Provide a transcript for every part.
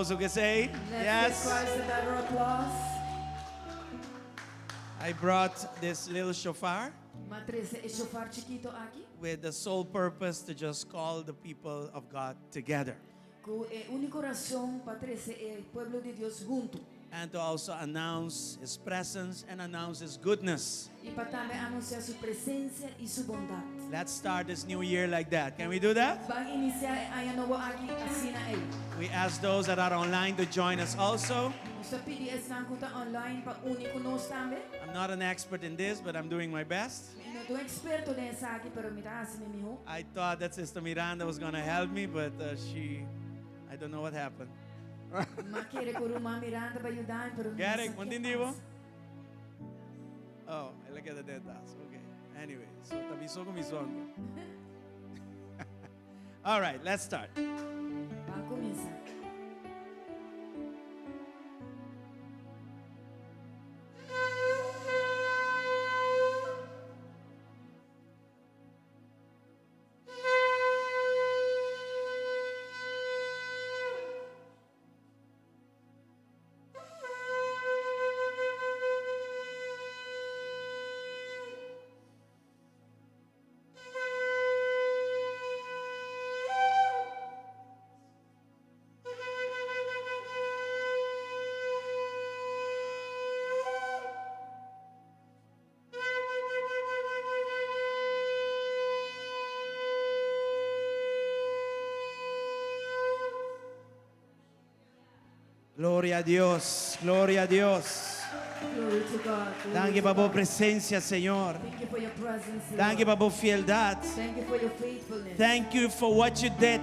Aplauso ku esei. Let's Yes. give Christ a better applause. I brought this little shofar M'a trese e shofar chikito aki with the sole purpose to just call the people of God together ku e úniko rason pa trese e pueblo di Dios huntu and to also announce His presence and announce His goodness. i pa tambe anunsiá su presensia i su bondat. Let's start this new year like that. Can we do that? Ban inisiá e aña nobo aki asina ei. We ask those that are online to join us also. Nos ta pidi esnan ku ta online pa uni ku nos tambe. I'm not an expert in this, but I'm doing my best. Mi no ta un eksperto den esaki, pero mi ta hasi mi mihó. I thought that Sister Miranda was going to help me, but she, I don't know what happened. M'a kere ku Ruman Miranda bai yuda mi, pero mi no Garrick, sa bon ke tindi bo? pasa. Oh, el a keda den tas. Okay. Anyway, so ta mi so ku mi zongo. All right, let's start. Ban kuminsá. Gloria a Dios, gloria a Dios. Glory to God. Glory Danki to pa bo God. presensia, Señor. Thank you for your presence, Lord. Danki pa bo fieldat. Thank you for your faithfulness. Thank you for what you did.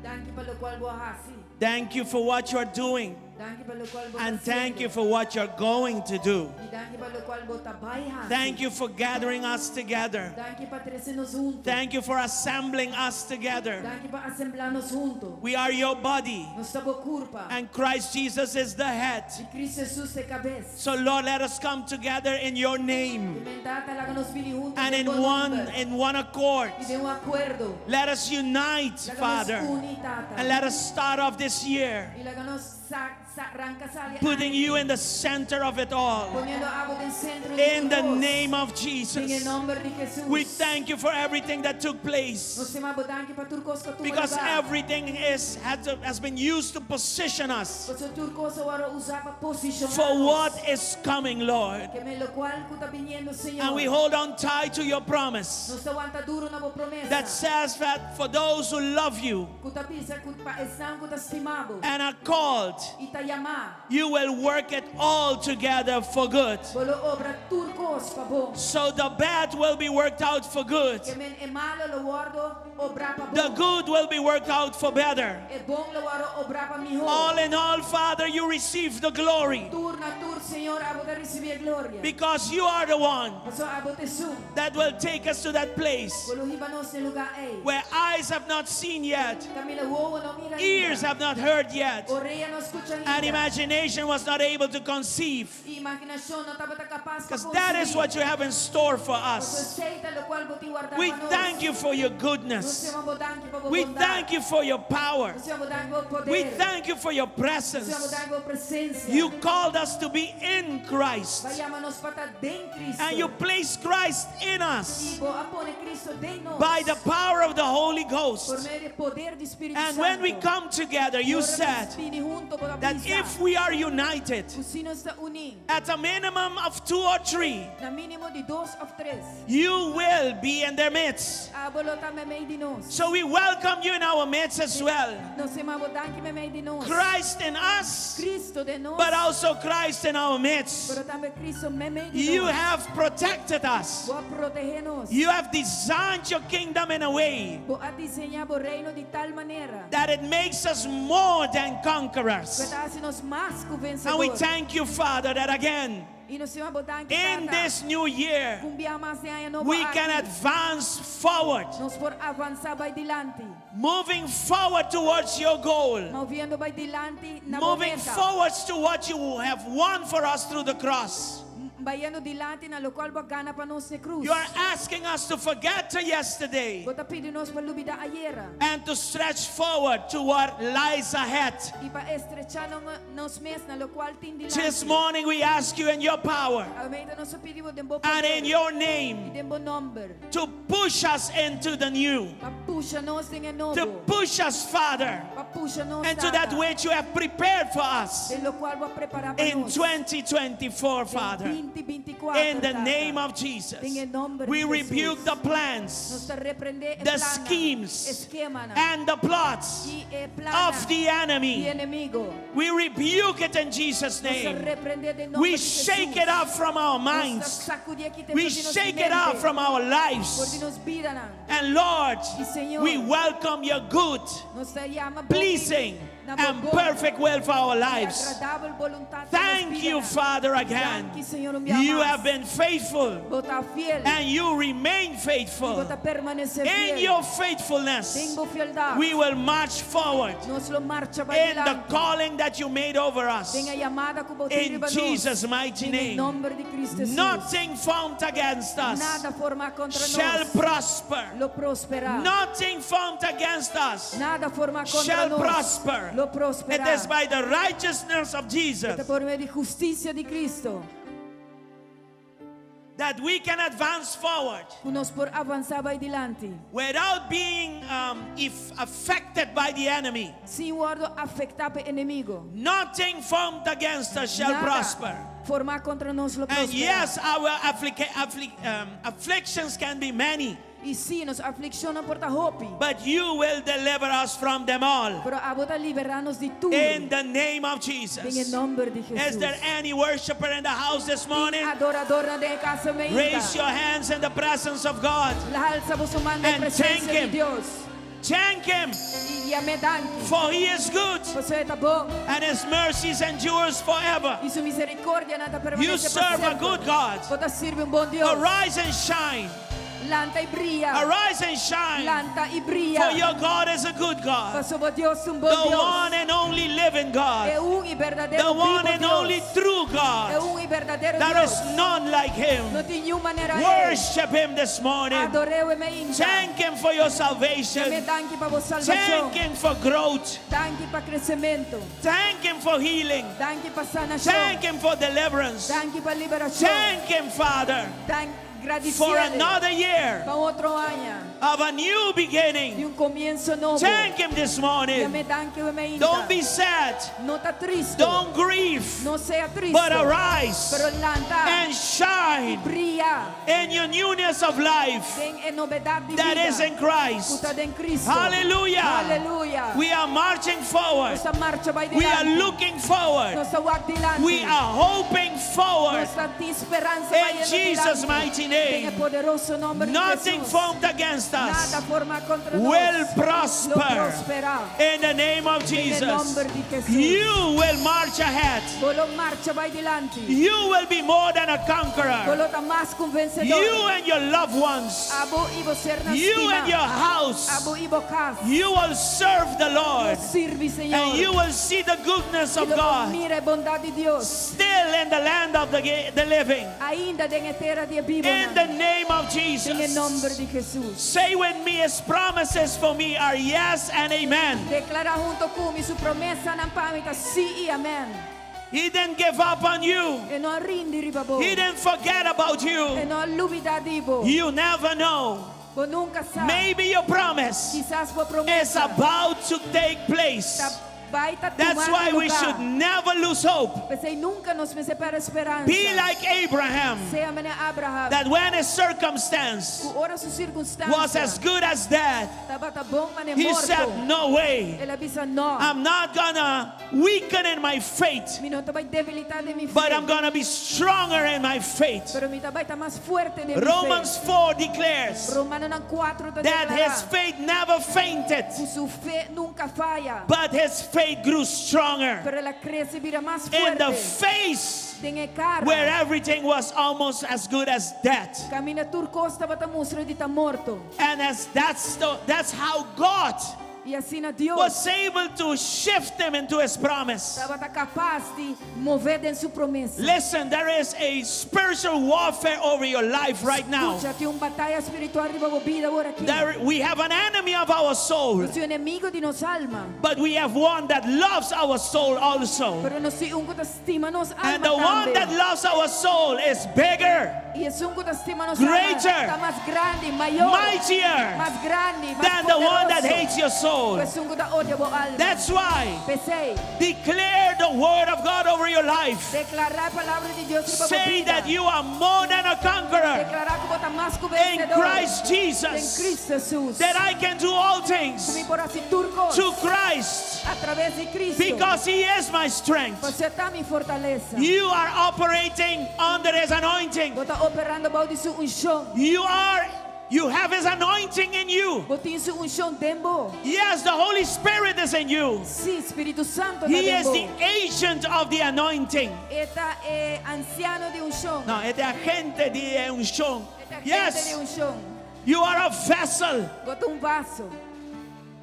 Danki pa lokual bo a hasi. Thank you for what you are doing. Danki pa lokual bo ta And thank you hasiendo. for what you're going to do. I danki pa lokual bo ta bai hasi. Thank you for gathering us together. Danki pa trese nos huntu. Thank you for assembling us together. Danki pa asemblá nos huntu. We are your body, Nos ta bo kurpa. and Christ Jesus is the head. I Kristu Hesus ta e kabes. So, Lord, let us come together in your name Ke men Tata laga nos bini huntu and den in bo one nòmber. in one accord. I den un akuerdo. Let us unite, Laga nos Father, uni, Tata. and let us start off this year I laga nos sa, sa, ranka sali putting you in the center of it all. Poniendo abo den sentro di In the tur kos. name of Den e Jesus, nòmber di Hesus. we thank you for everything that took place. Nos ta yama bo danki pa tur kos ku a tuma Because lugá. everything is has, has been used to position us Pasobra tur kos a wòrdu usá pa posishoná for nos. what is coming, Lord. Ke men lokual ku ta biniendo, Señor. And we hold on tight to your promise Nos ta wanta duru na bo promesa. that says that for those who love you Ku ta bisa ku pa esnan ku ta stima bo. and are called, I ta yamá. you will work it all together for good. Bo lo obra tur kos pa bon. So the bad will be worked out for good, Ke men e malu lo wòrdu obrá pa the bon. good will be worked out for better. E bon lo wòrdu obrá pa mihó. All in all, Father, you receive the glory Tur na tur, Señor, abo ta risibí e gloria. because you are the one Paso abo ta esun. that will take us to that place Ku lo hiba nos na e lugá ei. where eyes have not seen yet, Kaminda wowo no a mira ears ainda. have not heard yet, Orea no a skucha and ainda. imagination was not able to conceive. I imaginashon no tabata kapas pa Because that is konsebí. what you have in store for Paso us. esei ta lokual bo tin wardá We pa nos. thank you for your Nos goodness. ta yama bo danki pa bo We bondat. thank you for your power. Nos ta yama bo danki pa bo poder. We thank you for your Nos ta presence. yama bo danki pa bo presensia. You called us to be in Christ. Bo a yama nos pa ta den Kristu. And you placed Christ in us I bo a pone Kristu den nos. by the power of the Holy Por Ghost. medio di poder di Spiritu And when we Santu. come together, you Ora nos said bini huntu, bo a that bisa, if we are united ku si nos ta uní, at a minimum of two or three, na mínimo di dos òf tres, you will be in their midst. abo lo ta meimei di nos. So we welcome you in our midst as well. Nos ta yama bo danki meimei di nos. Christ in us, Kristu den nos, but also Christ in our midst. pero tambe Kristu meimei di You nos. have protected us. Bo a protehé nos. You have designed your kingdom in a way Bo a diseñá bo reino di tal manera that it makes us more than ku conquerors. ta hasi nos mas ku And we vensedor. thank you, Father, that again, I nos ta yama bo danki, in Tata, this new year, ku un bia mas den aña nobo we can aki, advance forward, nos por avansá bai dilanti, moving forward towards your goal, moviendo bai dilanti na bo moving meta, forwards to what you have won for us through the cross. Bayendo dilanti na lokual bo a gana pa nos na krus. You are asking us to forget to yesterday Bo ta pidi nos pa lubidá ayera. And to stretch forward to what lies ahead. I pa estrechá nos mes na lokual tin This dilanti. Morning we ask you in your power Awe mainta nos ta pidi bo den bo and in poder your i name den bo nòmber. To push us into the new, Pa pusha nos den e to nobo. Push us, Father, Pa pusha nos, into that Tata, which you have prepared for us den lokual bo a prepará pa in nos. 2024, Den Father. 2024, In the Tata. Name of Jesus, Den e nòmber we di rebuke Jesus. the Nos plans, ta reprendé e the plannan, schemes, eskemanan, and the plots i e plannan of the di enemy. enemigu. We rebuke it in Jesus' Nos ta name. reprendé den nòmber We di shake Jesus. It up from our Nos ta minds. sakudí kita We for di nos shake it up mente, from our for di lives. nos bidanan. And Lord, I Señor, we welcome your good, nos ta yama bon pleasing, na bo and bon perfect will for our i lives. agradabel boluntat pa nos Thank you, bidanan. Father, again. Danki, Señor, un bia You mas. Have been faithful Bo ta fiel. And you remain I faithful. bo ta permanesé In fiel. your faithfulness, Den bo fieldat. We will march forward Nos lo marcha bai in the dilanti. Calling that you made over us. Den e yamada ku bo tin In riba nos. Jesus' mighty Den name. nòmber di Kristu Jesus. Nothing formed against us Nada formá kontra shall nos. Prosper. Lo prosperá. Nothing formed against us Nada formá kontra shall nos. Prosper. Lo It prosperá. Is by the righteousness of Jesus Ta por medio di hustisia di Kristu. That we can advance forward Ku nos por avansá bai dilanti. Without being if affected by the enemy. Sin wòrdu afektá pa enemigu. Nothing formed against us shall Nada prosper. formá kontra nos lo And prosperá. Yes, our afflictions can be many, I sí, nos aflikshonnan por ta hopi. But you will deliver us from them all. Pero abo ta liberá nos di tur. In the name of Den Jesus. nòmber di Is Jesus. there any worshiper in the house this morning? Adoradónan den kas mainta. Raise your hands in the presence of God. Alsa bo man den And presensia thank him. di Dios. Thank him, I yam'é danki. For he is good Pasobra e ta bon. And his mercies endures forever. I su miserikòrdia ta You permanesé pa serve a semper. Good God. Bo ta sirbi un bon Dios. Arise and shine. Lanta i bria. Arise and shine. Lanta i bria. For your God is a good God. Pasobra bo Dios ta un bon The Dios. One and only living God. E un i berdadero The one bibu and Dios. Only true E God. un i berdadero There Dios. Is none like him. No tin ningun manera E. Worship him this morning. Ador'é mainta. Thank him for your Yam'é salvation. Danki pa bo salbashon. Thank him for growth. Danki pa kresementu. Thank him for healing. Danki pa sanashon. Thank him for deliverance. Danki pa liberashon. Thank him, Father, Danki for gradisié another year pa otro aña. Of a new Di beginning. Un komienso nobo. Thank him this morning. Yam'é danki mainta. Don't be sad. No ta tristu. Don't grieve. No sea tristu. But arise Pero lanta. And shine Bria. In your newness of life Den e novedat di that bida. Is in Christ. Ku ta den Kristu. Hallelujah. Aleluya. We are marching forward. Nos ta marcha bai We are dilanti. Looking forward. Nos ta wak dilanti. We are hoping forward. Nos tin speransa In bayendo Jesus' dilanti. Mighty name. Den e poderoso nòmber di Nothing Jesus. Formed against us Nada formá kontra nos. Will Lo prosper. prosperá. In the name of Den Jesus. nòmber di Jesus. You will march ahead. Bo lo marcha bai dilanti. You will be more than a conqueror. Bo lo ta mas ku vensedó. You and your loved ones. Abo i bo sernan You and your house. Abo i bo kas. You will serve the Lord. Sirbi Señor. And you will see the goodness of I lo God mira e bondat di Dios. Still in the land of the living. Ainda den e tera di bibu. In the name of Den Jesus. Nòmber di Jesus. Say with me, His promises for me are yes and amen. Deklará huntu ku mi su promesanan pa mi ta sí i amèn. He didn't give up on you. E no a rindi riba bo. He didn't forget about E you. no a lubidá di bo. You never know. Bo nunka sa. Maybe your promise Kisas bo is promesa. About to take place. Ta bai ta That's why we should never lose hope. P'esei nunka nos mester pèrdè speransa. Be like Abraham, Sea manera Abraham. That when his circumstance Ku ora su sirkunstansia. Was as good as death, Tabata bon manera he morto. said, "No way. El a bisa no. I'm not gonna weaken in my faith, Mi no ta bai debilitá den mi fe. but I'm gonna be stronger in my faith." Pero mi ta bai ta mas fuerte den mi Romans fe. 4 declares Romanonan 4 ta that his deklará. Faith never fainted, Ku su fe nunka a faya. But his faith grew stronger Pero el a krese bira mas in the fuerte. Face Den e kara. where everything was almost as good as death. Kaminda tur kos tabata mustra di ta morto. And as that's the, that's how God I asina Dios was able to shift him into his promise. Tabata kapas di mov'é den su promesa. Listen, there is a spiritual warfare over your life right now. Skucha, tin un bataya spiritual riba bo bida awor aki. There, we have an enemy of our soul, Nos tin enemigu di nos alma. But we have one that loves our soul also. Pero nos tin un ku ta stima nos alma And the one tambe. That loves our soul is bigger, I esun ku ta stima nos greater, alma ta mas grandi, mayor, mightier mas grandi, mas than the one that poderoso hates your soul. ku esun ku ta odia bo alma. That's why P'esei, declare the word of God over your life. Deklará palabra di Dios riba bo Say bida. that you are more than a conqueror Deklará ku bo ta mas ku in vensedor. Christ Den Jesus. Kristu Hesus. That I can do all things Mi por hasi tur kos to Christ a traves di Kristu. because He is my strength. Pasobra E ta mi fortalesa. You are operating under His anointing. Bo ta operando bou di su unshon. You have His anointing in you. Bo tin su unshon den bo. Yes, the Holy Spirit is in you. Si, Spiritu Santu ta He is den bo. the agent of the anointing. E ta e ansiano di unshon. No, e ta agente di unshon. E ta agente di Yes, unshon. you are a vessel, Bo ta un vaso,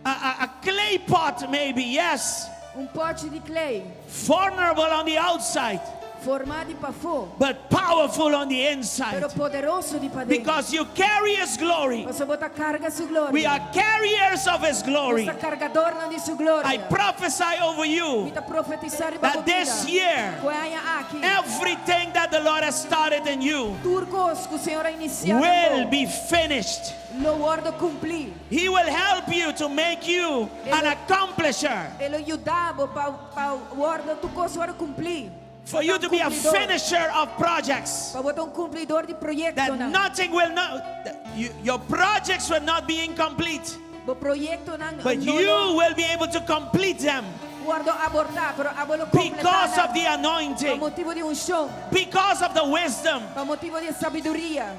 a clay pot, maybe, yes, un pòchi di klei, vulnerable on the outside, formá di pafó, but powerful on the inside. pero poderoso di paden. Because you carry His glory. Pasobra bo ta karga su gloria. We are carriers of His glory. Nos ta kargadónan di su gloria. I prophesy over you Mi ta profetisá riba that bo this bida. year, Ku e aña aki. Everything that the Lord has started in you Tur kos ku Señor a inisiá will be finished. lo wòrdu kumplí. He will help you to make you an accomplisher. E lo yuda bo pa pa wòrdu tur kos wòrdu kumplí. For you to be a Kumplidó. Finisher of projects. Pa bo ta un kumplidó di proyekto That nan. nothing will not, that your projects will not be incomplete. Bo proyektonan But no you lo will be able to complete them wòrdu abortá, pero abo lo kompletá because of the Pa anointing, motibu di unshon, because of the wisdom pa motibu di sabiduria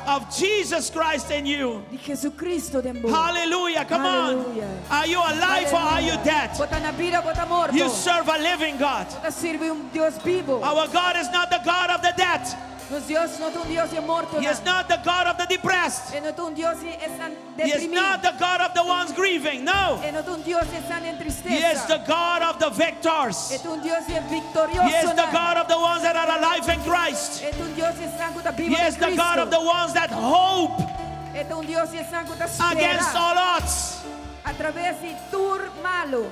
of Jesus Christ in you. di Jesucristo den bo. Hallelujah. Come on. Hallelujah. Are you alive or are you dead? Bo ta na bida, bo ta morto. You serve a living God. Bo ta sirbi un Dios bibu. Our God is not the God of the dead. Nos Dios no ta un Dios di morto. He is not the God of the depressed. E no ta un Dios di esnan He is deprimí. not the God of the ones grieving. No. E no ta un Dios di esnan den He is tristesa. the God of the victors. E ta un Dios di viktorioso. He is the God of the ones that are alive in Christ. E ta un Dios di esnan ku ta bibu He is the God of the ones that hope E ta un Dios di esnan ku ta against spera all odds. a traves di tur malu.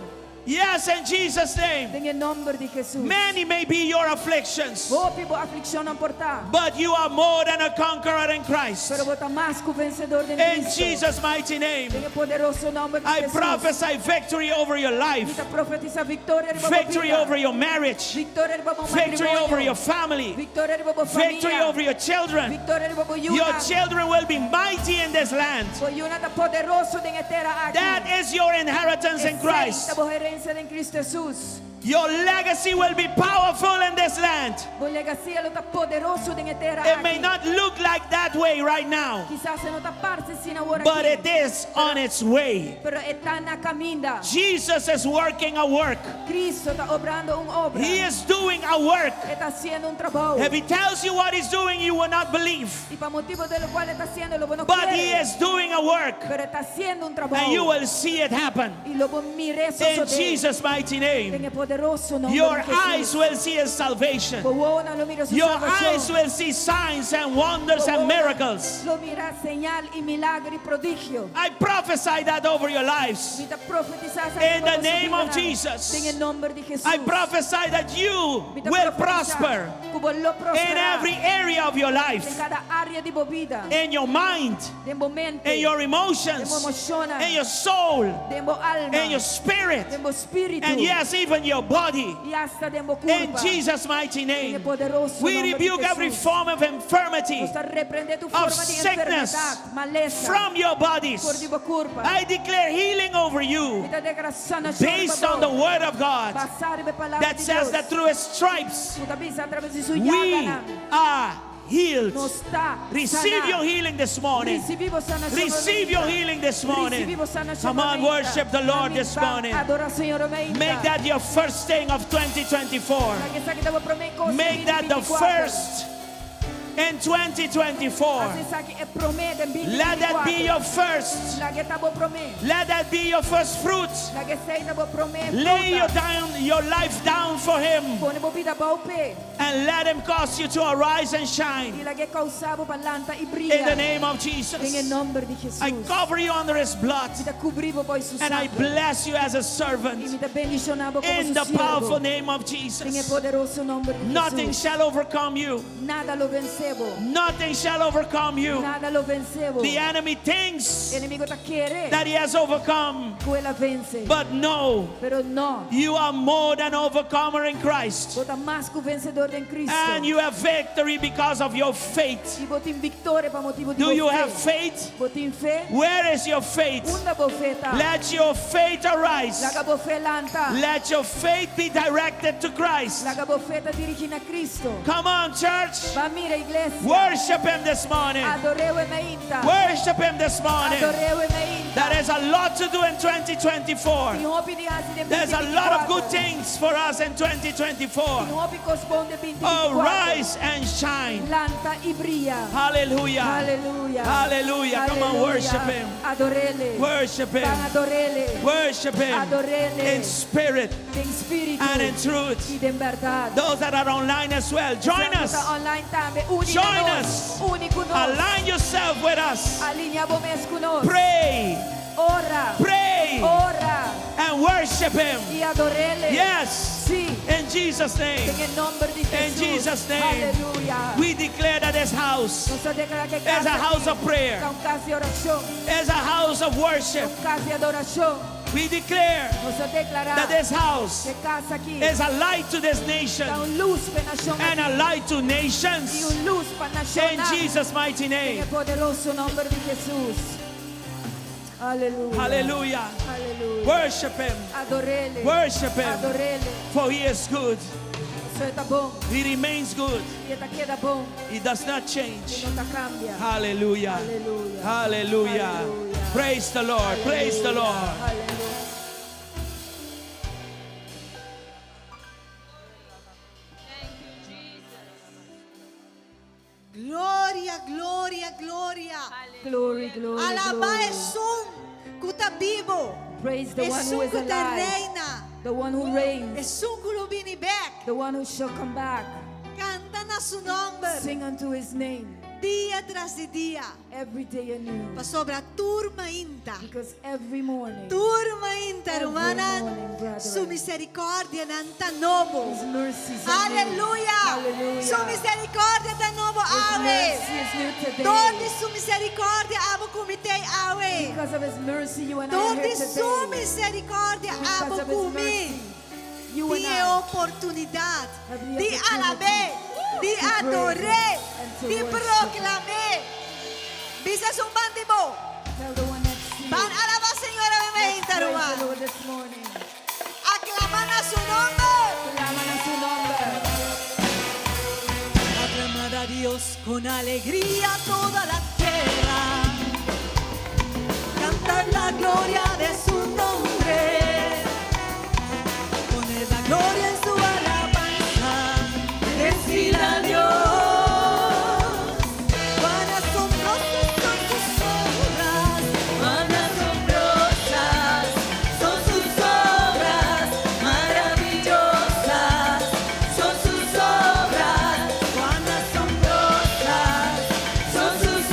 Yes, in Jesus' name. Den nòmber di Jesus. Many may be your afflictions, Hopi bo aflikshonnan por ta. But you are more than a conqueror in Christ. Pero bo ta mas ku vensedó den In Kristu. Jesus' mighty name, Den poderoso nòmber di I Jesus. Prophesy victory over your life, Mi ta profetisá viktoria riba bo victory bida. over your marriage, Viktoria riba bo victory matrimonio. over your family, Viktoria riba bo famia. victory over your children. Viktoria riba bo Your yunan. children will be mighty in this land. Bo yunan ta poderoso den e tera aki. That is your inheritance in Christ. Ta bo herensia den Kristu Jesus. Your legacy will be powerful in this land. Bo legado lo ta poderoso den e tera It may aki. Not look like that way right now, Kisas no ta parse asina awor but aki. it is on its way. Pero e ta na kaminda. Jesus is working a work. Kristu ta obrando un obra. He is doing a work. E ta hasiendo un trabou. If he tells you what he's doing, you will not believe. I pa motibu di loke e ta hasiendo, lo bo no But he kere. is doing a work, Pero e ta hasiendo un trabou. And you will see it happen. I lo bo mira In Jesus' mighty name. Den poderoso nòmber Your di Jesus. Eyes will see his salvation. Bo wowonan lo mira su Your salvashon. eyes will see signs and wonders and miracles. Lo mira señal i milager i prodigio. I prophesy that over your lives. Mi ta profetisá In the name of Jesus. Den nòmber di Jesus. I prophesy that you Mi ta will profetisá prosper ku bo lo in prosperá every area of your Den life, kada área di bo bida. In your mind, Den bo mente. In your emotions, Den bo emoshonnan. In your soul, Den bo alma. In your spirit, Den bo spiritu. And yes, even your body. I asta den bo In kurpa. Jesus' mighty name, Poderoso we nòmber di rebuke every Jesus. Form of infirmity, Nos ta reprendé tur of forma di sickness enfermedat, malesa. From your bodies. For di bo kurpa. I declare healing over you Mi ta deklará sanashon based on the word of God Basá riba palabra that di says Dios. That through his stripes Ku ta bisa a traves di su we llaganan. Are healed. Nos ta Receive saná. Your healing this morning. Risibí bo sanashon Receive your healing this morning. Risibí bo sanashon Come on, worship the Lord this morning. Adorá Señor Make that your first thing of 2024. Make that the first In 2024. Hasi esaki e promé den Let that be 2024. your first. Lag'é ta bo promé. Let that be your first fruit. Laga esei ta bo promé Lay your fruta. down your life down for him Pone bo bida abou p'e. and let him cause you to arise and shine. I lag'é kousa bo pa lanta i In the bria. name of Den e Jesus. nòmber di Jesus. I cover you under his blood Mi ta kubri bo bou su and I sanger. bless you as a I servant mi ta bendishoná bo komo in su the powerful siervo. name of Den e Jesus. poderoso nòmber di Nothing Jesus. shall overcome you. Nada lo vense bo. Nothing shall overcome you. Nada lo vense bo. The enemy thinks Enemigu ta kere that he has overcome, ku el a vense. but no, Pero no. you are more than overcomer in Christ. Bo ta mas ku vensedó den Kristu. And you have victory because of your faith. I bo tin viktoria pa motibu di Do bo you have fe. faith? Bo tin fe? Where is your faith? Unda bo fe ta? Let your faith arise. Laga bo fe lanta. Let your faith be directed to Christ. Laga bo fe ta dirigí na Kristu. Come on, church. Ban mira, iglesia. Worship Him this morning. Ador'é e mainta. Worship Him this morning. Ador'é e mainta. There is a lot to do in 2024. Tin hopi di hasi den There's a lot of good 2024. things for us in 2024. Tin hopi kos bon den 2024. Oh, rise and shine. Lanta i bria. Hallelujah. Hallelujah. Hallelujah. Come on, Hallelujah. worship Him. Ador'é. Worship Ban Him. ador'é. Worship Him Ador'é. in spirit Den spiritu. and in truth. I den bèrdat. Those that are online as well, join us. Online tambe. Uni Join nos. us. Uni ku nos. Align yourself with us. Alineá bo mes ku nos. Pray, Ora. pray, Ora. and worship Him. I ador'é. Yes, Si. in Jesus' name. Den nòmber di In Jesus. Jesus' name. Aleluya. We declare that this house Nos ta deklará ku is a house of prayer, ta un kas di orashon. is a house of worship. Un kas di adorashon. We declare Nos ta deklará that this house ku e kas aki is a light to this nation ta un lus pa e nashon and a light to i nations. un lus pa nashon. In Jesus' mighty Den name. poderoso nòmber di Jesus. Aleluya. Hallelujah. Aleluya. Worship Him. Ador'é. Worship Him. Ador'é. For He is good. E ta bon. He remains good. E ta keda bon. He does not E change. no ta kambia. Hallelujah. Hallelujah. Hallelujah. Hallelujah. Praise the Lord. Praise the Lord. Hallelujah. Thank you, Jesus. Gloria, gloria, gloria. Glory, glory, Alabá glory. Esun ku ta bibu. Praise the one who Esun is ku ta alive. reina. The one who reigns. Esun ku lo bini bèk. The one who shall come back. Kanta na su nòmber. Sing unto his name Dia tras di dia. every day anew. Pasobra tur mainta. Because every morning Tur mainta, Every rumannan. morning, brethren. Su miserikòrdianan ta nobo. his mercies are new. Aleluya. Hallelujah. Su miserikòrdia ta nobo, His awe. mercy is new today. Dor di su miserikòrdia, abo ku mi t'ei awe. Because of his mercy, you and I are Dor di here su today. miserikòrdia, Because abo of his ku mi. mercy, you and Tin e I oportunidat have the di opportunity alab'é, di to praise ador'é, and to di worship. proklam'é. Bisa esun band'i bo. Tell the one next to you. Ban alabá Señor awe Let's mainta praise the ruman. Lord this morning. Aklamá na su nòmber. Claman a su nombre. Aclamad a Dios con alegría toda la tierra. Cantad la gloria de su nombre. Poned la gloria en su alabanza. Decid a Dios. Cuán asombrosas son sus obras. Cuán asombrosas son sus obras. Maravillosas son sus obras. Cuán asombrosas son sus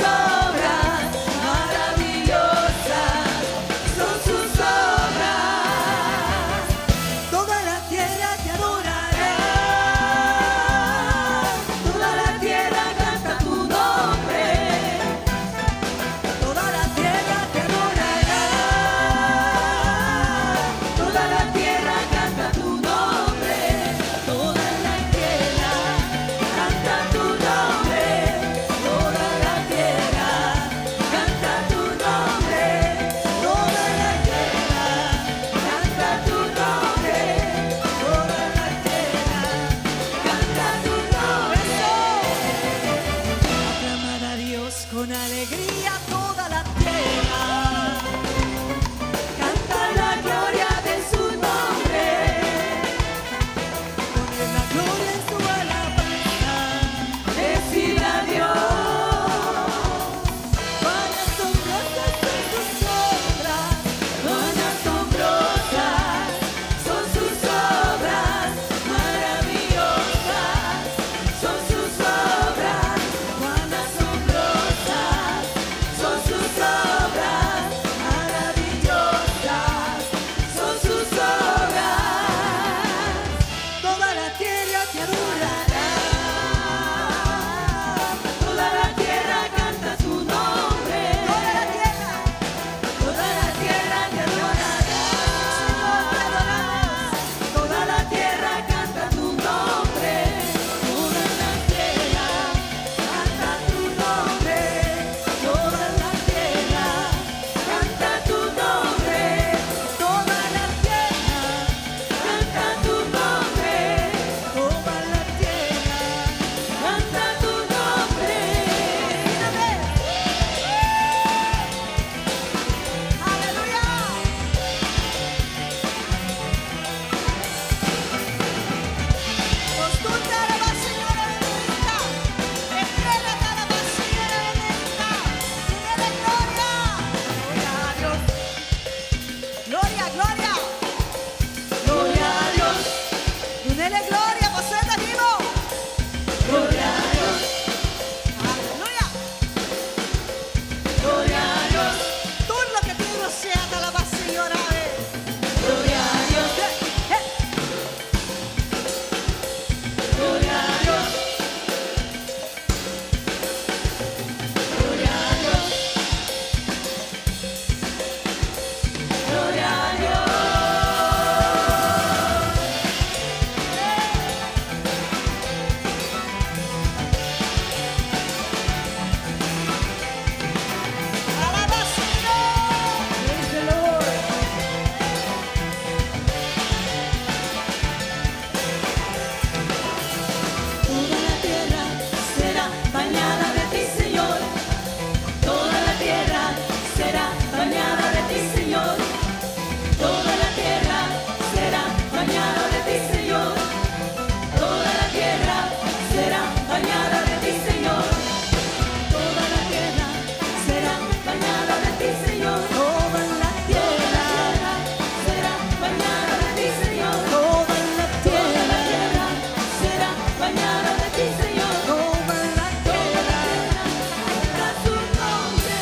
Acompañado de ti, Señor. Toda la tierra canta tu nombre.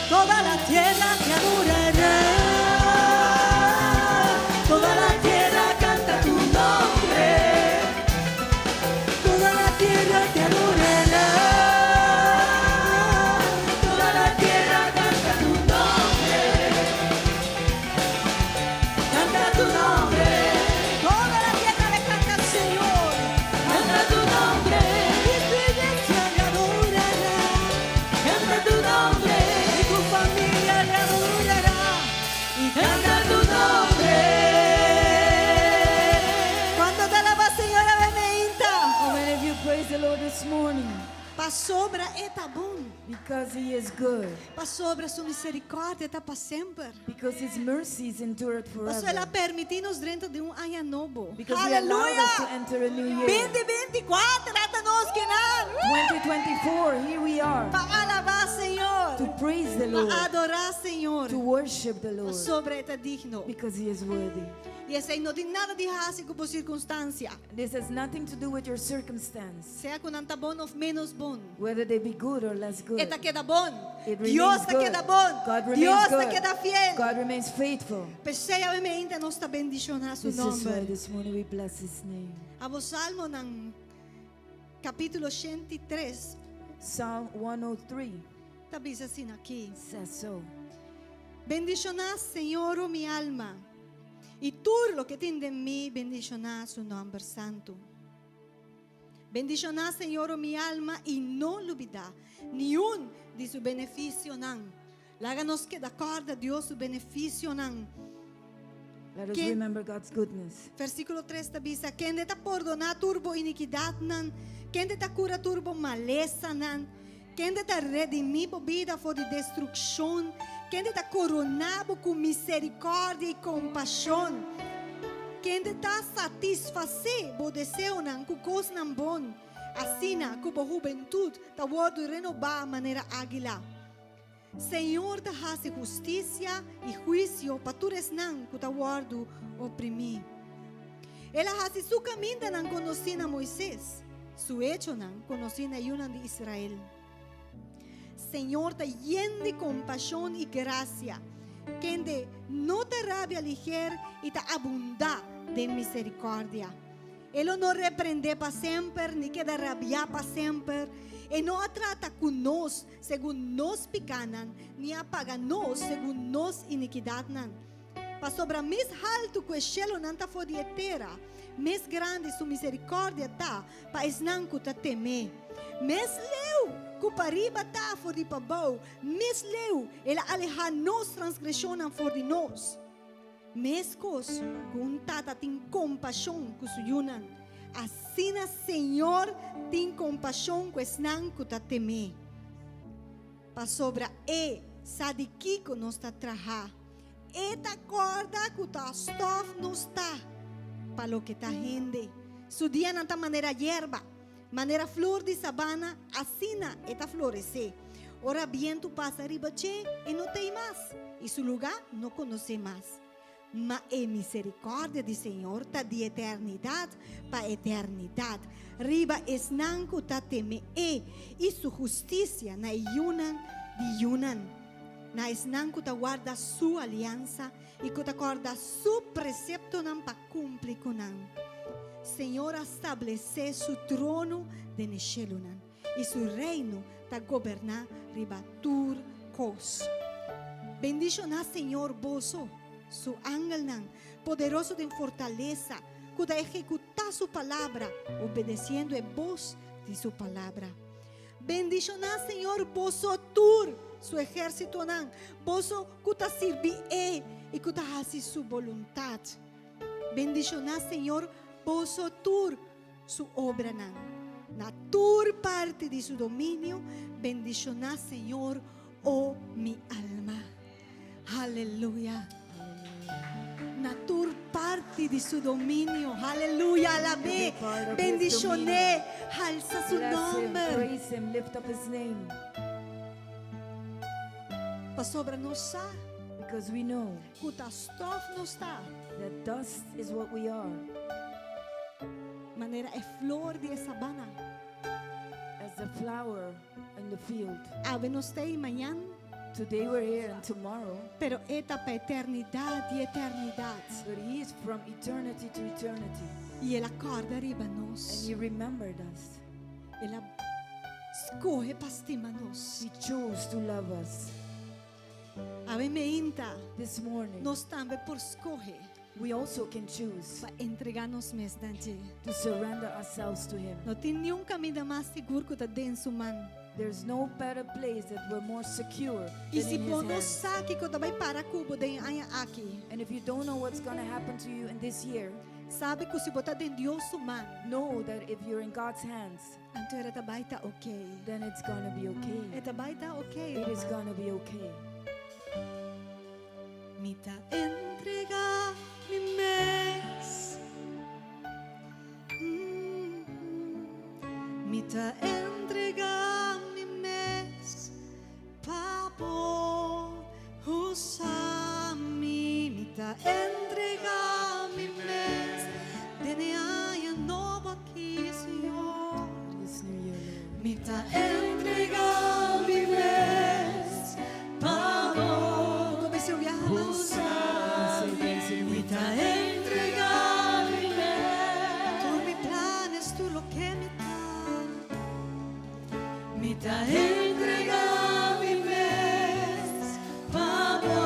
Toda la tierra te adorará. Toda la tierra canta tu nombre. Toda la tierra te adorará. Toda la tierra canta tu nombre. Canta tu nombre. Toda la tierra le canta al Señor. Canta tu nombre. Y tu iglesia le adorará. Canta tu nombre. Y tu familia le adorará. Y canta tu nombre. Kuantu ta alabá Señor awe mainta? How many of you praise the Lord this morning? Pasobra e ta bon. Because He is good. Pasobra su miserikòrdia ta pa semper. Because His mercies endure Pasobra el a forever. permití nos drenta den un aña nobo. Because He allowed us to Aleluya! enter a new year. 2024, ata nos akinan. 2024, here we are. Pa alabá Señor. To praise the Pa Lord. adorá Señor. To worship the Lord. Pasobra e ta digno. Because He is worthy. I esei no tin nada di hasi ku bo sirkunstansia. This has nothing to do with your circumstance. Sea ku nan ta bon òf ménos bon. Whether they be good or less good. E ta keda bon. It remains Dios ta good. keda bon. God remains Dios ta good. keda fiel. God remains faithful. P'esei awe mainta nos ta bendishoná su This is why nòmber. this morning we bless His name. Abo Salmonan kapítulo 103 Psalm 103 ta bisa asina aki. says so. Bendishoná Señor, oh mi alma. I tur loke tin den mi, bendishoná su nòmber santu. Bendishoná Señor, oh mi alma, i no lubidá ningun di su benefisionan. Laga nos keda kòrda Dios su benefisionan. Let us Ken- remember God's goodness. Versíkulo 3 ta bisa, Kende ta pordoná tur bo inikidatnan, kende ta kura tur bo malesanan, kende ta redimí bo bida for di destrukshon, kende ta koroná bo ku miserikòrdia i kompashon, kende ta satisfasé bo deseonan ku kosnan bon, asina ku bo hubentut ta wòrdu renobá manera águila. Señor ta hasi hustisia i huisio pa tur esnan ku ta wòrdu oprimí. El a hasi su kamindanan konosí na Moises, su echonan konosí na yunan di Israel. Señor ta yen di kompashon i grasia, kende no ta rabia lihé i ta abundá den miserikòrdia. E no reprendé pa semper, ni keda rabiá pa semper. E no trata ku nos segun nos pikánan, ni a paga nos segun nos inikidatnan. Pasobra mes haltu ku e shelunan ta for di tera, mes grandi su miserikòrdia ta, pa esnan ku ta tem'é. Mes leu ku pariba ta for di pabou, mes leu el a alehá nos transgreshonnan for di nos. Meskos ku un tata tin kompashon ku su yunan. Asina Señor tin kompashon ku esnan ku ta tem'é. Pasobra e sa di kiko nos ta trahá. E ta kòrda ku ta stòf nos ta pa loke ta hende. Su dianan ta manera yerba, manera flor di sabana, asina e ta floresé. Ora bientu pasa riba dje e no t'ei mas, i su lugá no konosé mas. Ma e miserikòrdia di Señor ta di eternidat pa eternidat, riba esnan ku ta tem'é, i su hustisia na e yunan di yunan, na esnan ku ta warda su aliansa i ku ta kòrda su preseptonan pa kumpli ku nan. Señor a stablesé su trono den e shelunan, i su reino ta goberná riba tur kos. Bendishoná Señor boso, su angelnan, poderoso den fortalesa, ku ta ehekutá su palabra, obedesiendo e bos di su palabra. Bendishoná Señor boso tur, su ehérsitonan, boso ku ta sirbié i ku ta hasi su boluntat. Bendishoná Señor boso tur, su obranan. Na tur parti di su dominio, bendishoná Señor, o mi alma. Aleluya. Na tur parti di su dominio. Aleluya. Alab'é. Every part of his Bendishon'é. Alsa su Bless him, nòmber. praise him, lift up his name. Pasobra nos sa. Because we know Ku ta stòf nos ta. that dust is what we are. Ma Manera e flor di e sabana. As the flower in the field. Awe nos t'ei, mañan. Today we're here and tomorrow. Pero E ta pa eternidat i eternidat. But He is from eternity to eternity. I El a kòrda riba And nos. He remembered us. El a skohe pa stima nos. He chose to love us. Awe meinta, This morning, nos tambe por skohe we also can choose pa entregá nos mes na dje. to surrender ourselves to Him. No tin niun kaminda mas sigur ku ta den su man. There's no better place that we're more secure I than si in bo His no hands. sa kiko ta bai para ku bo den e aña aki, And if you don't know what's going to happen to you in this year, sabi ku si bo ta den Dios su man, know that if you're in God's hands, anto e ta bai ta okay. then it's going to be okay. E ta bai ta okay. It is going to be okay. Mi ta entregá mi mes. Mi ta entregá mi mes pa Bo usa mi. Mi ta entregá mi mes den e aña nobo aki, Señor. This new year, Lord. Mi ta entregá mi mes pa Bo. Kuminsá biaha mas. Mi ta entregá mi mes. Tur mi plan ta tur loke mi ta. Mi ta entregá mi mes pa Bo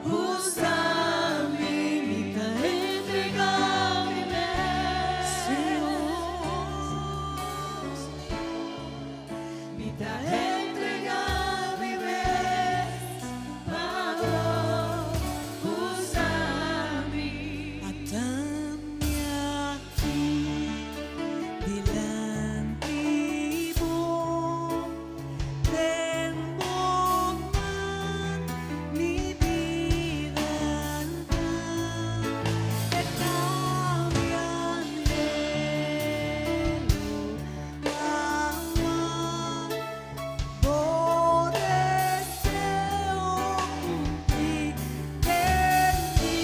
usa mi. Mi ta entregá mi mes, Señor. Mi ta entregá mi mes pa Bo usa mi. Ata mi aki dilanti Bo, den Bo man mi bida ta. E ta mi anhelo, awe, Bo deseo kumpli den mi.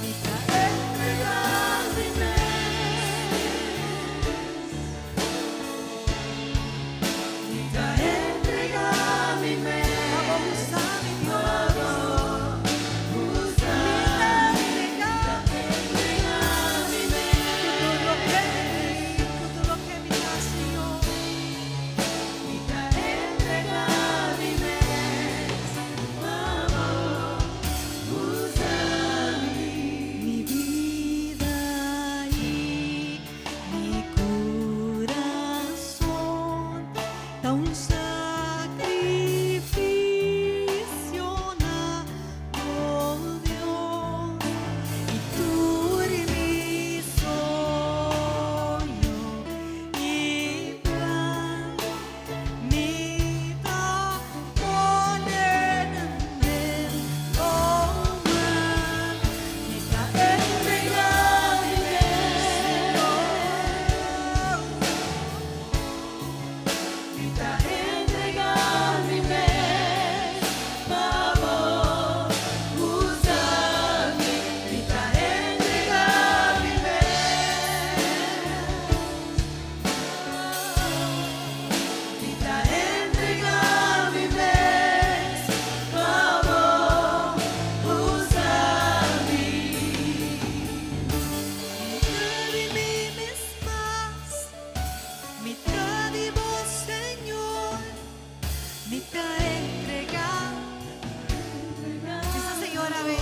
Mi ta entregá mi mes. Mi ta entregá mi mes. Pa Bo usa mi, Dios. Mi ta entregá, entregá mi mes. Ku tur loke mi tin, ku tur loke mi ta, Señor. Mi ta entregá mi mes. Pa Bo usa mi. Mi bida i mi kurason ta un sakrifisio na bo, Dios, i tur mi soño i plan mi ta pone den bo man. Mi ta entregá mi mes. Mi ta entregá mi mes pa Bo usa mi. Mi ta entregá mi mes. Mi ta entregá mi mes pa Bo usa mi. Mi ta di mi mes mas, mi ta di Bo, Señor. Mi ta entregá. Bisa Señor awe.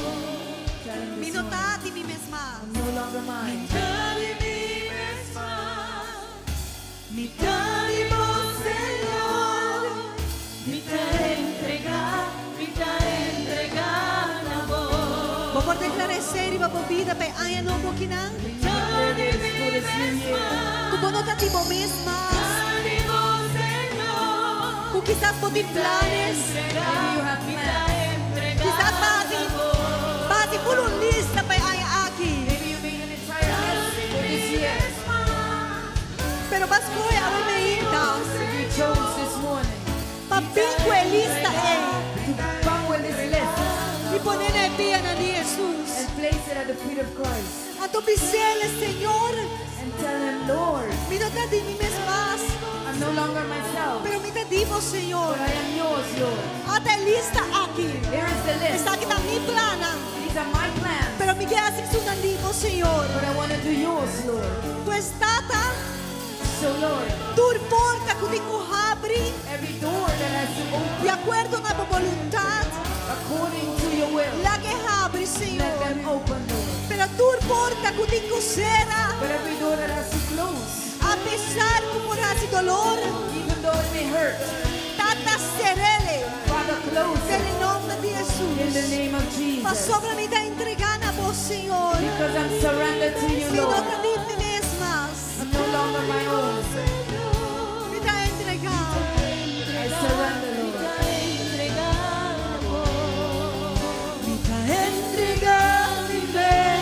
Tell him Mi this no morning, ta di mi mes mas. I'm no longer mine. Mi ta di mi mes mas, mi ta di Bo, Señor. Mi ta entregá, mi ta entregá na Bo. Bo por deklará esei riba bo bida pa e aña nobo akinan. Mi ta di mi For this new mes year. mas, Ku bo no ta di bo mes mas. ta di Bo, Señor. Ku kisas bo tin planes. Maybe you have plans. Kisas b'a hasi b'a hasi full un lista pa e aña aki. Maybe you made an entire list for this year. Pero b'a skohe awe mainta. If you chose this morning Pa bin ku e lista ei. to come with this list I pon'é na pianan di Jesus. and place it at the feet of Christ. Anto bis'é, Señor. ta di bo, Señor. But I am yours, Lord. Ata e lista aki. Here is the list. Esaki ta mi plannan. These are my plans. Pero mi ke hasi esunnan di bo, Señor. But I want to do yours, Lord. Pues Tata, So, Lord, tur porta ku tin ku habri, every door that has to open di akuerdo na bo boluntat, according to your will, lag'e habri, let Señor. them open, Lord. Pero tur porta ku tin ku sera, But every door that has to close, apesar ku por hasi dolor, even though it may hurt, Tata, ser'é. Father, close Den it nòmber di in the Jesus. name of Jesus. Pasobra mi ta entregá na bo, Señor. Because I'm surrendered to you, Mi no Lord. ta di mi mes mas. I'm no longer my own. Mi ta entregá. I surrender, Lord. Mi ta entregá mi mes.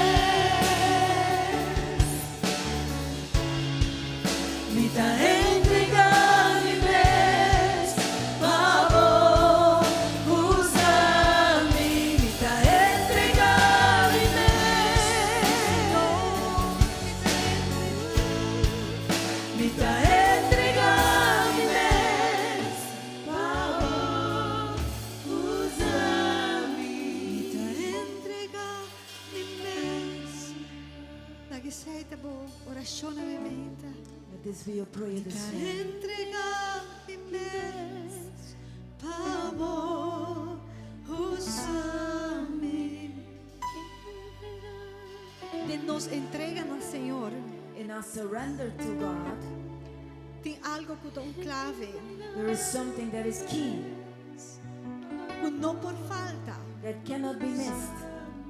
Mi ta entregá mi mes. Pa bo usa mi. Mi ta entregá mi mes. Mi ta entregá mi mes. Pa bo usa mi. Mi ta entregá mi mes. Laga esei ta bo orashon awe mainta. Let this be your prayer this Ta morning. entregá mi mes. Pa bo usa mi. Den nos entrega na Señor. In our surrender to God, Tin algu ku ta un klave. there is something that is key Ku no por falta. that cannot be missed.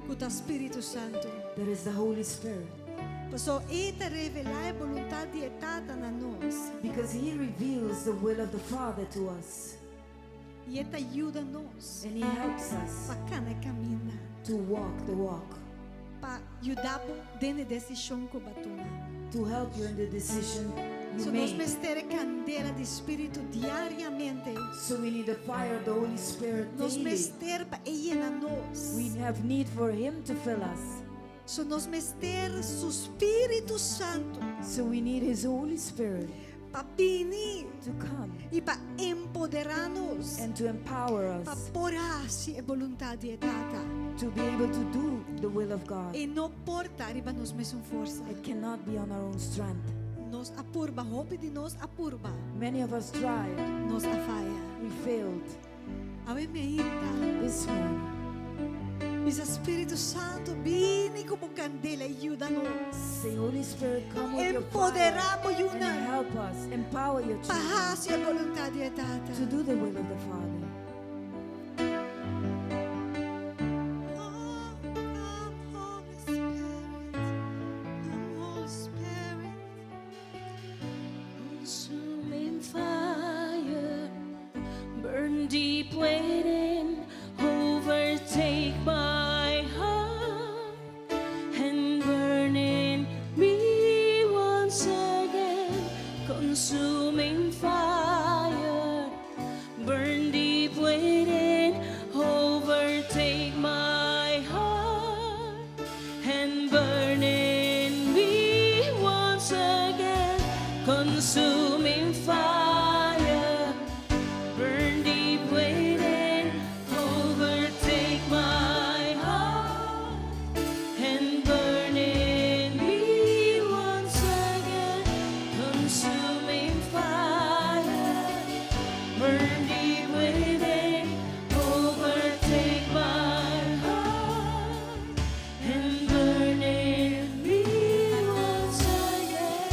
Ku ta Spiritu Santu. That is the Holy Spirit. Paso e ta revelá e boluntat di Tata na nos. Because He reveals the will of the Father to us. I e ta yuda nos. And He helps us Pa kana kaminda. to walk the walk, Pa yuda den e desishon ku bo a tuma. to help you in the decision you So nos make. mester kandela di Spiritu diariamente. So we need the fire of the Holy Spirit Nos daily. mester pa e yena nos. We have need for Him to fill us. So nos mester su Spiritu Santu So we need His Holy Spirit pa bini to come i pa empoderá nos. and to empower Pa us por hasi e boluntat di Tata. to be able to do the will of God. E no por ta riba nos mesun forsa. It cannot be on our own strength. Nos a purba, hopi di nos a purba. Many of us tried, Nos a faya. we failed. Awe mainta. This morning, Bisa Spiritu Santu, bini ku bo kandela i yuda nos. say, Holy Spirit, come with your fire Empoderá bo and yunan. help us, empower your Pa children hasi e boluntat di Tata. to do the will of the Father. Oh, come, Holy Spirit. Come, Holy Spirit. Consuming fire, burn deep within, overtake my heart, and burn in me once again. Consuming fire, burn deep within, overtake my heart, and burn in me once again. Consuming fire, burn deep within, overtake my heart, and burn in me once again. Consuming fire, burn deep within, overtake my heart, and burn in me once again.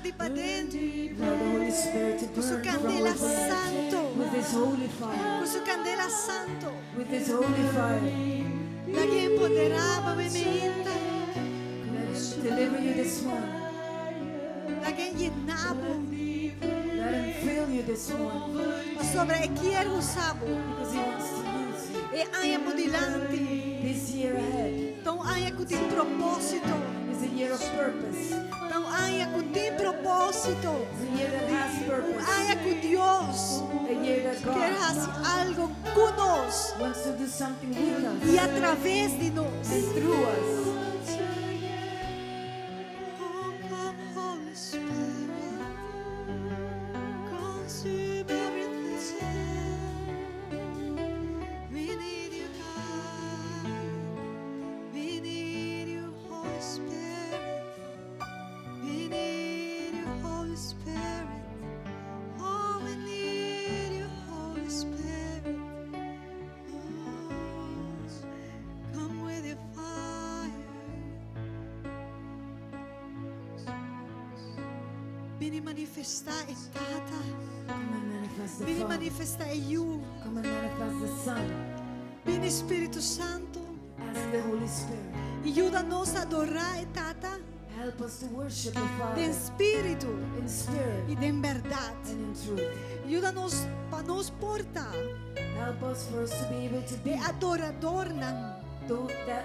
di paden. Allow the Holy Spirit to Ku su burn from kandela within santu. with His holy fire. Ku su kandela santu. With His holy fire. Lag'é empoderá bo awe mainta. Let Him deliver you this morning. Lag'é yena bo. Let Him fill you this morning. Pasobra e kier usa bo. Because He wants to use you. E aña por dilanti. This year ahead Ta un aña ku tin propósito. is a year of purpose. Ta un aña ku tin propósito. It's a year that has Un purpose. aña ku Dios A year that kier God hasi algu ku nos wants to do something with us i a traves di nos. and through us. Oh, come, Holy Spirit, consume everything. We need you, God. We need you, Holy Spirit. We need you, Holy Spirit. Oh, we need you, Holy Spirit. Oh, come with your fire. Bini manifestá e Tata. Come and manifest the Bini Father. manifestá e Yu. Come and manifest the Son. Bini Spiritu Santu. Ask the Holy Spirit. Yuda nos adorá e Tata. Help us to worship the Den Father spiritu in spirit i den bèrdat. and in truth. Yuda nos pa nos por ta. Help us for us to be able to E be adoradónan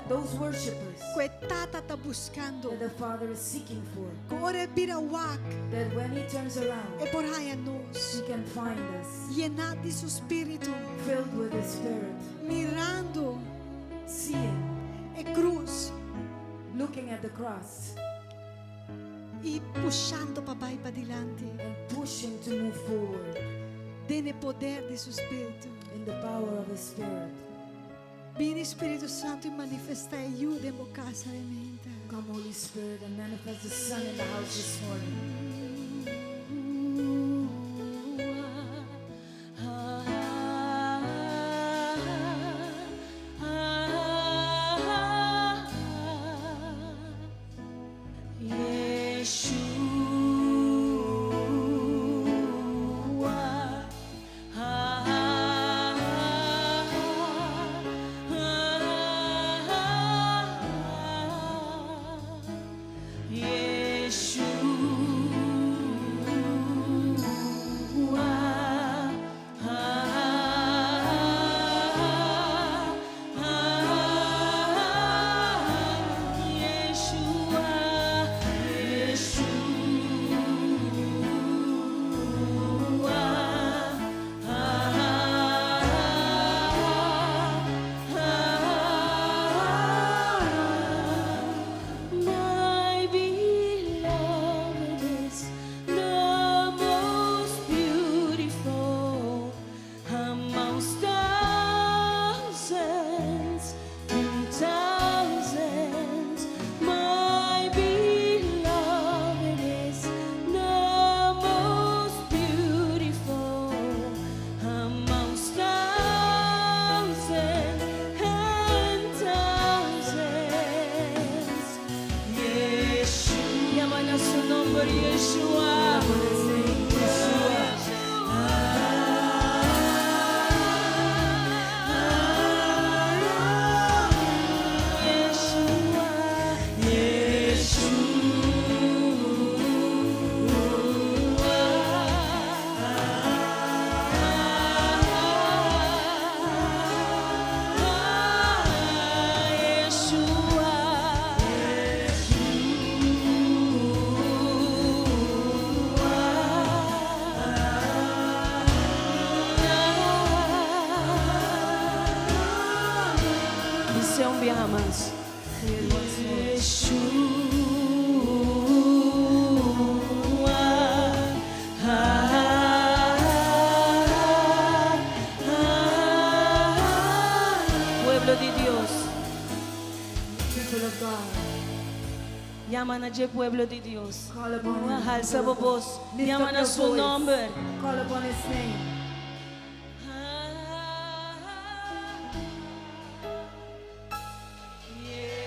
those worshippers ku e Tata ta buskando. that the Father is seeking for. Ku ora e bira wak That when He turns around, e por haña nos. He can find us Yená di su spiritu. filled with His Spirit, Mirando seeing, e krus looking at the cross, i pushando pa bai padilanti. and pushing to move forward Den e poder di su spiritu. in the power of His Spirit. Bini Spiritu Santu i manifestá e Yu den bo kas awe mainta. Come, Holy Spirit, and manifest the Son in the house this morning. Yeshua. Ah, ah, ah, Yeshua. Ah, ah, Yeshua, Yeshua. Ah, ah, My beloved is the most beautiful amongst thousands and thousands. My beloved is the most beautiful amongst thousands and thousands. Yeshua. Llaman a su nombre Yeshua. His name, Yeshua. Yeshua. Yeshua. Bis'é un biaha mas. Say it once more. Yeshua. Ah, ah, Pueblo di Dios. People of God, Llama na e pueblo di Dios. call upon Him. Alsa bo bos. Lift Llama up na your su voice. nòmber. Call upon His name. Ah, yeah.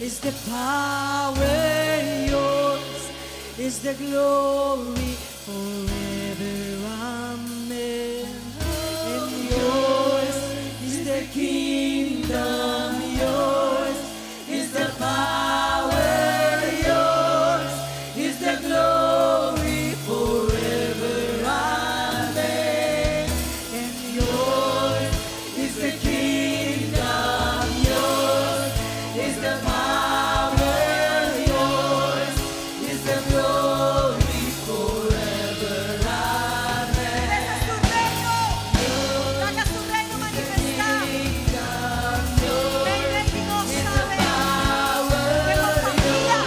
is the power, yours is the glory forever. Amen. And yours is the kingdom, yours is the power, yours is the glory forever. Amen. And yours is the kingdom, yours is the power, yours is the glory forever. Amen. Resta su reino. Haga su reino manifestar. Ven, ven, y no sabe. Den bo famia,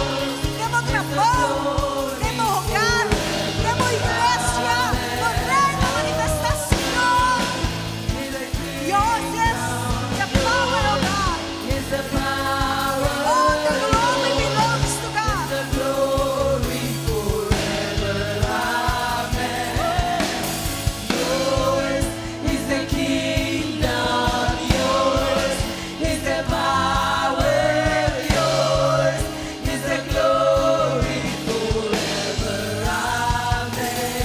den bo trabou, den bo hogar, den bo iglesia, bo reino manifestá, Señor. Yours is the power of God. Is the power, All the glory belongs to God. the glory forever. Amen. Yours is the kingdom, yours is the power, yours is the glory forever. Amen.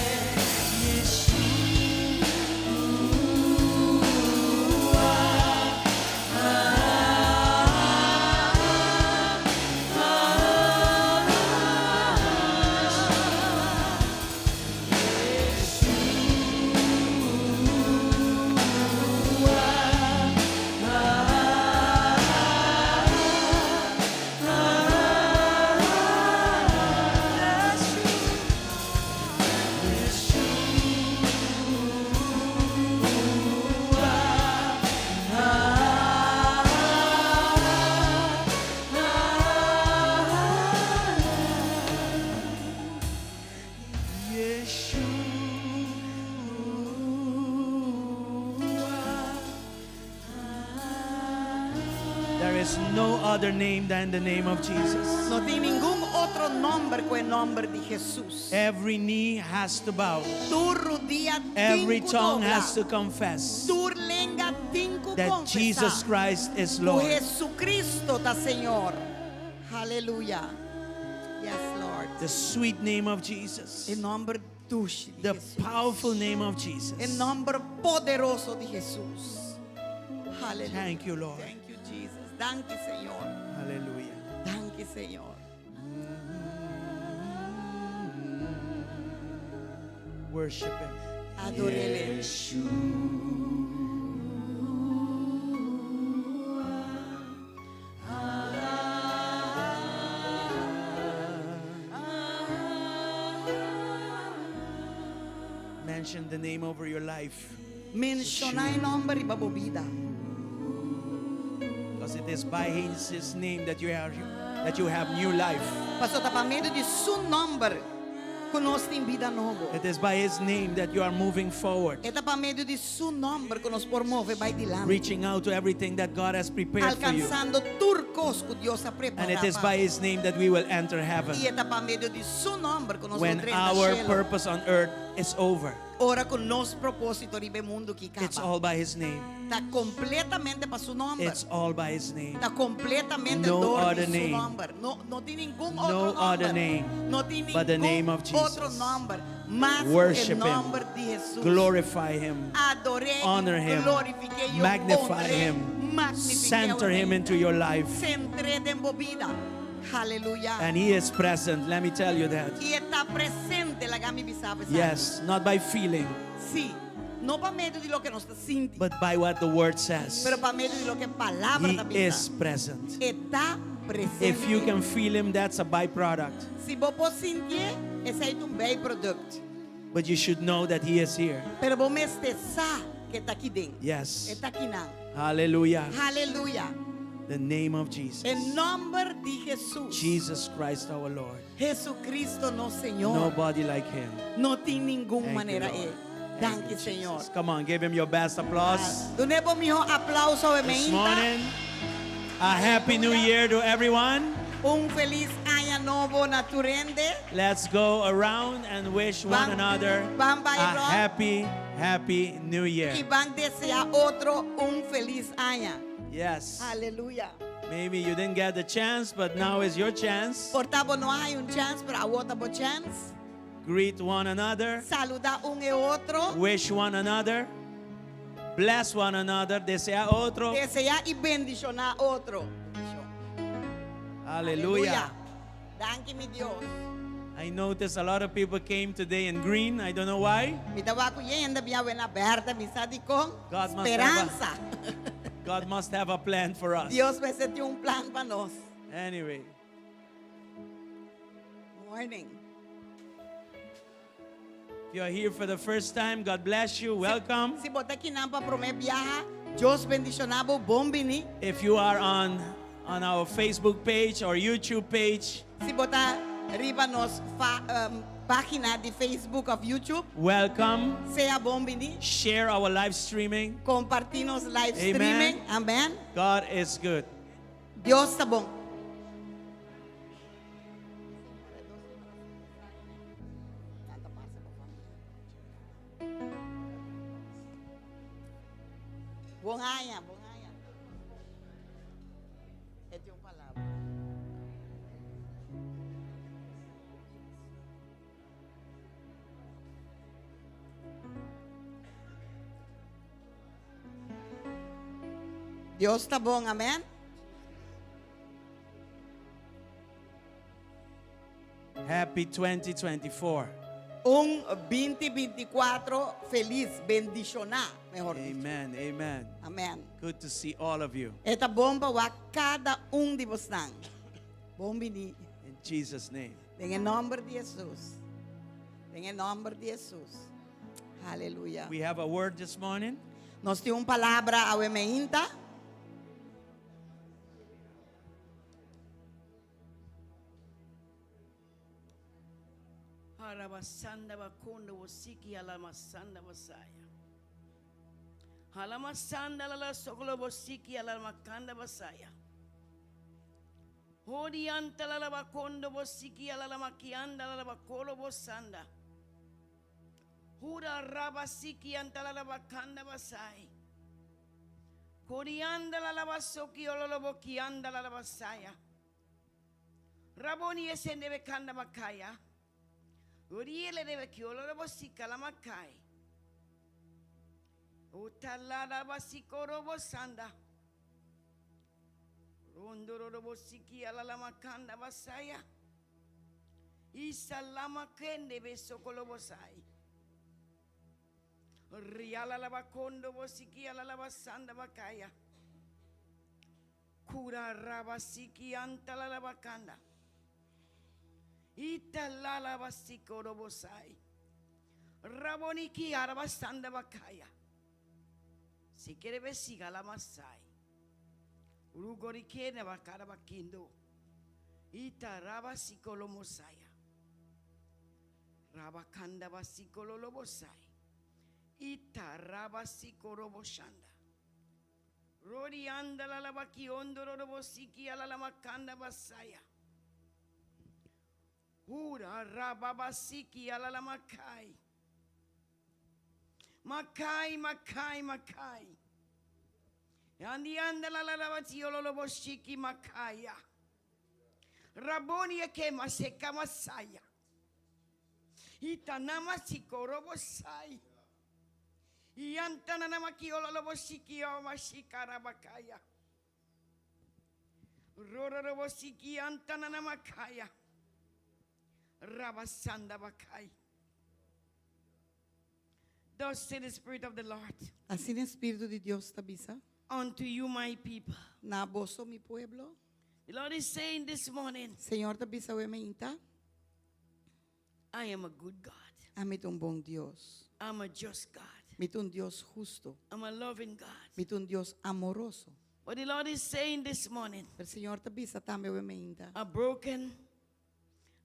Yeshua. Yeshua. There is no other name than the name of Jesus. No tin ningun otro nòmber ku e nòmber di Hesus. Every knee has to bow. Tur rudia Every tin ku tongue dobla. has to confess Tur lenga tin ku that konfesá. Jesus Christ is Ku Lord. Hesukristu ta Señor. Aleluya. Yes, Lord. The sweet name of Jesus. E nòmber dushi di The Hesus. powerful name of E Jesus. nòmber poderoso di Hesus. Aleluya. Thank you, Lord. Thank you, Jesus. Danki, Señor. Hallelujah. Danki, Señor. Worship Him. Ador'é. Mention the name over your life. Menshoná e nòmber riba bo bida. Because it is by His name that you have new life. Paso ta pa medio di su nòmber ku nos tin bida nobo. It is by His name that you are moving forward, E ta pa medio di su nòmber ku nos por move bai dilanti. reaching out to everything that God has prepared for you. Alkansando tur kos ku Dios a prepará. And it is by His name that we will enter heaven I e ta pa medio di su nòmber ku nos when lo drenta our shelu. purpose on earth is over. Ora ku nos propósito riba mundu aki It's kaba. all by His name. Ta kompletamente pa su nòmber. It's all by His name. Ta kompletamente No dor other di su name. nòmber. No, no tin ningun No otro nòmber. other name No tin but the name ningun of Jesus. otro nòmber. Mas Worship e Him. nòmber di Hesus. Glorify Him. Ador'é, Honor Him. glorifik'é, Magnify Him. Center Him into your life. Sentr'é den bo bida. Aleluya. And He is present. Let me tell you that. I e ta presente, laga mi bisa bo. Yes, not by feeling, Si. No pa medio di loke nos ta sinti, but by what the word says. pero pa medio di loke palabra He ta is bisa. present. E ta presente. If you can feel Him, that's a byproduct. Si bo por sintié, esei ta un byproduct. But you should know that He is here. Pero bo mester sa ku e ta aki den. Yes. E ta akinan. Hallelujah. Aleluya. The name of Jesus. E nòmber di Hesus. Jesus Christ our Lord. Hesukristu nos Señor. Nobody like Him. No tin ningun Thank you, manera Lord. e. Thank Danki, you, Señor. Jesus. Come on, give Him your best applause. Dun'é bo mihó aplouso This mainta. morning, a happy new year to everyone. Un felis aña nobo na tur hende. Let's go around and wish one Ban- another ban bai a rònt. happy, happy new year. I ban deseá otro un felis aña. Yes. Aleluya. Maybe you didn't get the chance, but now is your chance. Por ta bo no a haña un chèns, pero awor ta bo chèns. Greet one another. Saludá un e otro. Wish one another. Bless one another. Deseá otro. Deseá i bendishoná otro. Aleluya. Danki mi Dios. I noticed a lot of people came today in green. I don't know why. Mi ta wak ku yen hende bia wena berde, mi sa dikon. God must have a- Speransa. God must have a plan for us. Dios mester tin un plan pa nos. Anyway, Morning. if you are here for the first time, God bless you. Welcome. Si bo ta akinan pa promé biaha, Dios bendishoná bo, bon bini. If you are on on our Facebook page or YouTube page, Si bo ta riba nos fa, um, página di Facebook of YouTube, welcome. sea bon bini. Share our live streaming. Kompartí nos live Amen. streaming. Amen. God is good. Dios ta bon. Bon aña, bon aña. E tin un palabra. Dios ta bon, amen. Happy 2024. Un 2024 felis, bendishoná, mehor dicho. Amen. Amen. Amen. Good to see all of you. E ta bon pa wak kada un di bosnan. Bon bini. In Jesus' name. Den e nòmber di Hesus. Den e nòmber di Hesus. Aleluya. We have a word this morning. Nos tin un palabra awe meinta. Harabasanda bakondo bosiki alamasanda basaya. Halamasanda lala sokolo bosiki alamakanda basaya. Hodianta lala bakondo bosiki alamakianda lala bakolo bosanda. Hura rabasiki anta lala bakanda basai. Korianda lala basoki ololo bokianda lala basaya. Raboni esende bekanda bakaya. Uriele de bekiolo bosika la makai. Utalada basikoro bosanda. Rondoro bosiki ala la makanda basaya. Isalama kende besokolo bosai. Riala la bakondo bosiki ala la basanda bakaya. Kura rabasiki antala la bakanda. Italala basiko robosai. Raboniki arabasanda bakaya. Si quiere besiga la masai. Urugorikene bakara bakindo. Itaraba sikolomosaya. Rabakanda basikololobosai. Itaraba sikoroboshanda. Rorianda la labakiondo robosiki ala la makanda basaya. Hura rababasiki ala la makai. Makai, makai, makai. Andi anda la la labatiolo loboshiki makaya. Raboni eke maseka masaya. Itanama sikorobosai. Iantanana makiolo lobosiki o mashikara bakaya. Rororobosiki antanana makaya. Rabasanda bakai. Thus said the Spirit of the Lord Asina Spiritu di Dios ta bisa. unto you, my people. Na boso mi pueblo. The Lord is saying this morning, Señor ta bisa awe mainta. I am a good God. Ami ta un bon Dios. I'm a just God. Mi ta un Dios hustu. I'm a loving God. Mi ta un Dios amoroso. But the Lord is saying this morning, Pero Señor ta bisa tambe awe mainta. a broken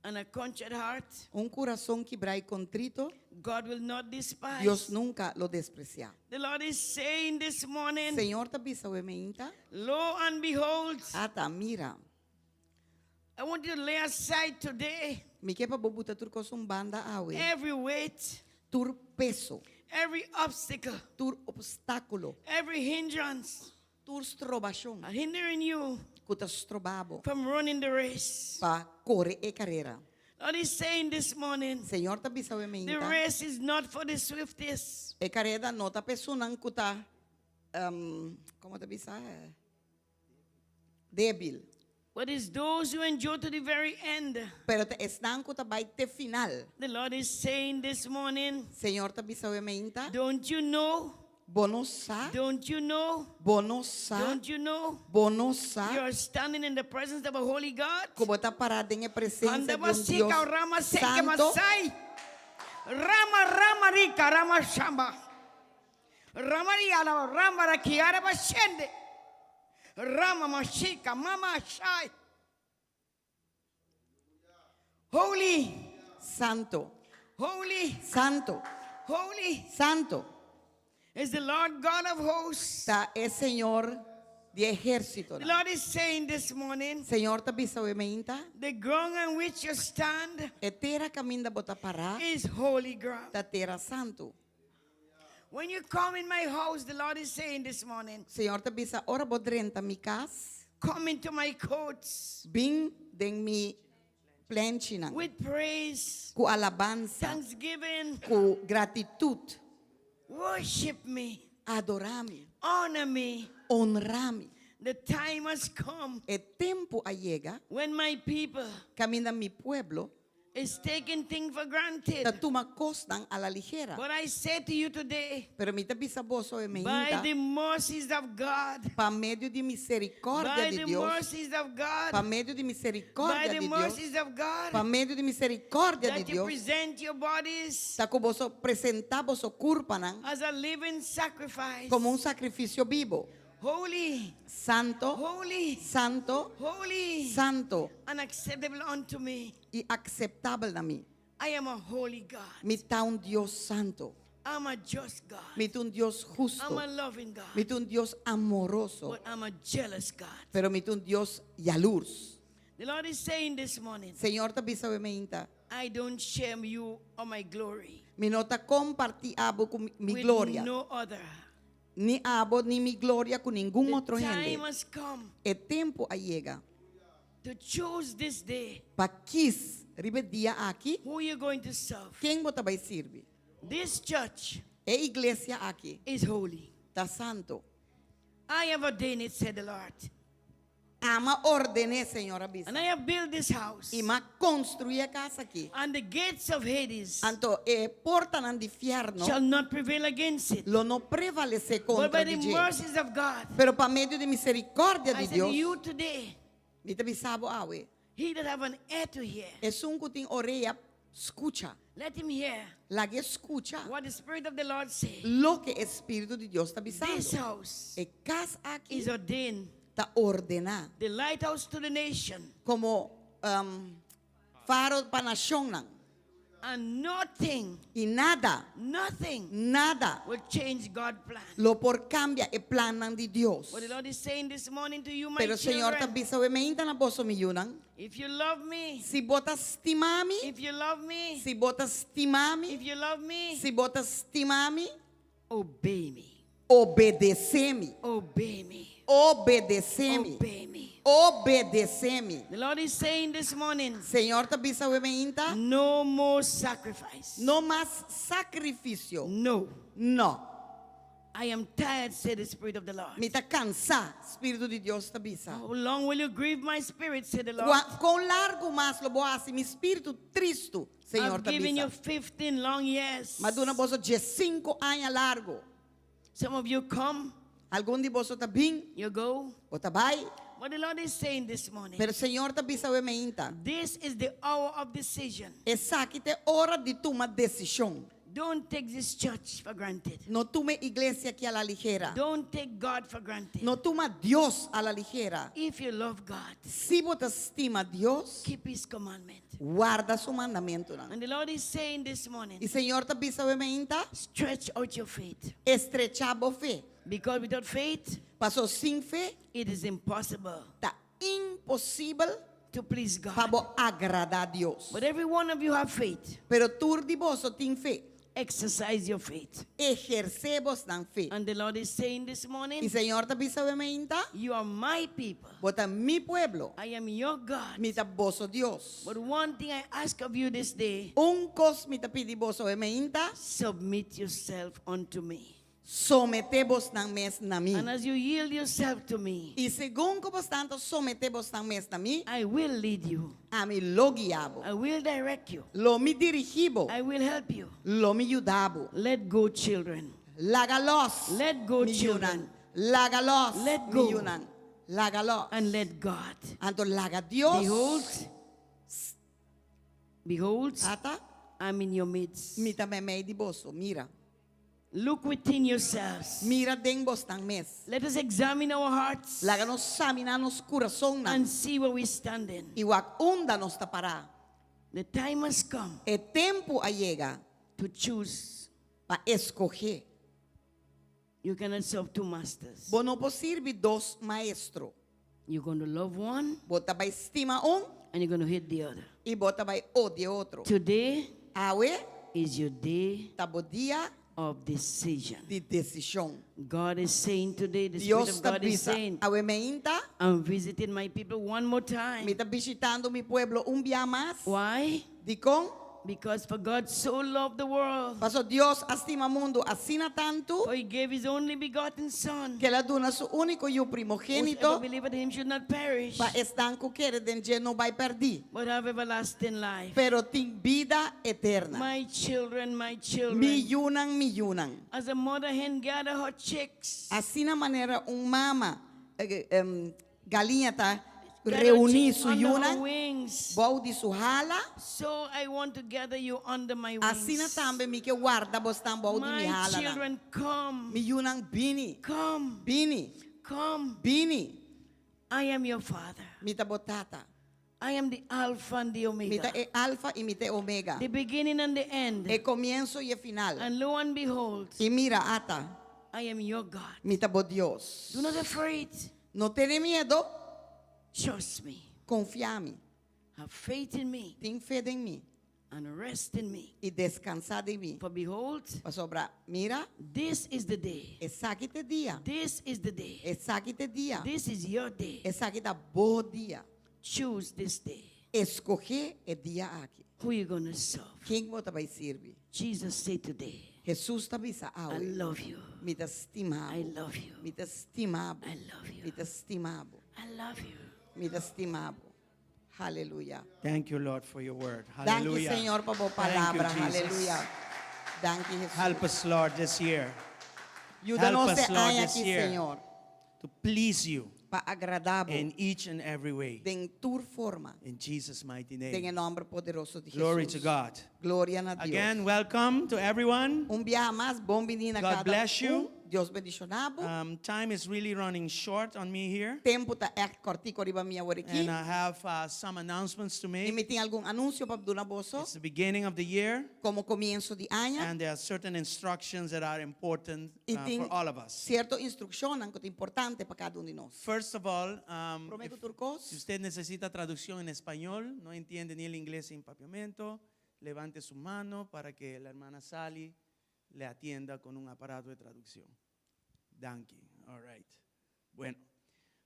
and a contrite heart, Un kurason kibrá i kontrito, God will not despise. Dios nunka lo despresiá. The Lord is saying this morning, Señor ta bisa awe mainta. lo and behold, Ata, mira. I want you to lay aside today Mi ke pa bo buta tur kos un banda awe. every weight, Tur peso, every obstacle, tur opstákulo, every hindrance tur strobashon hindering you. Ku ta stroba bo from running the race. pa kore e karera. Lord is saying this morning, Señor ta bisa awe the mainta, race is not for the swiftest. e kareda no ta pa esunnan ku ta, komo ta bisa, débil. But it's those who endure to the very end. Pero ta esnan ku ta bai te final. The Lord is saying this morning, Señor ta bisa awe mainta, don't you know? Bo no sa? Don't you know? Bo no sa? Don't you know? Bo no sa? You are standing in the presence of a holy God. Ku bo ta pará den e presensia di un Andabasika Dios rama seke santo. masai. Rama rama rika rama shamba. Rama riala rama rakiara bashende. Rama mashika mama shai. Holy, Santo, holy, santo, holy santo is the Lord God of hosts. ta e Señor di ehérsitonan. The Lord is saying this morning, Señor ta bisa awe mainta, the ground on which you stand e tera kaminda bo ta pará is holy ground. ta tera santu. When you come in my house, the Lord is saying this morning, Señor ta bisa, ora bo drenta mi kas, come into my courts bin den mi plenchinan with praise, ku alabansa, thanksgiving, ku gratitut, worship me, adorá mi, honor me. honrá mi. The time has come E tempu a yega when my people kaminda mi pueblo is taking things for granted. Ta tuma kosnan a la ligera. But I say to you today, Pero mi ta bisa boso e by meinta, the mercies of God, pa medio di misericordia by di the Dios, mercies of pa God, medio di by misericordia the di Dios, mercies of pa God, medio di misericordia di that you Dios, present your bodies ta ku boso presentá boso kurpanan as a living sacrifice, komo un sakrifisio bibo, holy, santo, holy, santo, holy, santo and acceptable unto me. i akseptabel na mi. I am a holy God. Mi ta un Dios santo. I'm a just God. Mi ta un Dios I'm husto. a loving God. Mi ta un Dios amoroso. But I'm a jealous God. Pero mi ta un Dios yalurs. The Lord is saying this morning, Señor ta bisa awe mainta. I don't share you or my glory Mi no ta kompartí abo ku mi with gloria. no other. Ni abo ni mi gloria ku ningun The otro hende. time has come E tempu a yega to choose this day pa kis riba e dia aki who you're going to serve. ken bo ta bai sirbi. This church E iglesia aki is holy. ta santo. I have ordained it, said the Lord. Ami a orden'é, Señor a bisa. And I have built this house. I m'a konstruí e kas aki. And the gates of Hades Anto e portanan di fièrnu shall not prevail against it. lo no prevalesé But kontra by the di dje. mercies of God, Pero pa medio di miserikòrdia I di said to Dios, you today, mi ta bisa bo awe. he that have an ear to hear, Esun ku tin orea, skucha. let him hear Lag'é skucha what the Spirit of the Lord say. loke e Spiritu di Dios ta This bisando. house E kas aki is ordained ta ordená the lighthouse to the nation, komo um, faro pa nashonnan. And nothing, I nada, nothing nada will change God's plan. lo por kambia e plannan di Dios. What the Lord is saying this morning to you, my Pero Señor ta children, bisa awe mainta na boso mi yunan, if you love me, si bo ta stima mi, if you love me, si bo ta stima mi, if you love me, si bo ta stima mi, obey me. obedesé mi. Obey me. Obedesé mi. Obey me. Obedesé mi. The Lord is saying this morning, Señor ta bisa awe mainta, no more sacrifice. no mas sakrifisio. No. No. I am tired, said the Spirit of the Lord. Mi ta kansá, Spiritu di Dios ta bisa. How long will you grieve my spirit, said the Lord? Kua, kon largu mas lo bo hasi mi spiritu tristu, Señor I've ta given you bisa. 15 long years. M'a duna boso 15 aña largu. Some of you come, Algun di boso ta bin, you go. bo ta bai. But the Lord is saying this morning, Pero Señor ta bisa awe mainta. this is the hour of decision. Esaki ta e ora di tuma desishon. Don't take this church for granted. No tuma e iglesia aki a la ligera. Don't take God for granted. No tuma Dios a la ligera. If you love God, Si bo ta stima Dios, keep His commandment. warda su mandamentunan. And the Lord is saying this morning, I Señor ta bisa awe mainta, stretch out your faith. estrechá bo fe. Because without faith, Paso sin fe, it is impossible ta imposibel to please God. pa bo agradá Dios. But every one of you have faith. Pero tur di boso tin fe. Exercise your faith. Ehersé bosnan fe. And the Lord is saying this I morning, Señor ta bisa awe mainta, You are my people. Bo ta mi pueblo. I am your God. Mi ta boso Dios. But one thing I ask of you this day Un kos mi ta pidi boso awe mainta, submit yourself unto me. Someté bosnan mes na mi. And as you yield yourself to me, I segun ku bosnan ta someté bosnan mes na mi, I will lead you. Ami lo guia bo. I will direct you. Lo mi dirigí bo. I will help you. Lo mi yuda bo. Let go, children. Laga los. Let go, mi children. yunan. Laga los. Let Mi go. yunan. Laga los. And let God. Anto laga Dios. Behold, behold, Ata, I'm in your midst. mi ta meimei di boso. Mira. Look within yourselves. Mira den bosnan mes. Let us examine our hearts Laga nos saminá nos kurasonnan. and see where we stand in. I wak unda nos ta pará. The time has come E tempu a yega to choose. pa eskohé. You cannot serve two masters. Bo no por sirbi dos maestro. You're going to love one Bo ta bai stima un and you're going to hate the other. i bo ta bai odia otro. Today Awe is your day ta bo dia of decision. di desishon. God is saying today, the Spirit Dios of ta God is bisa saying, awe mainta I'm visiting my people one more time. mi ta bishitando mi pueblo un bia mas. Why? Dikon? Because for God so loved the world, Paso Dios a stima mundu asina tantu for he gave his only begotten Son. ku el a duna su úniko yu Whosoever primogénito believeth in him should not perish, pa esnan ku kere den dje no bai pèrdí, but have everlasting life. pero tin bida eterna. My children, my children, Mi yunan, mi yunan. as a mother hen gather her chicks, Asina manera un mama eh, galiña ta gather her reuní chicks su under her yunan wings. bou di su hala. So I want to gather you under my wings. Asina tambe mi ke warda bosnan bou di mi My halanan. children, come, Mi yunan bini, come, bini, come. bini. I am your father. Mi ta bo tata. I am the Alpha and the Mi ta Omega, e alfa i mi ta e omega. the beginning and the end. E komienso i e final. And lo and behold, I mira, ata, I am your God. mi ta bo Dios. Do not afraid. No tene miedu, Trust me. konfia mi. Have faith in me Tin fe den mi and rest in me. i deskansá den mi. For behold, Pasobra, mira, this is the day. esaki ta e dia. This is the day. Esaki ta e dia. This is your day. Esaki ta bo dia. Choose this day. Eskohé e dia aki. Who you going to serve? Ken bo ta bai sirbi? Jesus said today, Hesus ta bisa I awe. love you. Mi ta stima bo. I love you. Mi ta stima bo. I love you. Mi ta stima bo. I love you. Mi ta stima bo. Aleluya. Thank you, Lord, for your word. Danki, Hallelujah. Señor, pa bo Thank you, palabra. Jesus. Aleluya. Danki, Hesus. Help us, Lord, this year Yuda nos Help us, Lord, e aña this aki, year. Señor, to please you pa agradá bo in each and every way. den tur forma, In Jesus' mighty den e name. nòmber poderoso di Glory Hesus. to God. Gloria na Dios. Again, welcome to everyone. Un biaha mas, bon biní na God kada bless you. un. Dios bendishoná bo. Time is really running short on me here. Tempu ta echt kòrtiku riba mi awor aki. And I have some announcements to I make. mi tin algun anunsio pa duna boso It's the beginning of the year, komo komienso di aña. and there are certain instructions that are important I tin for all of us. sierto instrukshonnan ku ta importante pa kada un di nos. First of all, Promé ku if, tur kos, si usted necesita traducción en español, no entiende ni el inglés en papiamento, levante su mano para que la hermana Sally le atienda con un aparato de traducción. Danki. All right. Bueno.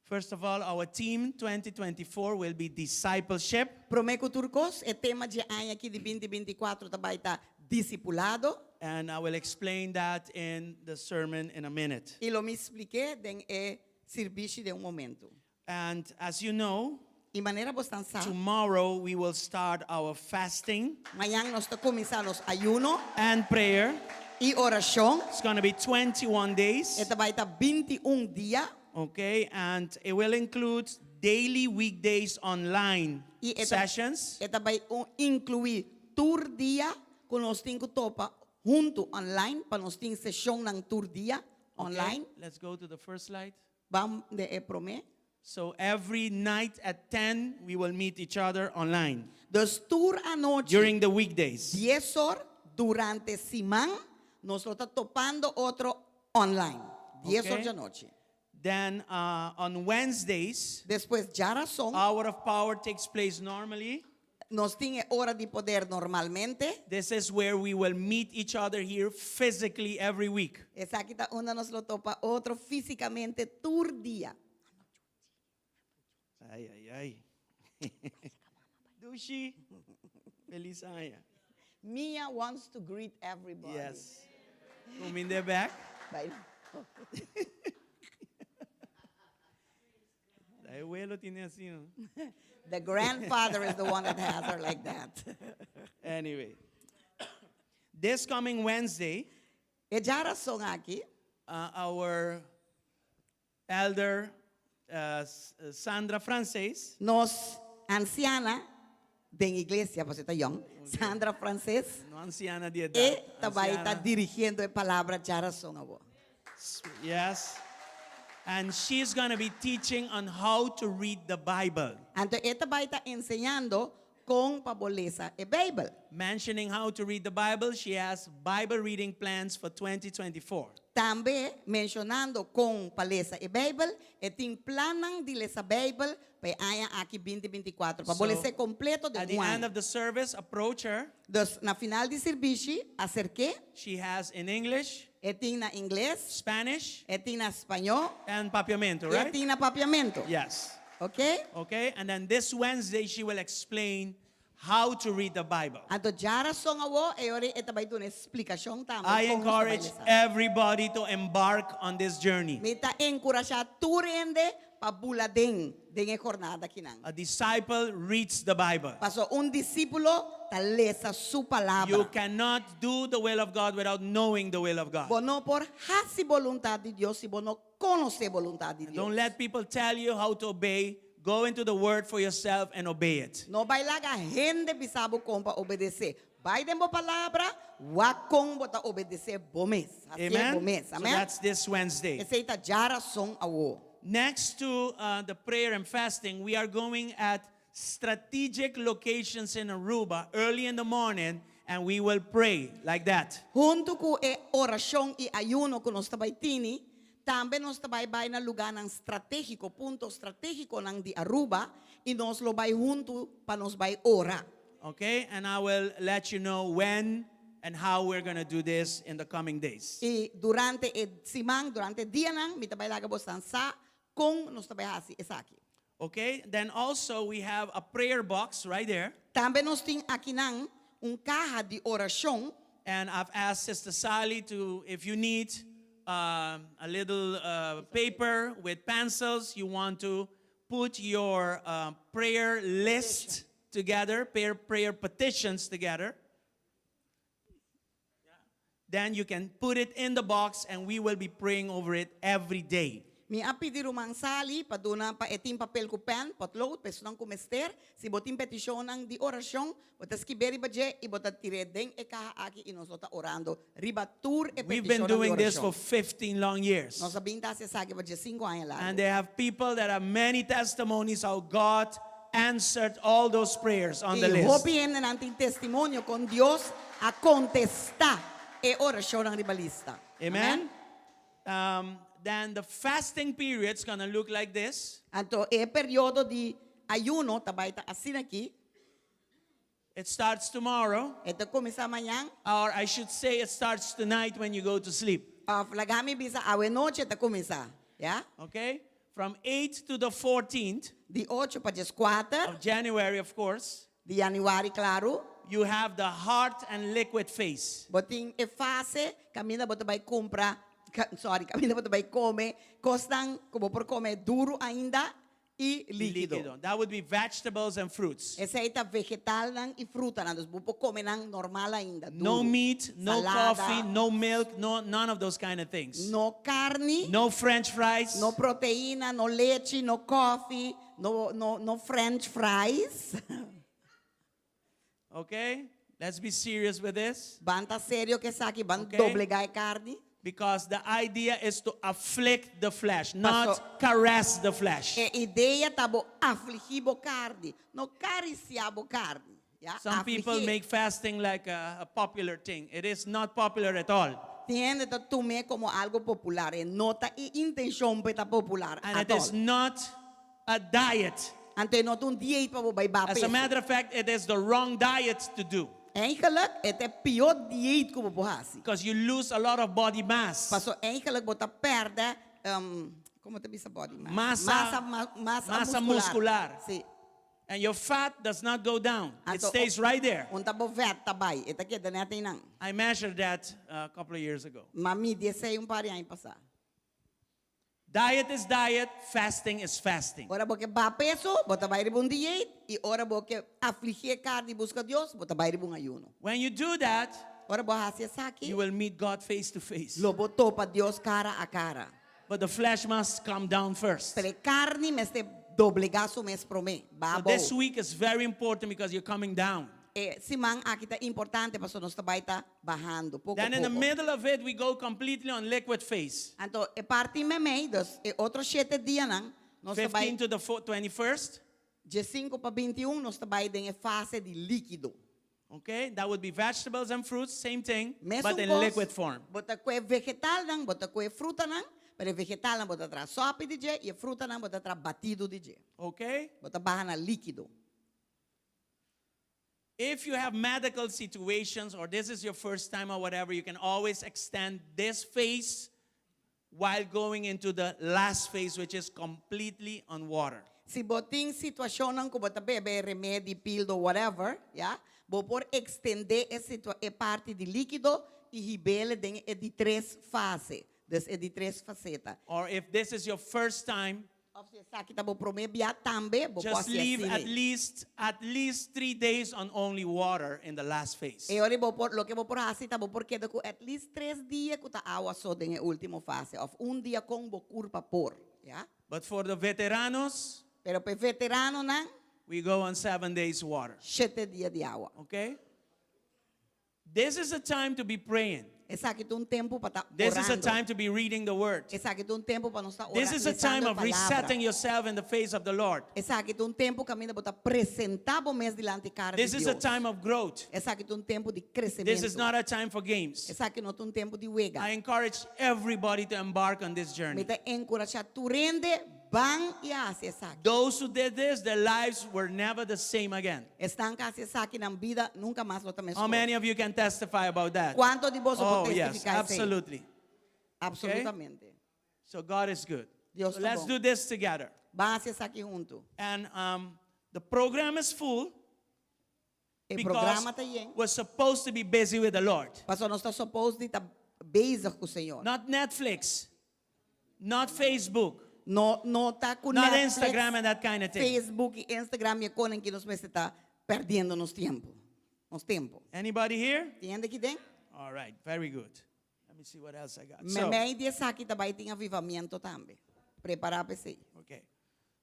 First of all, our theme 2024 will be discipleship. Promé ku tur kos, e tema di aña aki di 2024 ta bai ta disipulado. And I will explain that in the sermon in a minute. I lo mi splik'é den e sirbishi den un momento. And as you know, I manera boso sa, tomorrow we will start our fasting mañan nos ta kuminsá nos ayuno and prayer. i orashon. It's going to be 21 days. E ta bai ta 21 dia. Okay, and it will include daily weekdays online I e ta, sessions. e ta bai inkluí tur dia ku nos tin ku topa huntu online pa nos tin seshonnan tur dia Okay, online. Let's go to the first slide. Ban den e promé. So every night at 10, we will meet each other online Dus tur anochi during the weekdays. 10 or durante siman nos lo ta topando otro online. 10 Okay. or di anochi. Then on Wednesdays, Despues djarason, Hour of Power takes place normally. Nos tin e ora di poder normalmente. This is where we will meet each other here physically every week. Esaki ta unda nos lo topa otro físikamente tur dia. Ay, ay, ay. Dushi. Feliz aña. Mia wants to greet everybody. Yes. Kuminde back. Bye. E welo tine asina, no? The grandfather is the one that has her like that. Anyway. This coming Wednesday, E djarason aki, our elder Sandra Frances. Nos ansiana den iglesia, pasobra e ta yòn, Sandra Frances. No ansiana di edat. E ta bai ta dirigiendo e palabra djarason awor. Yes. And she's gonna be teaching on how to read the Bible. Anto e ta bai ta enseñando kon pa bo lesa e Beibel. Mentioning how to read the Bible, she has Bible reading plans for 2024. Tambe, menshonando kon pa lesa e Beibel, e tin plannan di lesa Beibel pa e aña aki 2024, pa bo les'é kompleto den At the un end aña. of the service, approach her. Dus, na final di sirbishi, aserk'é. She has in English. E tin na ingles. Spanish. E tin na spañó. And Papiamento, I e right? tin na papiamento. Yes. Ok? Okay, and then this Wednesday she will explain how to read the Bible. Anto djarason awo e ora e ta bai duna e splikashon tambe I kon nos ta bai encourage lesa. everybody to embark on this journey. Mi ta enkurashá tur hende pa bula den den e jornada akinan. A disciple reads the Bible. Paso un disípulo ta lesa su palabra. You cannot do the will of God without knowing the will of God. Bo no por hasi boluntat di Dios si bo no konosé boluntat di Dios. Don't let people tell you how to obey. Go into the word for yourself and obey it. No bai laga hende bisa bo kon pa obedesé. Bai den bo palabra, wak kon bo ta obedesé bo mes. Hasié bo Amen? mes. So Amen? that's this Wednesday. Esei ta djarason awo. Next to the prayer and fasting, we are going at strategic locations in Aruba early in the morning and we will pray like that. Huntu ku e orashon i ayuno ku nos ta bai tini, tambe nos ta bai bai na lugánan stratégiko, punto stratégikonan di Aruba, i nos lo bai huntu pa nos bai ora. Okay, and I will let you know when and how we're gonna do this in the coming days. I durante e siman, durante e dianan, mi ta bai laga bosan sa kon nos ta bai hasi esaki. Okay, then also we have a prayer box right there. Tambe nos tin akinan un kaha di orashon. And I've asked Sister Sally to, if you need a little paper with pencils, you want to put your prayer list together, prayer, prayer petitions together. Then you can put it in the box and we will be praying over it every day. Mi a pidi ruman Sally pa duna pa e tin papel ku pèn, potlood, pa esunnan ku mester. Si bo tin petishonnan di orashon, bo ta skib'é riba dje i bo ta tir'é den e kaha aki i nos lo ta orando riba tur e We've been petishonnan di doing this for orashon. 15 long years. Nos a bin ta hasi esaki pa diesinku aña And largu. they have people that have many testimonies how God answered all those prayers on the I list. hopi hendenan tin testimonio kon Dios a kontestá e orashonnan riba lista. Amen. Um, then the fasting period's gonna look like this. Anto e periodo di ayuno ta bai ta asina aki. It starts tomorrow. E ta kuminsá mañan. Or I should say it starts tonight when you go to sleep. Of laga mi bisa awe nochi e ta kuminsá. Ya? Okay? From 8 to the 14th. Di ocho pa dieskuater. Of January, of course. Di yanüari, klaru. You have the hard and liquid phase. Bo tin e fase kaminda bo ta bai kumpra, sorry, kaminda bo ta bai kome kosnan ku bo por kome duru ainda i líkido. Líkido. That would be vegetables and fruits. Esei ta vegetalnan i frutanan, dus bo por kome nan normal ainda, duru. No meat, no Salada. coffee, no milk, no, none of those kind of things. No karni. No french fries. No proteina, no lechi, no kofi, no, no, no french fries. Okay? Let's be serious with this. Ban ta serio ku esaki, ban Okay. doblegá e karni. Because the idea is to afflict the flesh, not Paso, caress the flesh. E idea ta bo afligí bo karni, no karisiá bo karni. Ya, Some people afligí. make fasting like a, a popular thing. It is not popular at all. Tin hende ta tum'é komo algo popular. E no ta e intenshon pa e ta popular And at it is all. not a diet. Anto e no ta un dieet pa bo bai baha As a peso. matter of fact, it is the wrong diet to do. Eigenlijk, e ta e pió dieet ku bo por hasi. Because you lose a lot of body mass. Paso eigenlijk bo ta pèrdè, komo ta bisa body mass? Masa, Masa, masa masa muskular. muskular. Si. And your fat does not go down. It Anto, stays right there. Unda bo vèt ta bai, e ta keda nèt einan. I measured that a couple of years ago. M'a midi esei un par di aña pasá. Diet is diet, fasting is fasting. Ora bo ke baha peso, bo ta bai riba un dieet, i ora bo ke afligí e karni i buska Dios, bo ta bai riba un ayuno. When you do that, Ora bo hasi esaki, you will meet God face to face. lo bo topa Dios kara a kara. But the flesh must come down first. Pero e karni mester doblegá su mes promé, baha So this abou. week is very important because you're coming down. E siman aki ta importante pasobra nos ta bai ta bahando poko Then in the poko. middle of it, we go completely on liquid phase. Anto e parti meimei, dus e otro shete dianan, nos ta bai 15 to the 21st. diesinku pa 21, nos ta bai den e fase di líkido. Okay, that would be vegetables and fruits, same thing, Mesun but in kos, liquid form. bo ta kue vegetalnan, bo ta kue frutanan, pero e vegetalnan bo ta traha sòpi di dje i e frutanan bo ta traha batido di dje. Okay? Bo ta baha na líkido. If you have medical situations or this is your first time or whatever, you can always extend this phase while going into the last phase, which is completely on water. Si bo tin situacionnan cu bo ta bebe remedi, pildo, whatever, ya, bo por extende e situa e parti di likido y hibele den e di tres fase, dus e di tres faceta. Or if this is your first time, Of si esaki ta bo prome bia tambe, bo por Just haci leave asina. at least at least three days on only water in the last phase. E ora bo por, loke bo por haci ta bo por keda cu at least tres dia cu ta awa so den e ultimo fase, of un dia con bo curpa por, ya. But for the veteranos, Pero pa e veteranonan, we go on 7 days water. shete dia di awa. Okay? This is a time to be praying. Esaki ta un tempu pa ta This is a orando. time to be reading the word. Esaki ta un tempu pa nos ta ora, This is a time lesando e of palabra. resetting yourself in the face of the Lord. Esaki ta un tempu kaminda bo ta presentá bo mes dilanti kara di This is a Dios. time of growth. Esaki ta un tempu di This is kresementu. not a time for games. Esaki no ta un tempu di wega. I encourage everybody to embark on this Mi journey. ta enkurashá tur hende ban i hasi esaki. Those who did this, their lives were never the same again. Esnan ku hasi esaki nan bida nunka mas lo ta How meskos. many of you can testify about that? Kuantu di boso por Oh, yes, testifiká esei? absolutely. Absolutamente. So God is good. Dios So ta let's bon. do this together. Ban hasi esaki huntu. And the program is full E because programa ta yen. we're supposed to be busy with the Lord. Pasobra nos ta supposed di ta bezig ku Señor. Not Netflix, not Facebook, No no ta ku not Netflix, Instagram and that kind of thing. Facebook i Instagram i e konan ku nos mester ta perdiendo nos tempu. Nos tempu. Anybody here? Tin hende aki den? All right, very good. Let me see what else I got. So, Meimei di esaki ta bai tin avivamiento tambe. Prepará pa esei. okay.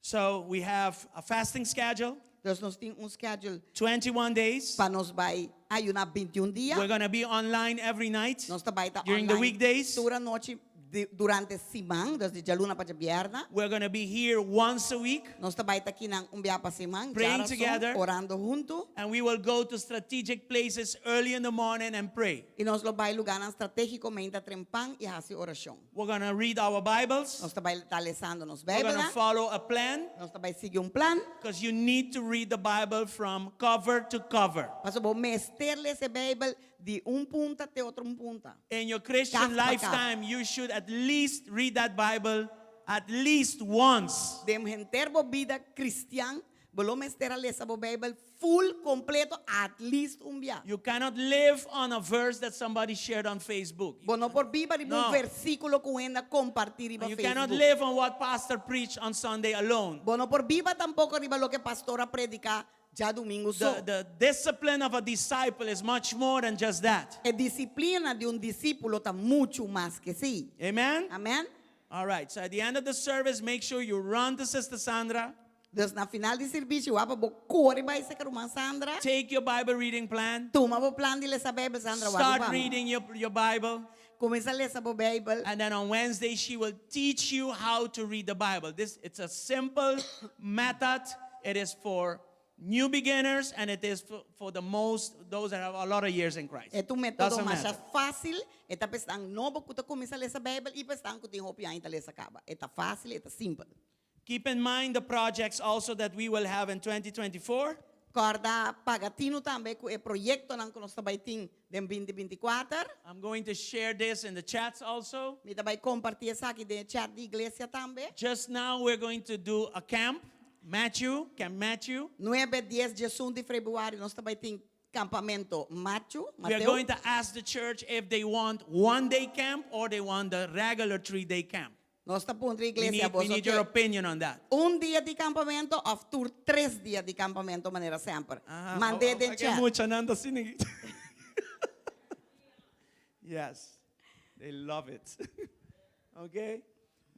So we have a fasting schedule, Dus nos tin un schedule 21 days. pa nos bai ayuná 21 dia. We're going to be online every night Nos ta bai ta during the online weekdays. tur anochi di, durante siman, dus di djaluna pa djabièrnè. We're going to be here once a week. Nos ta bai ta akinan un bia pa siman, Praying djarason, together. orando huntu. And we will go to strategic places early in the morning and pray. I nos lo bai lugánan stratégiko mainta trempan i hasi orashon. We're going to read our Bibles. Nos ta bai ta lesando nos We're going to Beibelnan. follow a plan Nos ta bai sigui un plan. because you need to read the Bible from cover to cover. Pasobra bo mester lesa e Beibel di un punta te otro un punta. In your Christian Kaf pa kaf. lifetime, you should at least read that Bible at least once. Den henter bo bida kristian, bo lo mester a lesa bo Beibel full kompleto at least un bia. You cannot live on a verse that somebody shared on Facebook. Bo no por biba riba No. un versíkulo ku hende a kompartí riba You cannot Facebook. live on what pastor preached on Sunday alone. Bo no por biba tampoko riba loke pastor a prediká djadumingu so. The discipline of a disciple is much more than just that. E disiplina di un disípulo ta muchu mas ku esei. Amen? Amèn? All right. So at the end of the service, make sure you run to Sister Sandra. Dus na final di servisio, wak pa bo kore bai serka ruman Sandra. Take your Bible reading plan. Tuma bo plan di lesa Beibel, Sandra, wak Start pa bo. reading your Bible. Kuminsá lesa bo Beibel. And then on Wednesday, she will teach you how to read the Bible. This it's a simple method. It is for new beginners and it is for the most those that have a lot of years in Christ. E ta un método Doesn't mas matter. fásil. E ta pa esnan nobo ku ta kuminsá lesa Beibel i pa esnan ku tin hopi aña ta lesa kaba. E ta fásil, e ta simpel. Keep in mind the projects also that we will have in 2024. Kòrda paga tinu tambe ku e proyektonan ku nos ta bai tin den 2024. I'm going to share this in the chats also. Mi ta bai kompartí esaki den e chat di iglesia tambe. Just now we're going to do a camp, Matthew, Camp Matthew. Nuebe, dies, diesun di febrüari nos ta bai tin Kampamento Machu, We are Mateo. going to ask the church if they want one day camp or they want the regular 3 day camp. Nos ta puntra We iglesia need, we boso need your ke opinion on that. un dia di kampamento òf tur tres dia di kampamento manera semper. Ah, Mand'é oh, den oh, chat. mucha nanda sini. Yes, they love it. Okay?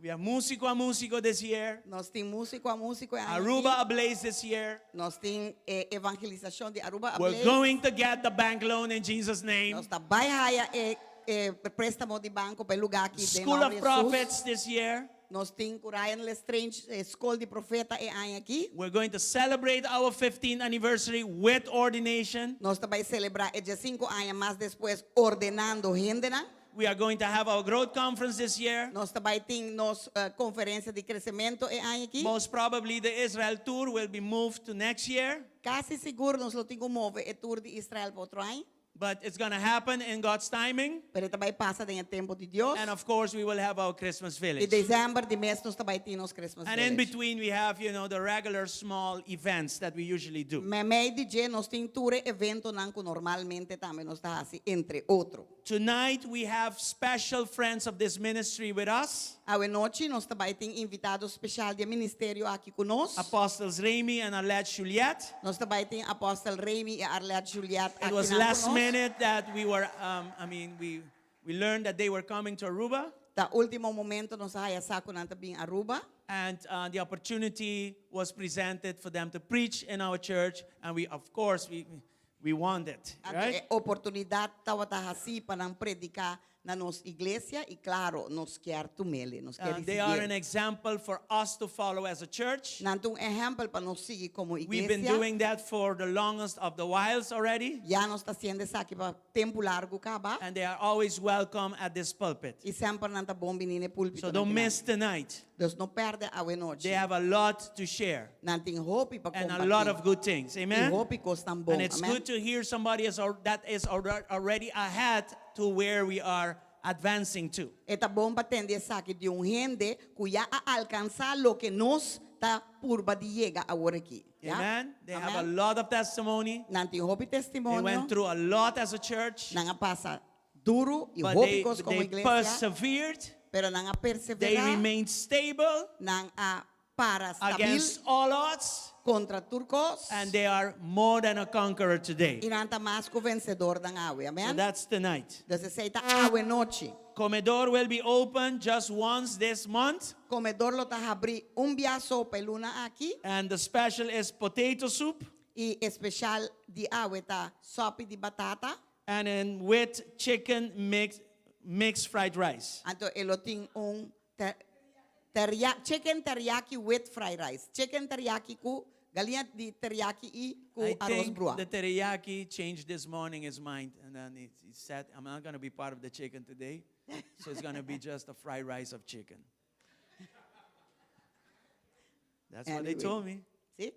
We have Musico a Musico this year. Nos tin Musico a Musico e aña aki. Aruba Ablaze this year. Nos tin e evangelisashon di Aruba We're Ablaze. going to get the bank loan in Jesus' name. Nos ta bai haya e e préstamo di banko pa e lugá aki den School nomber of di Jesus. Prophets this year. Nos tin ku Ryan Lestrange e Skol di Profeta e aña aki. We're going to celebrate our 15th anniversary with ordination. Nos ta bai selebrá e diesinku aña mas despues ordenando hendenan. We are going to have our growth conference this year. Nos ta bai tin nos konferensia di kresementu e aña aki. Most probably the Israel tour will be moved to next year. Kasi sigur nos lo tin ku move e tour di Israel pa otro aña. But it's going to happen in God's timing. Pero e ta bai pasa den e tempu di Dios. And of course, we will have our Christmas I village. desèmber di mes nos ta bai tin nos Christmas And in village. between, we have, you know, the regular small events that we usually do. Meimei di dje nos tin tur e eventonan ku normalmente tambe nos ta hasi, entre otro. Tonight, we have special friends of this ministry with us. Awe nochi nos ta bai tin invitado special di e ministerio aki ku nos. Apostles Remy and Arlette Juliet. Nos ta bai tin Apostel Remy i Arlette Juliet It was akinan ku last nos. minute that we were, um, I mean, we, we learned that they were coming to Aruba. Ta ultimo momento nos a haya sa ku nan ta bin Aruba. And uh, the opportunity was presented for them to preach in our church. And we, of course, we, we want it, Anto right? e oportunidat tabata hasi pa nan prediká na nos iglesia i klaro nos kier tum'ele, nos kier Uh, they are an risibié. example for us to follow as a church. Nan ta un ehèmpel pa nos sigui komo We've been iglesia. doing that for the longest of the whiles already. Ya nos ta hasiendo esaki pa tempu largu kaba And they are always welcome at this pulpit. i semper nan ta bon bini na e So púlpito don't nan miss tonight. Dus no pèrdè awe nochi. They have a lot to share Nan tin hopi pa and a lot kompartí. of good things. Amen. I hopi kosnan bon. And it's Amen. good to hear somebody is al- that is alre- already ahead to where we are advancing to. E ta bon pa tende esaki di un hende ku ya a alkansá loke nos ta purba di yega awor aki. Ya? Amen. They have a Amen. lot of testimony. Nan tin hopi They testimonio. went through a lot as a church, Nan a pasa duru i but hopi they, kos komo they iglesia. persevered. Pero nan a They perseverá. remained stable Nan a para stabil against all odds, kontra tur kos. and they are more than a conqueror today. I nan ta mas ku vensedornan awe. So Amen. that's tonight. Dus esei ta awe nochi. Comedor will be open just once this month, Comedor lo ta habrí un bia so pa e luna aki. and the special is potato soup I e special di awe ta sopi di batata. and then with chicken mixed mixed fried rice. Anto e lo tin un ter, teriyaki, chicken teriyaki with fried rice. Chicken teriyaki ku galiña di teriyaki i ku I arroz think brua. the teriyaki changed this morning his mind, and then he, he said, "I'm not going to be part of the chicken today, so it's going to be just a fried rice of chicken." That's what they Anyway. told me. Si?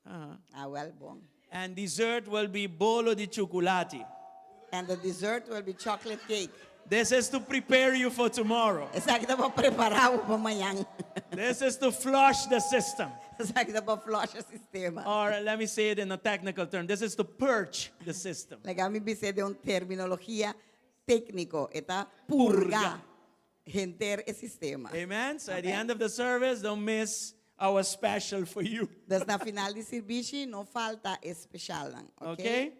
Uh-huh. Ah, well, bon. And dessert will be bolo di chocolate. And the dessert will be chocolate cake. This is to prepare you for tomorrow. Esaki ta pa prepará bo pa mañan. This is to flush the system. Esaki ta pa flush e sistema. Or let me say it in a technical term. This is to purge the system. Laga mi bis'é den un terminologia tékniko. E ta purga henter e sistema. Amen. So at the Amen. end of the service, don't miss our special for you. Dus na final di sirbishi no falta e specialnan. Okay? Okay?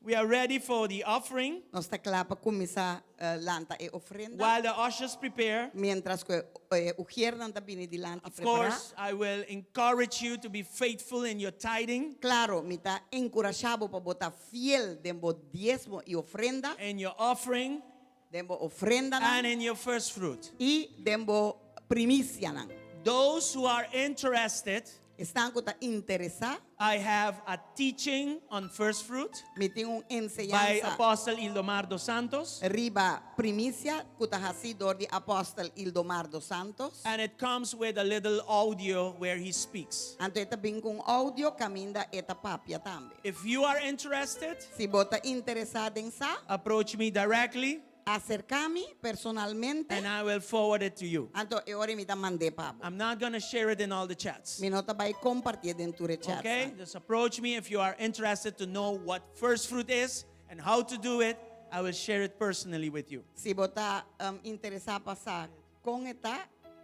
We are ready for the offering. Nos ta kla pa kuminsá eh, lanta e ofrenda. While the ushers prepare, Mientras ku e ujiernan ta bini dilanti of prepará. course, I will encourage you to be faithful in your tithing, Klaro, mi ta enkurashá bo pa bo ta fiel den bo diesmo i ofrenda, in your offering, den bo ofrendanan and in your first fruit. i den bo primisianan. Those who are interested Esnan ku ta interesá. I have a teaching on first fruit Mi tin un by enseñansa Apostle Ildomar dos Santos. riba primisia ku ta hasí dor di Apòstel Ildomar dos Santos. And it comes with a little audio where he speaks. Anto e ta bin ku un oudio kaminda e ta papia tambe. If you are interested, Si bo ta interesá den sa, approach me directly aserká mi personalmente, and I will forward it to you. anto e ora mi ta mand'é pa bo. I'm not going to share it in all the chats. Mi no ta bai kompartié den tur e Okay? chatnan. Just approach me if you are interested to know what first fruit is and how to do it. I will share it personally with you. Si bo ta interesá pa sa kon e ta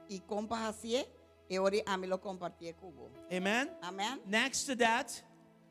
i kon pa hasié, e ora ami lo kompartié ku bo. Amen. Amen. Next to that,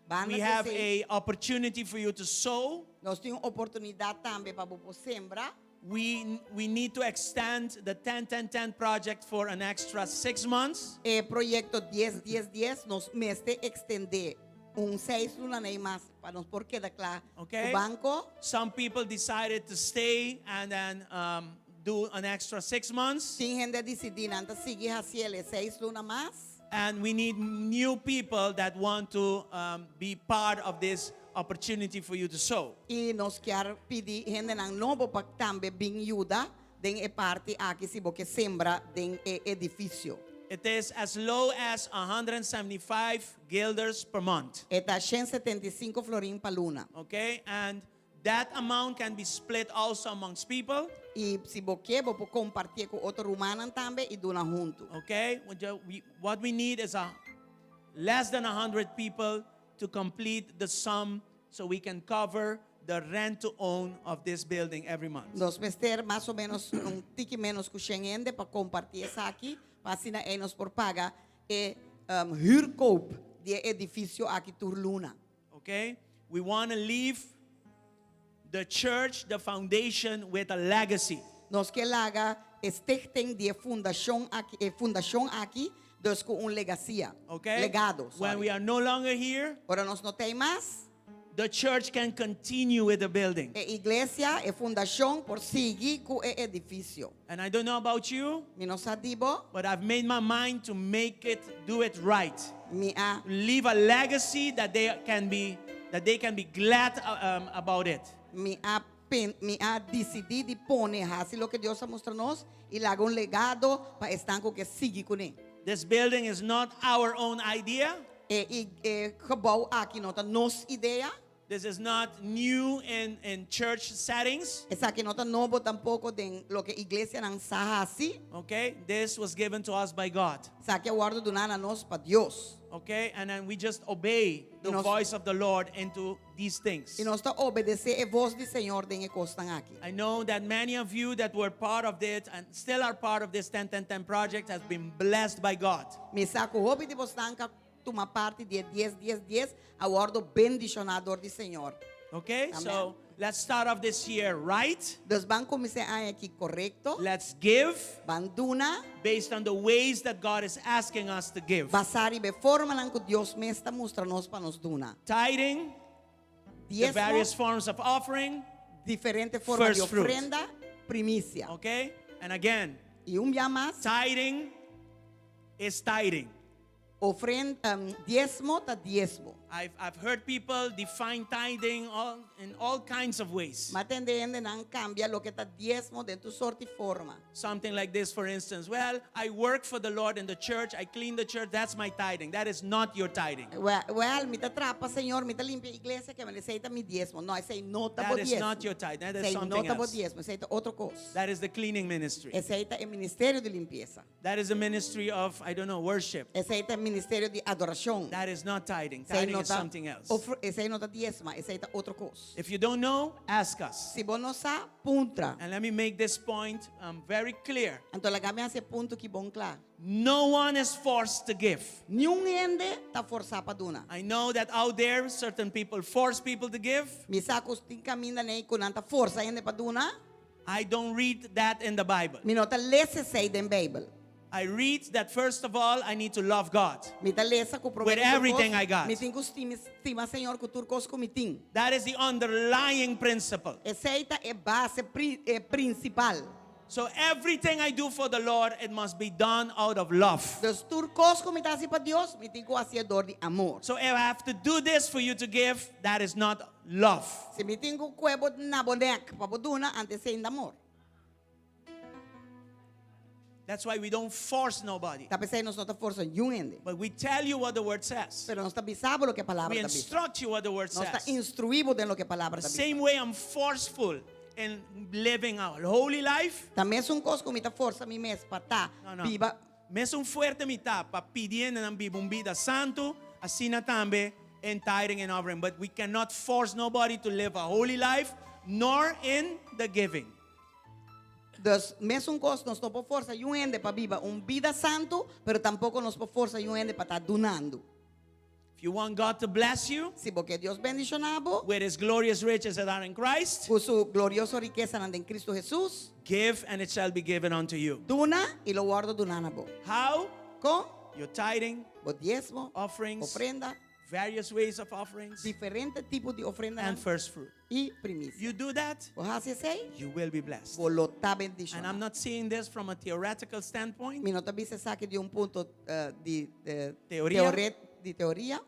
Banda we have esei, a opportunity for you to sow. Nos tin un oportunidat tambe pa bo por sembra. We need to extend the 10 10 10 project for an extra six months. E proyekto dies dies dies nos mester ekstendé un seis luna nei mas pa nos por keda kla Okay. ku banko. Some people decided to stay and then um, do an extra six months. Tin hende a disidí nan ta sigui hasi el e seis luna mas. And we need new people that want to um, be part of this opportunity for you to sow. I nos kier pidi hendenan nobo pa tambe bin yuda den e parti aki si bo ke sembra den e edifisio. It is as low as 175 guilders per month. E ta 175 florin pa luna. Okay? And that amount can be split also amongst people. I si bo ke, bo por kompartié ku otro rumannan tambe i duna huntu. Okay? What we need is a less than 100 people to complete the sum so we can cover the rent to own of this building every month. Nos mester mas o ménos un tiki ménos ku shen hende pa kompartí esaki, pa asina ei nos por paga e huurkoop di e edifisio aki tur luna. Okay? We want to leave the church, the foundation with a legacy. Nos ke laga e stichting di e fundashon aki, e fundashon aki dus ku un legasia, Okay? legado, When sorry. we are no longer here, Ora nos no t'ei mas, the church can continue with the building. e iglesia, e fundashon por sigui ku e edifisio. And I don't know about you, Mi no sa di bo, but I've made my mind to make it, do it right. Mi a Leave a legacy that they can be that they can be glad uh, um, about it. Mi a pen, mi a disidí di pone hasi loke Dios a mustra nos i laga un legado pa esnan ku ke sigui kuné. This building is not our own idea. E i e gebou aki no ta nos idea. This is not new in, in church settings. Esaki no ta nobo tampoko den loke iglesianan sa hasi. Okay? This was given to us by God. Esaki a wòrdu duná na nos pa Dios. Okay? And then we just obey the I nos, voice of the Lord into these things. I nos ta obedesé e vos di Señor den e kosnan aki. I know that many of you that were part of it and still are part of this 10 10 10 project has been blessed by God. Mi sa ku hopi di bosnan ka tuma parti di e dies dies dies a wòrdu bendishoná dor di Señor. Okay? Amen. So let's start off this year right. Dus ban kuminsá e aña aki korekto. Let's give Ban duna. based on the ways that God is asking us to give. Basá riba e formanan ku Dios mes ta mustra nos pa nos duna. Tithing, the Diesmo, various forms of offering. Diferente forma di First fruit. ofrenda, primisia. Okay? And again, I un bia mas, tithing is tithing. Ofrenda, um, diesmo ta diesmo. I've, I've heard people define tithing all, in all kinds of ways. M'a tende hendenan kambia loke ta diesmo den tur sorto di forma. Something like this, for instance. Well, I work for the Lord in the church. I clean the church. That's my tithing. That is not your tithing. Well, well, mi ta traha pa Señor, mi ta limpia iglesia, ke men esei ta mi diesmo. No, esei no ta bo That is diesmo. not your tithe. That is Esei no something ta bo else. diesmo, esei ta otro kos. That is the cleaning ministry. Esei ta e ministerio di limpiesa. That is the ministry of, I don't know, worship. Esei ta e ministerio di adorashon. That is not tithing. Esei Tithing no is ta something else. ofre- esei no ta diesma, esei ta otro kos. If you don't know, ask us. Si bo no sa, puntra. And let me make this point um, very clear. Anto laga mi hasi e punto ki bon kla. No one is forced to give. Niun hende ta forsá pa duna. I know that out there, certain people force people to give. Mi sa ku tin kaminda nei ku nan ta forsa hende pa duna. I don't read that in the Bible. Mi no ta lesa esei den Beibel. I read that first of all, I need to love God. Mi ta lesa ku promé With ku tur everything kos, I got. mi tin ku stima, stima Señor ku tur kos ku mi tin. That is the underlying principle. Esei ta e base pri, e prinsipal. So everything I do for the Lord, it must be done out of love. Dus tur kos ku mi ta hasi pa Dios, mi tin ku hasié dor di amor. So if I have to do this for you to give, that is not love. Si mi tin ku kue bo na bo nek pa bo duna, anto esei no ta amor. That's why we don't force nobody. Ta p'esei nos no ta forsa niun hende. But we tell you what the word says. Pero nos ta bisa bo loke e palabra We ta bisa. instruct you what the word Nos ta says. instruí bo den loke e palabra The ta bisa. same way I'm forceful in living a holy life. Ta mesun kos ku mi ta forsa mi mes pa ta No, no. biba. Mesun fuerte mi ta pa pidi hendenan biba un bida santu, asina tambe in tithing and offering. But we cannot force nobody to live a holy life, nor in the giving. Dus, mesun kos, nos no por forsa yun hende pa biba un bida santu, pero tampoko nos por forsa yun hende pa ta dunando. If you want God to bless you Si bo ke Dios bendishoná bo with his glorious riches that are in Christ, ku su glorioso rikesanan den Kristu Hesus, give and it shall be given unto you. duna i lo wòrdu duná na bo. How? Kon? Your tithing, Bo diesmo, offerings, ofrenda, various ways of offerings, diferente tipo di ofrendanan and first fruit. i primisia. You do that, Bo hasi esei, you will be blessed. bo lo ta And I'm bendishoná. not seeing this from a theoretical standpoint. Mi no ta bisa esaki di un punto di Teoria. teore di teoria.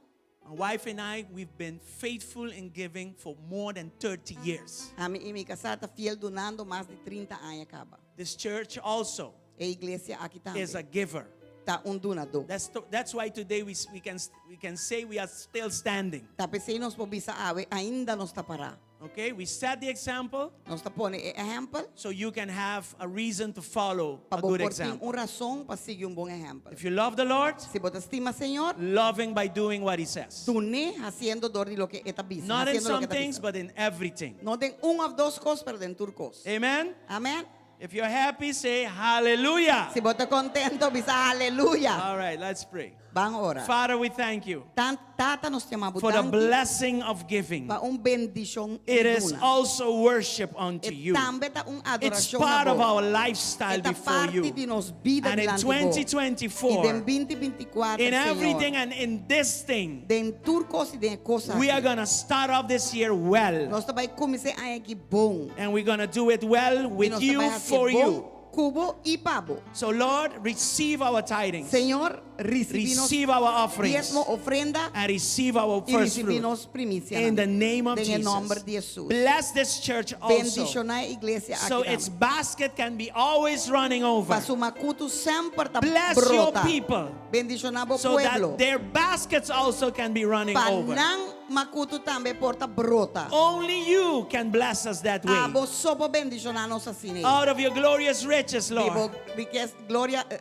My wife and I, we've been faithful in giving for more than 30 years. Ami i mi kasá ta fiel dunando mas di 30 aña kaba. This church also E iglesia aki tambe is a giver. ta un dunadó. That's, to, that's why today we, we, can, we can say we are still standing. Ta p'esei nos por bisa awe, ainda nos ta pará. Okay, we set the example Nos ta pone e ehèmpel so you can have a reason to follow pa a bo good por tin example. un rason pa sigui un bon ehèmpel. If you love the Lord, Si bo ta stima Señor, loving by doing what He says. dun'é hasiendo dor di loke e ta bisa, Not in hasiendo loke some e ta things, bisa. but in everything. No den un òf dos kos, pero den tur kos. Amen. Amèn. If you're happy, say hallelujah. Si bo ta contento, bisa aleluya. All right, let's pray. Ban ora. Father, we thank you Tan, tata nos ta yama bo for the danki blessing of giving. pa un bendicion It is duna. also worship unto E you. tambe ta un It's adoracion na part of bo. our lifestyle E ta before parti you. di nos bida And in dilanti bo. 2024, I den 2024, in Señor, everything and in this thing, den tur cos y den e cos we are aki, going to start off this year well. nos ta bay cuminsa e aña aki bon. And we're going to do it well I with nos ta you, bai hasi for bon you. ku bo i pa bo. So, Lord, receive our tithings, Señor, recibí nos receive our offerings, diezmo, ofrenda and receive our i first recibí fruit. nos primicianan. In the name of Den e Jesus. nomber di Jesus. Bless this church also. Bendishoná e iglesia aki So tambe. its basket can be always running over. Pa su makutu semper ta Bless your brota. people. Bendishoná bo So pueblo. that their baskets also can be running Pa over. nan makutu tambe por ta brota. Only you can bless us that way. Abo so por bendishoná nos asina. Out of your glorious riches, Di bo Lord. rikes, gloria, eh,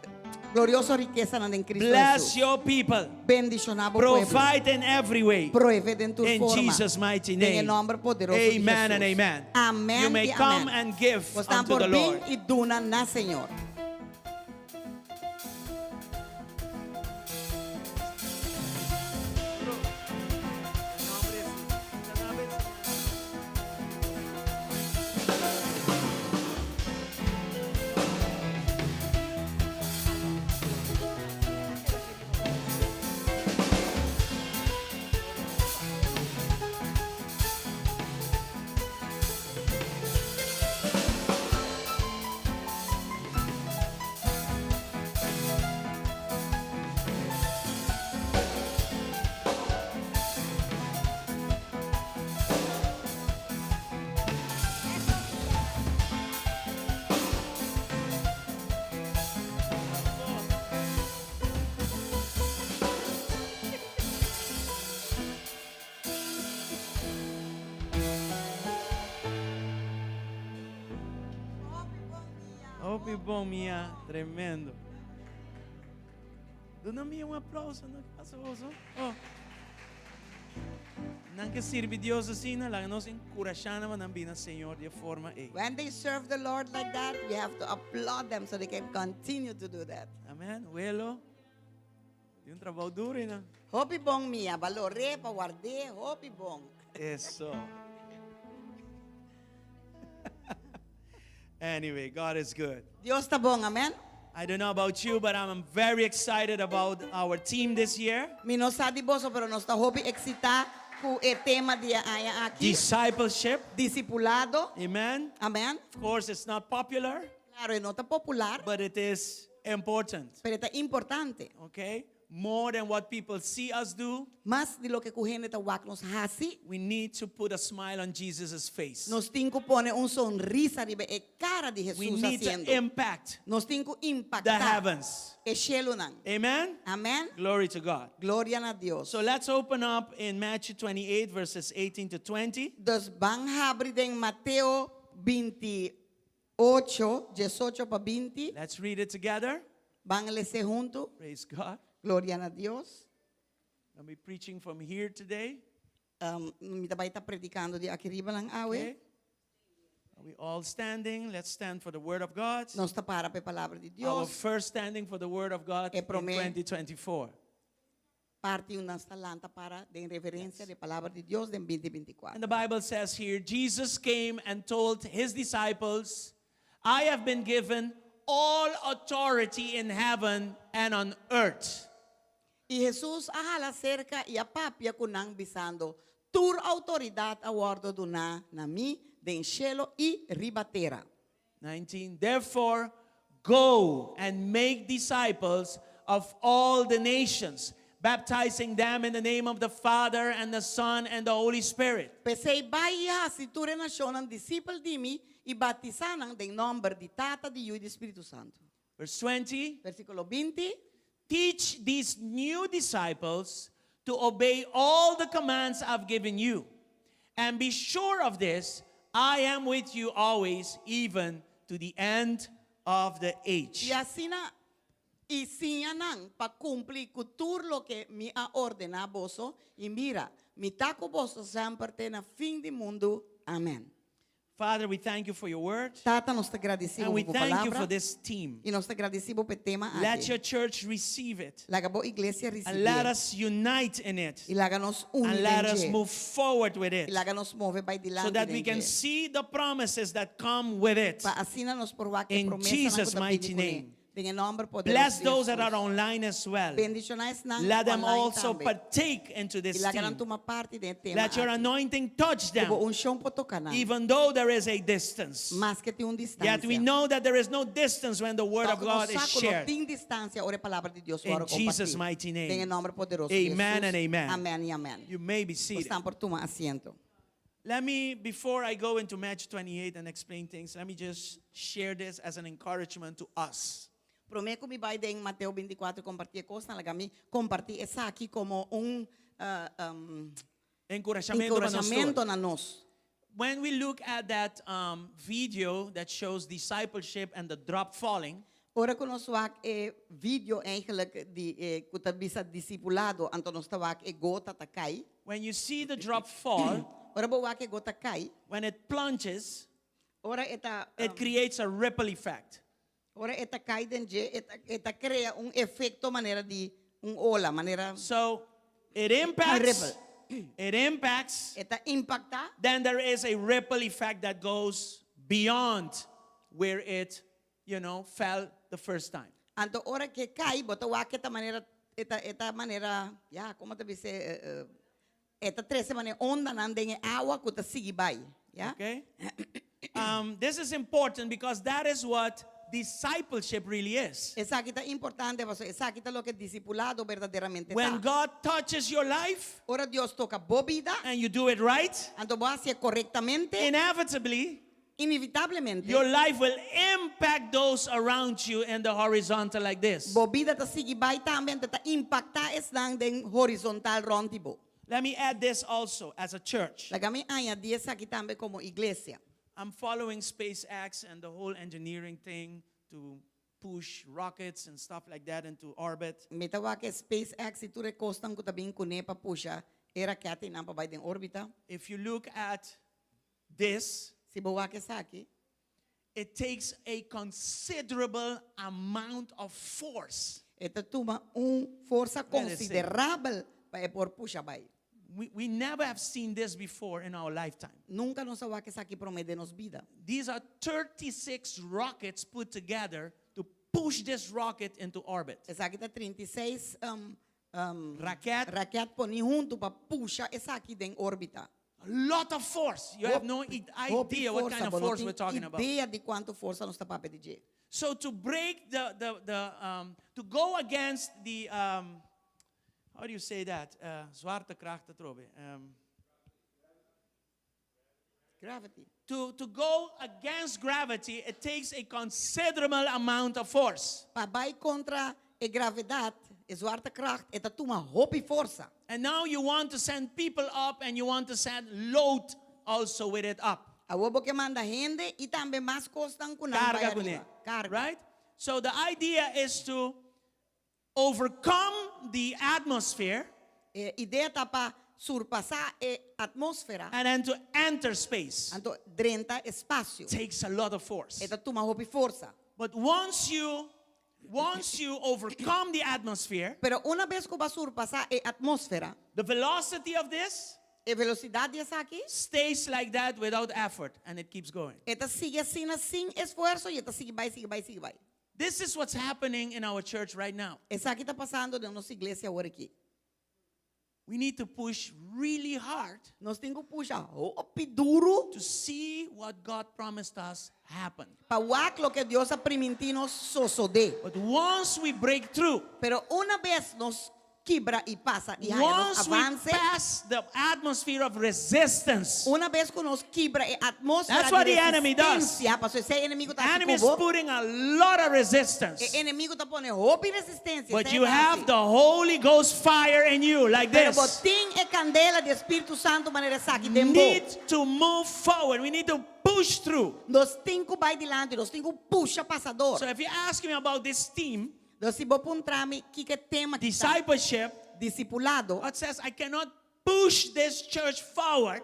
glorioso rikesanan den Cristo Bless Jesus. your people. Bendishoná bo pueblo. Provide in every way. Provee den tur In forma. Jesus' mighty Den e name. nomber poderoso di Amen and Jesus. amen. Amen You may i come amen. and give Bosnan unto por the bin Lord. i duna na Señor. Hopi bon mia, tremendo. Duna mi un aplauso, no? Ki pasa boso? Oh. Nan ke sirbi Dios asina, laga nos enkurashá nan pa nan bini na Señor di e forma ei. When they serve the Lord like that, we have to applaud them so they can continue to do that. Amen. Welo. Di un trabou duro, no? Hopi bon mia, baloré pa wardé, hopi bon. Eso. Anyway, God is good. Dios ta bon, amen. I don't know about you, but I'm very excited about our team this year. Mi no sa di boso, pero nos ta hopi eksitá ku e tema di e aña aki. Discipleship. Disipulado. Amen. Amen. Of course, it's not popular. Klaro, e no ta popular. But it is important. Pero e ta importante. Okay? More than what people see us do. Mas di loke ku hende ta wak nos hasi. We need to put a smile on Jesus' face. Nos tin ku pone un sonrisa riba e kara di We Hesus need to hasiendo. impact Nos tin ku the impaktá heavens. e shelunan. Amen? Amèn? Glory to God. Gloria na Dios. So let's open up in Matthew 28, verses 18 to 20. Dus ban habri den Mateo 28, 18 pa 20. Let's read it together. Ban les'é huntu. Praise God. Gloria na Dios. I'll be preaching from here today. Um, mi ta bai ta predikando di aki riba nan awe. Okay. Are we all standing? Let's stand for the word of God. Nos ta para pa e palabra di Our Dios. first standing for the word of God E in promé 2024. Parti unda nos ta lanta para den reverencia di palabra di Dios den 2024. And the Bible says here, Jesus came and told his disciples, I have been given all authority in heaven and on earth. I Hesus a hala serka i a papia ku nan, bisando, Tur outoridat a wòrdu duná na mi den shelu i riba tera. 19 Therefore, go and make disciples of all the nations, baptizing them in the name of the Father and the Son and the Holy Spirit. P'esei bai i hasi tur e nashonnan disipel di mi i batisá nan den nòmber di Tata, di Yu i di Spiritu Santu. Verse 20 Versíkulo 20. Teach these new disciples to obey all the commands I've given you. And be sure of this, I am with you always, even to the end of the age. I asina i siña nan pa kumpli ku tur loke mi a ordená boso, i mira, mi ta ku boso semper te na fin di mundu. Amèn. Father, we thank you for your word. Tata, nos ta gradisí And bo we pa bo thank you palabra. for this team. I nos ta gradisí bo pa e tema Let aki. your church receive it. Laga bo iglesia And let risibié. us unite in it. I laga nos uni And let den us dje. move forward with I it. laga nos move bai So dilanti that we den can dje. see the promises that come with it. Pa asina nos por wak e In promesanan Jesus' ku ta bini mighty kuné. name. Den e nòmber poderoso Bless di those that Hesus. are online as well. Bendishoná esnan Let them online also tambe. partake into I this laga nan team. tuma parti den e tema Let your aki. anointing touch Ku them, bo unshon por toka nan. even though there is a distance. Maske tin un Yet we distansia. know that there is no distance when the word of Tòg nos God is sa ku no shared. tin distansia ora e palabra di Dios In wòrdu Jesus' kompartí. mighty name. Den e nòmber poderoso di Amen Hesus. and amen. Amèn i amèn. You may be seated. Bosnan por tuma asiento. Let me, before I go into Matthew 28 and explain things, let me just share this as an encouragement to us. Promé ku mi bai den Mateo 24 kompartí e kosnan, laga mi kompartí esaki komo un Enkurashamentu pa nos tur. enkurashamentu na nos. When we look at that um, video that shows discipleship and the drop falling, Ora ku nos wak e video eigenlijk di e ku ta bisa disipulado, anto nos ta wak e gota ta kai. When you see the drop fall, Ora bo wak e gota kai, when it plunges, ora e ta it creates a ripple effect. ora e ta kai den dje, e ta e ta krea un efekto manera di un ola, manera So it impacts, ripple. it impacts, E ta impaktá. then there is a ripple effect that goes beyond where it, you know, fell the first time. Anto ora ke kai, bo ta wak e ta manera, e ta, e ta manera, ya, komo ta bisa, e, e, e ta trese manera ondanan den e awa ku ta sigui bai, ya. Okay? Um, this is important because that is what discipleship really is. Esaki ta importante, pasobra esaki ta loke disipulado berdaderamente When ta. God touches your life Ora Dios toka bo bida, and you do it right, anto bo hasié korektamente, inevitably inevitablemente, your life will impact those around you in the horizontal like this. bo bida ta sigui bai tambe, anto ta impaktá esnan den horizontal rònt di bo. Let me add this also as a church. Laga mi añadí esaki tambe komo iglesia. I'm following SpaceX and the whole engineering thing to push rockets and stuff like that into orbit. Mi ta wak e SpaceX i tur e kosnan ku ta bin kuné pa pusha e rakètnan pa bai den órbita. If you look at this, Si bo wak esaki, it takes a considerable amount of force. E ta tuma un forsa Let it sink. konsiderabel pa e por pusha bai. We, we never have seen this before in our lifetime. Nunka nos a wak esaki promé den nos bida. These are 36 rockets put together to push this rocket into orbit. Esaki ta 36 um, um, Raket. raket poni huntu pa pusha esaki den órbita. A lot of force. You have no idea what kind of force we're talking about. Idea di kuantu forsa nos ta papia di dje. So to break the, the, the um, to go against the, um, how do you say that? Uh, zwaartekracht atrobe. Um, Gravity. To, to go against gravity, it takes a considerable amount of force. Pa bai kontra e gravedat, e zwaartekracht, e ta tuma hopi forsa. And now you want to send people up and you want to send load also with it up. Awor bo ke manda hende i tambe mas kosnan ku nan bai Karga kuné. ariba. Karga. Right? So the idea is to overcome the atmosphere E idea ta pa surpasá e atmósfera and then to enter space. anto drenta espasio. Takes a lot of force. E ta tuma hopi forsa. But once you once you overcome the atmosphere, Pero una bes ku bo a surpasá e atmósfera, the velocity of this e velosidat di esaki stays like that without effort and it keeps going. e ta sigui asina sin esfuerso i e ta sigui bai, sigui bai, sigui bai. This is what's happening in our church right now. Esaki ta pasando den nos iglesia awor aki. We need to push really hard Nos tin ku pusha hopi duru to see what God promised us happen. pa wak loke Dios a primintí nos sosodé. But once we break through, Pero una bes nos kibra i pasa i haña nos once we avance, pass the atmosphere of resistance, una bes ku nos kibra e atmósfera That's what di the enemy does. resistencia, pasobra esei enemigo ta the hasi enemy is ku bo. putting a lot of resistance. E enemigo ta pone hopi resistencia. But Esei you ta have hasi. the Holy Ghost fire in you, like Pero bo this. tin e kandela di Spiritu Santu manera esaki den bo. Need to move forward. We need to push through. Nos tin ku bai dilanti, nos tin ku pusha pasa dor. So if you ask me about this theme, Entonces, si bo puntra mi kiko e tema aki ta, discipleship, discipulado, God says, I cannot push this church forward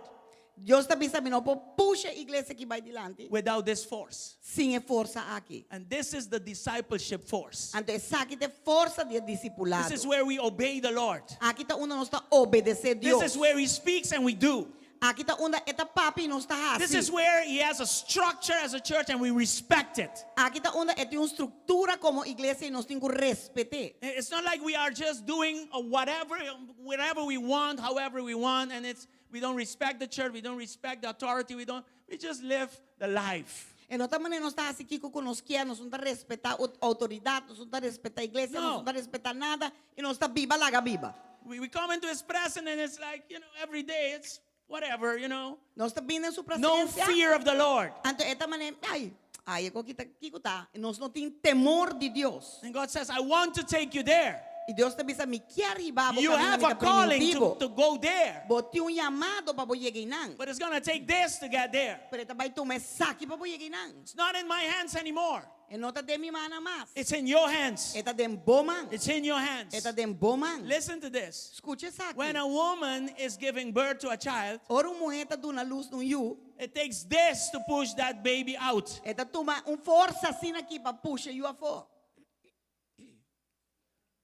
Dios ta bisa mi no por pusha e iglesia aki bai dilanti without this force. sin e forsa aki. And this is the discipleship force. Anto esaki ta e forsa di e discipulado. This is where we obey the Lord. Aki ta unda nos ta obedesé Dios. This is where he speaks and we do. Aki ta unda e ta papia i nos ta hasi. This is where he has a structure as a church and we respect it. Aki ta unda e tin un struktura komo iglesia i nos tin ku respet'é. It's not like we are just doing whatever, whatever we want, however we want, and it's we don't respect the church, we don't respect the authority, we don't, we just live the life. E no ta manera nos ta hasi kiko ku nos kier, nos no ta respetá outoridat, nos no ta respetá iglesia, No. nos no ta respetá nada i nos ta biba laga biba. We, we come into his presence and it's like, you know, every day it's whatever, you know. Nos ta bini den su No presensia. fear of the Lord. Anto e ta manera, ai, ai, e ko kita, kiko ta? Nos no tin temor di Dios. And God says, I want to take you there. I Dios ta bisa, mi kier hiba bo You kaminda have mi a ta calling primintí to, bo. to go there. Bo tin un yamado pa bo yega einan. But it's going to take this to get there. Pero e ta bai tuma esaki pa bo yega einan. It's not in my hands anymore. E no ta den mi mannan mas. It's in your hands. E ta den bo man. It's in your hands. E ta den bo man. Listen to this. Skucha esaki. When a woman is giving birth to a child, Ora un muhé ta duna lus na un yu, it takes this to push that baby out. E ta tuma un forsa asina aki pa pusha e yu afó.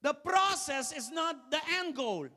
The process is not the end goal.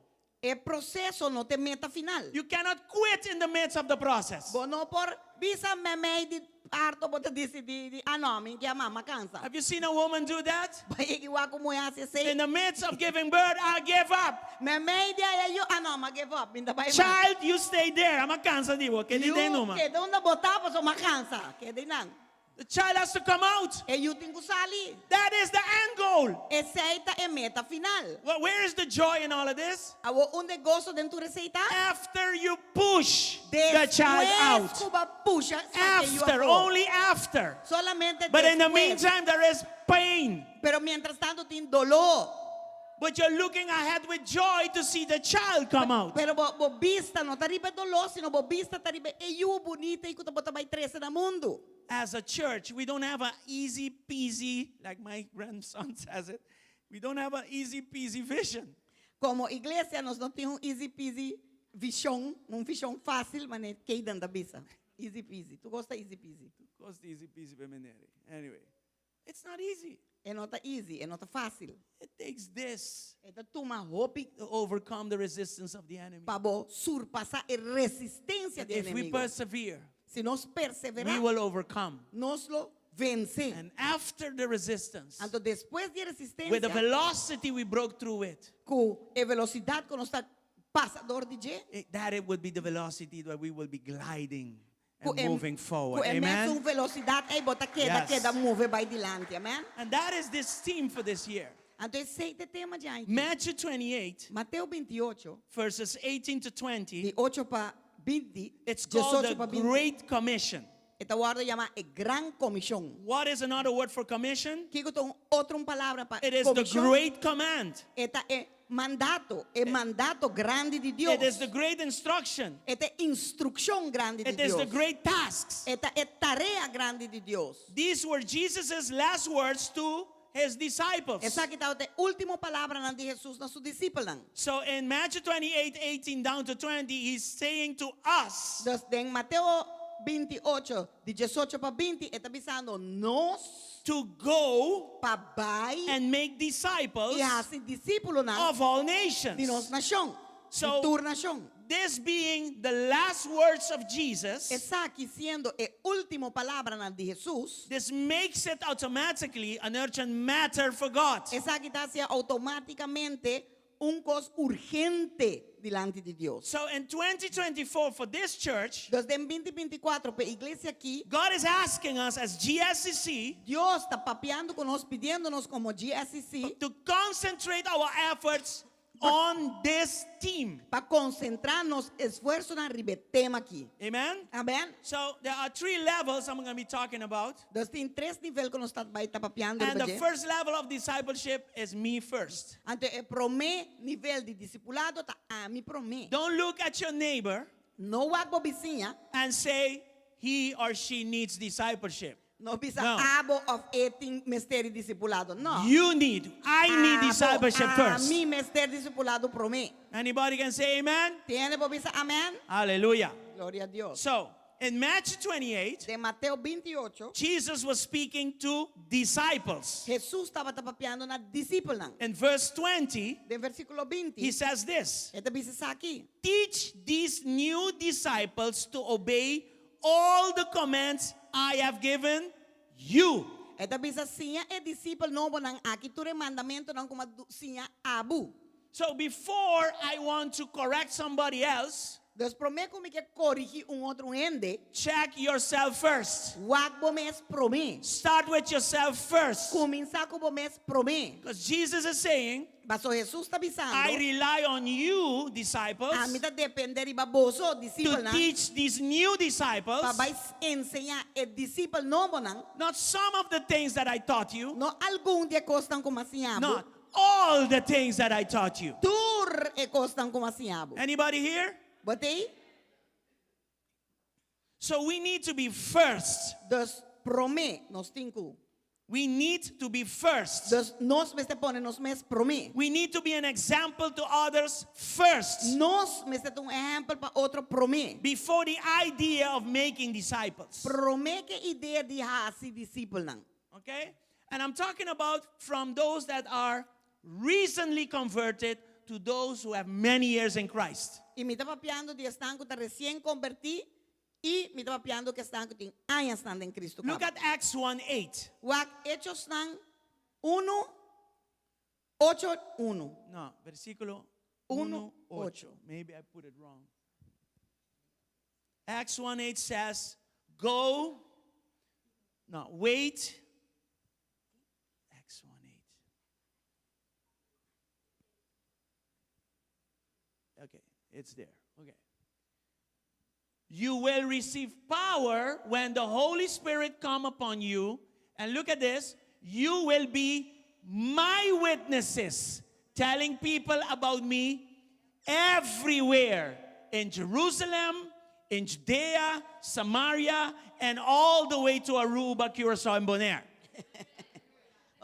E proseso no ta e meta final. You cannot quit in the midst of the process. Bo no por bisa meimei di parto bo ta disidí di, ah no, mi ke mama kansa. Have you seen a woman do that? Bo a yega wak un muhé hasi esei. In the midst of giving birth, I give up. Meimei di haya yu, ah no, m'a give up, mi ta bai mas. Child, you stay there. M'a kansa di bo, keda Yu, den numa. keda unda bo ta, pasobra m'a kansa. Keda einan. The child has to come out. E yu tin ku sali. That is the end goal. Esei ta e meta final. Well, where is the joy in all of this? Awor unda e goso den tur esei ta? After you push the child out. Despues ku bo a pusha saka e yu After, afó. only after. Solamente But in the despues. meantime, there is pain. Pero mientras tanto tin doló. But you're looking ahead with joy to see the child come out. Pero bo, bo bista no ta riba e doló, sino bo bista ta riba e yu bunita ei ku bo ta bai trese na mundu. As a church, we don't have an easy peasy, like my grandson says it, we don't have an easy peasy vision. Komo iglesia nos no tin un easy peasy vishon, un vishon fásil, manera Keidan ta bisa. Easy peasy. Tur kos ta easy peasy. Tur kos ta easy peasy pa manera. Anyway, it's not easy. E no ta easy, e no ta fásil. It takes this E ta tuma hopi to overcome the resistance of the enemy. pa bo surpasá e resistensia di If we enemigo. persevere, Si nos perseverá, we will overcome. nos lo vense. And after the resistance, Anto despues di e with the resistensia, velocity we broke through with, ku e velosidat ku nos ta. pasa dor di dje. It, that it would be the velocity that we will be gliding Ku and e, moving forward. ku e Amen. mesun velosidat ei bo ta keda Yes. keda move bai dilanti. Amen. And that is this theme for this year. Anto esei ta e tema di aña aki. Matthew 28, Mateo 28, verses 18 to 20, di 8 pa 20, it's called 18 the pa 20. Great Commission. E ta wòrdu yamá e Gran Komishon. What is another word for commission? Kiko ta un otro un palabra pa It is the komishon? great command. E ta e mandato, e mandato grandi di Dios. It is the great instruction. E ta e instrukshon grandi di It is the Dios. great tasks. E ta e tarea grandi di Dios. These were Jesus' last words to his disciples. Esaki tabata e último palabranan di Hesus na su disipelnan. So in Matthew 28, 18 down to 20, he's saying to us, Dus den Mateo 28, di 18 pa 20, e ta bisando nos to go pa bai and make disciples i hasi disípulonan of all di nos nations. nashon, So- di tur nashon. This being the last words of Jesus, Esaki siendo e último palabranan di Hesus, this makes it automatically an urgent matter for God. esaki ta hasié outomátikamente un kos urgente dilanti di Dios. So in 2024, for this church, Dus den 2024, pa e iglesia aki, God is asking us as GSCC Dios ta papiando ku nos, pidiendo nos komo GSCC to concentrate our efforts on this theme. pa konsentrá nos esfuersonan riba e tema aki. Amen? Amèn? So there are three levels I'm going to be talking about. Dus tin tres nivel ku nos ta bai ta papiando And riba the dje. first level of discipleship is me first. Anto e promé nivel di disipulado ta ami promé. Don't look at your neighbor No wak bo bisiña, and say he or she needs discipleship. no bisa No. abo òf e tin mester di disipulado. No. You need, I need Abo, discipleship first. Ami mester disipulado promé. Anybody can say amen? Tin hende por bisa amèn? Hallelujah. Gloria na Dios. So, in Matthew 28, Den Mateo 28, Jesus was speaking to disciples. Hesus tabata papiando na disipelnan. In verse 20, Den versíkulo 20, he says this E ta bisa esaki. Teach these new disciples to obey all the commands I have given you. E ta bisa siña e disipel nobonan aki tur e mandamentunan ku m'a siña abo. So before I want to correct somebody else, Dus promé ku mi ke korigí un otro hende, check yourself first. wak bo mes promé. Start with yourself first. Kuminsá ku bo mes promé. Because Jesus is saying, Paso Hesus ta I bisando, rely on you, disciples, ami ta dependé riba boso, to disipelnan, teach these new disciples pa bai enseñá e disipel nobonan, not some of the things that I taught you, no algun di e kosnan ku m'a siña bo, not all the things that I taught you. tur e kosnan ku m'a siña bo. Anybody here? Bo t'ei? So we need to be first. Dus promé nos tin ku. We need to be first. Dus nos mester pone nos mes promé. We need to be an example to others first. Nos mester ta un ehèmpel pa otro promé. Before the idea of making disciples. Promé ku e idea di hasi disipelnan. Okay? And I'm talking about from those that are recently converted to those who have many years in Christ. I mi ta papiando di esnan ku ta resien kombertí i mi ta papiando ku esnan ku tin añasnan den Kristu Look kaba. at Acts 1 8. Wak Hechosnan 1, 8, 1. No, versículo 1, 1 8. Maybe I put it wrong. Acts 1 8 says, Go, no, wait. Acts 1 8. Okay, it's there. Okay. You will receive power when the Holy Spirit come upon you. And look at this, you will be my witnesses, telling people about me everywhere in Jerusalem, in Judea, Samaria, and all the way to Aruba, Curacao, and Bonaire.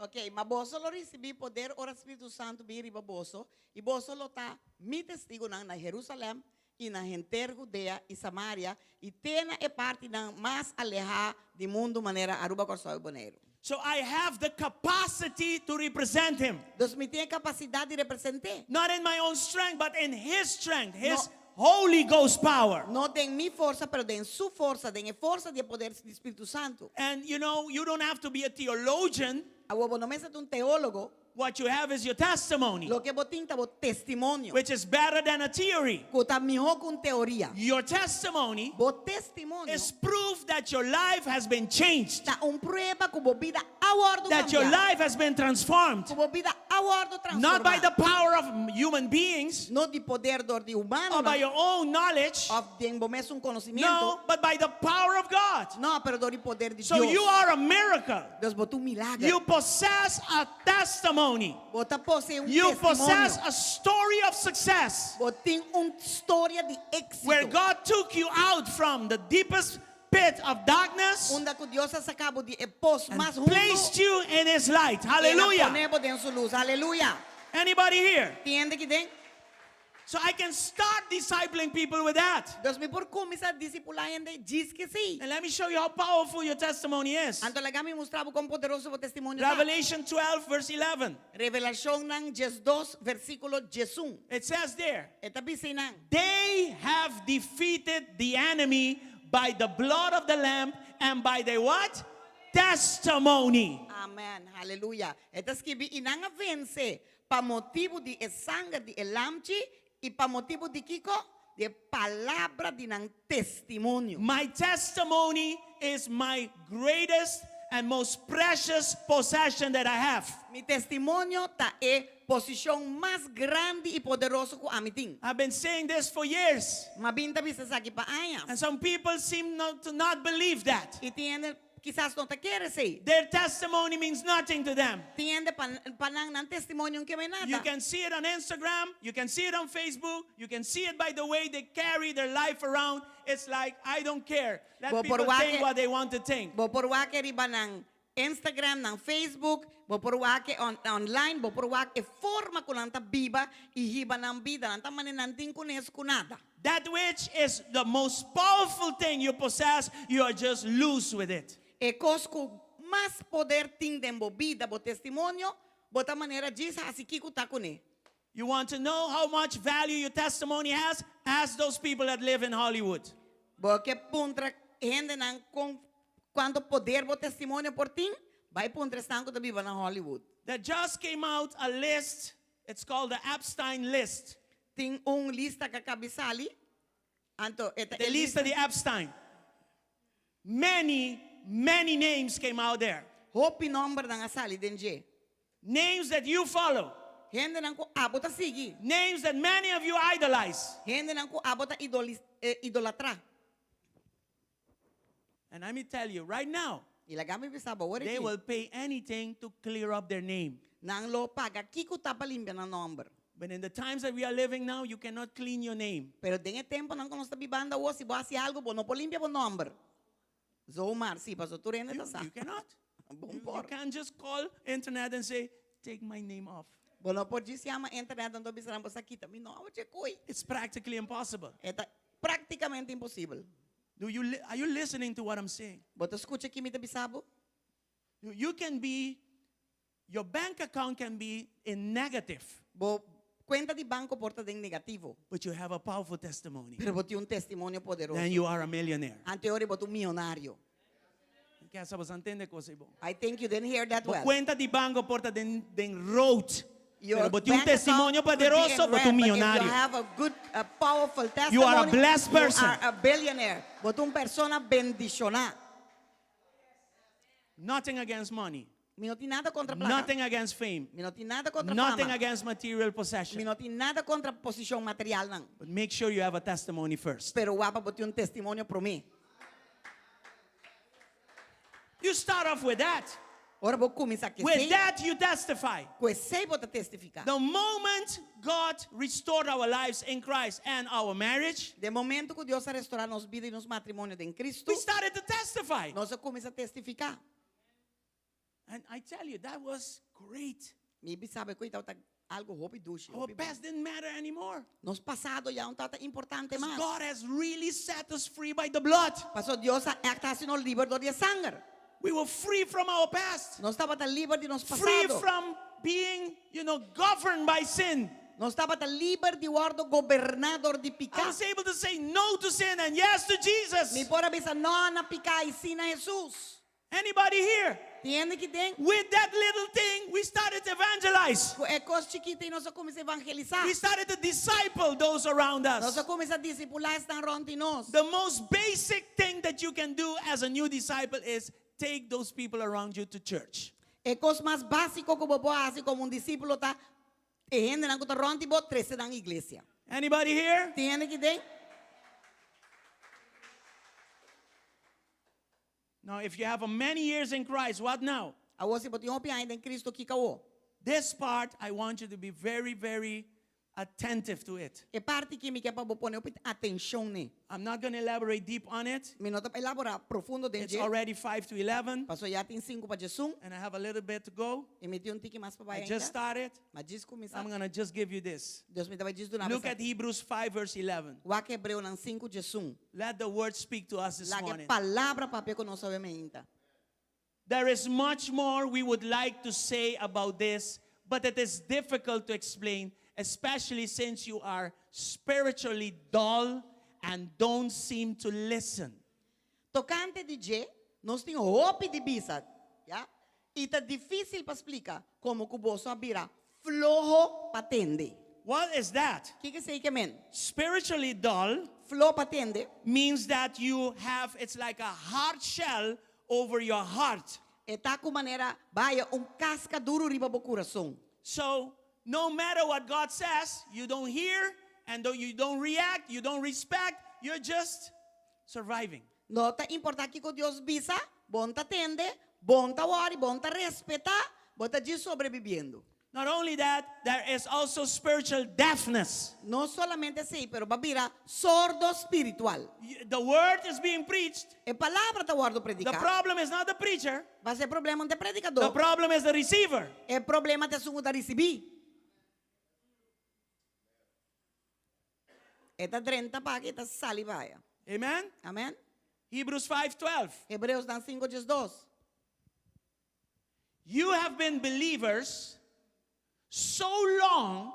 Ok, ma boso lo risibí poder ora Spiritu Santu bin riba boso, i boso lo ta mi testigunan na Jerusalèm i na henter Hudea i Samaria i te na e partinan mas alehá di mundu manera Aruba, Kòrsou i Boneiru. So I have the capacity to represent him. Dus mi tin e kapasidat di represent'é. Not in my own strength, but in his strength, his No. Holy Ghost power. No den mi forsa, pero den su forsa, den e forsa di e poder di Spiritu Santu. And you know, you don't have to be a theologian Awor bo no mester ta un teólogo. What you have is your testimony, Loke bo tin ta bo testimonio. which is better than a theory. Ku ta mihó ku un teoria. Your testimony Bo testimonio is proof that your life has been changed, ta un prueba ku bo bida a wòrdu that your kambiá. life has been transformed, Ku bo bida a wòrdu not by transformá. the power of human beings No di poder dor di or humano by your own knowledge, òf den bo mesun konosementu. no, but by the power of God. No, pero dor di poder di So Dios. you are a miracle. Dus bo ta un milager. You possess a testimony. Bo ta poseé un You possess testimonio. a story of success Bo tin un historia di éksito. where God took you out from the deepest pit of darkness Unda ku Dios a saka bo di e pos and mas hundu. placed you in His light. El a Hallelujah. pone bo den su lus. Aleluya. Anybody here? Tin hende aki den? So I can start discipling people with that. Dus mi por kuminsá disipulá hende djis ku esei. And let me show you how powerful your testimony is. Anto laga mi mustra bo kon poderoso bo testimonio ta. Revelation 12, verse 11. Revelashonnan 12, versíkulo 11. It says there, E ta bisa einan. They have defeated the enemy by the blood of the Lamb and by their what? Testimony. Amen. Haleluya. E ta skibi i nan a vense pa motibu di e sanger di e lamchi i pa motibu di kiko? Di e palabra di nan testimonio. My testimony is my greatest and most precious possession that I have. Mi testimonio ta e posishon mas grandi i poderoso ku ami tin. I've been saying this for years. M'a bin ta bisa esaki pa aña. And some people seem not to not believe that. I tin hende kisas no ta kere esei. Their testimony means nothing to them. Tin hende pa pa nan nan testimonio no ke men You nada. can see it on Instagram, you can see it on Facebook, you can see it by the way they carry their life around. It's like, I don't care. Let Bo por people wak think e- what they want to think. Bo por wak e riba nan Instagram, nan Facebook, bo por wak e on, online, bo por wak e forma ku nan ta biba i hiba nan bida. Nan ta mane nan tin kunes ku nada. That which is the most powerful thing you possess, you are just loose with it. E kos ku mas poder tin den bo bida, bo testimonio, bo ta manera djis hasi kiko ta kuné. You want to know how much value your testimony has? Ask those people that live in Hollywood. Bo ke puntra hendenan kon kuantu poder bo testimonio por tin? Bai puntra esnan ku ta biba na Hollywood. There just came out a list. It's called the Epstein list. Tin un lista ku a kaba di sali. Anto e ta The e lista lista. di Epstein. Many, many names came out there. Hopi nòmbernan a sali den dje. Names that you follow. Hendenan ku abo ta sigui. Names that many of you idolize. Hendenan ku abo ta idolatrá. And let me tell you right now, I laga mi bisa bo awor they aki. will pay anything to clear up their name. Nan lo paga kiko ta pa limpia nan nòmber. But in the times that we are living now, you cannot clean your name. Pero den e temponan ku nos ta bibando awor, si bo hasi algu, bo no por limpia bo nòmber. Zomaar, sí, paso tur hende ta You, sa. you cannot. Bon You, you por. can't just call internet and say, take my name off. Bo no por djis yama internet anto bisa nan bo sa kita mi nòmber dje koi. It's practically impossible. E ta práktikamente imposibel. Do you li- are you listening to what I'm saying? Bo ta skucha kiko mi ta bisa bo? You, you can be, your bank account can be in negative, Bo kuenta di banko por ta den negativo. but you have a powerful testimony. Pero bo tin un testimonio poderoso. Then you are a millionaire. Anto e ora bo ta un mionario. Ke sa bo a tende kos ei bon. I think you didn't hear that Bo well. kuenta di banko por ta den den rood. Your Pero bo tin un bank account testimonio could be in poderoso, bo ta un red, but if you millonario. have a good, a powerful You are a testimony, blessed person. You are a billionaire. Bo ta un persona bendishoná. Nothing against money. Mi no tin nada kontra plaka. Nothing against fame. Mi no tin nada kontra Nothing fama. against material Mi possession. no tin nada kontra posishon materialnan. But make sure you have a testimony first. Pero wak pa bo tin un testimonio promé. You start off with that. Ora bo kuminsá ku With esei. that, you testify. Ku esei bo ta testifiká. The moment God restored our lives in Christ and our marriage, Den momento ku Dios a restourá nos bida i nos matrimonio den Kristu, we started to testify. nos a kuminsá testifiká. And I tell you, that was great. Mi bisa bo ku tabata algu hopi dushi. Our Hopi bon. past didn't matter anymore. Nos pasado ya no tabata importante Because mas. God has really set us free by the blood. Paso Dios a ègt hasi nos liber dor di e sanger. We were free from our past, Nos tabata liber di nos free pasado. from being, you know, governed by sin. Nos tabata liber di wòrdu goberná dor di I piká. was able to say no to sin and yes to Jesus. Mi por a bisa no na piká i sí na Hesus. Anybody here? Tin hende aki den? With that little thing, we started to evangelize. Ku e kos chikitu ei nos a kuminsá evangelisá. We started to disciple those around Nos us. a kuminsá disipulá esnan rònt di nos. The most basic thing that you can do as a new disciple is take those people around you to church. E kos mas básiko ku bo por hasi komo un disípulo ta e hendenan ku ta rònt di bo trese nan iglesia. Anybody here? Tin hende aki den? Now, if you have a many years in Christ, what now? Awor si bo tin hopi aña den Cristo, kiko awor? This part, I want you to be very, very attentive to it. E parti aki mi ke pa bo pone hopi atenshon n'e. I'm not going to elaborate deep on it. Mi no ta elaborá profundo den It's dje. already 5 to 11, Paso ya tin sinku pa djesun and I have a little bit to go. i mi tin un tiki mas pa bai I just ainda. started. M'a djis kuminsá. I'm going to just give you this. Dus mi ta bai djis duna Look at esaki. Hebrews 5, verse 11. Wak Hebreonan sinku djesun. Let the word speak to us this Laga e morning. palabra papia ku nos awe meinta. There is much more we would like to say about this, but it is difficult to explain, especially since you are spiritually dull and don't seem to listen. Tokante di dje, nos tin hopi di bisa, ya, i ta difísil pa splika komo ku boso a bira floho pa tende. What is that? Kiko esei ke men? Spiritually dull Floho pa tende. means that you have, it's like a hard shell over your heart. E ta ku manera baya un kaska duru riba bo kurason. So, no matter what God says, you don't hear and you don't react, you don't respect, you're just surviving. No ta importá kiko Dios bisa, bo no ta tende, bo no ta wòri, bo no ta respetá, bo ta djis sobrebibiendo. Not only that, there is also spiritual deafness. No solamente esei, pero bo a bira sordo spiritual. The word is being preached. E palabra ta wòrdu The prediká. problem is not the preacher. Paso e problema no ta e The predikadó. problem is the receiver. E problema ta esun ku ta risibí. E ta drenta pa aki, e ta sali pa aya. Amen? Amen? Hebrews 5:12. Hebreosnan sinku diesdos. You have been believers so long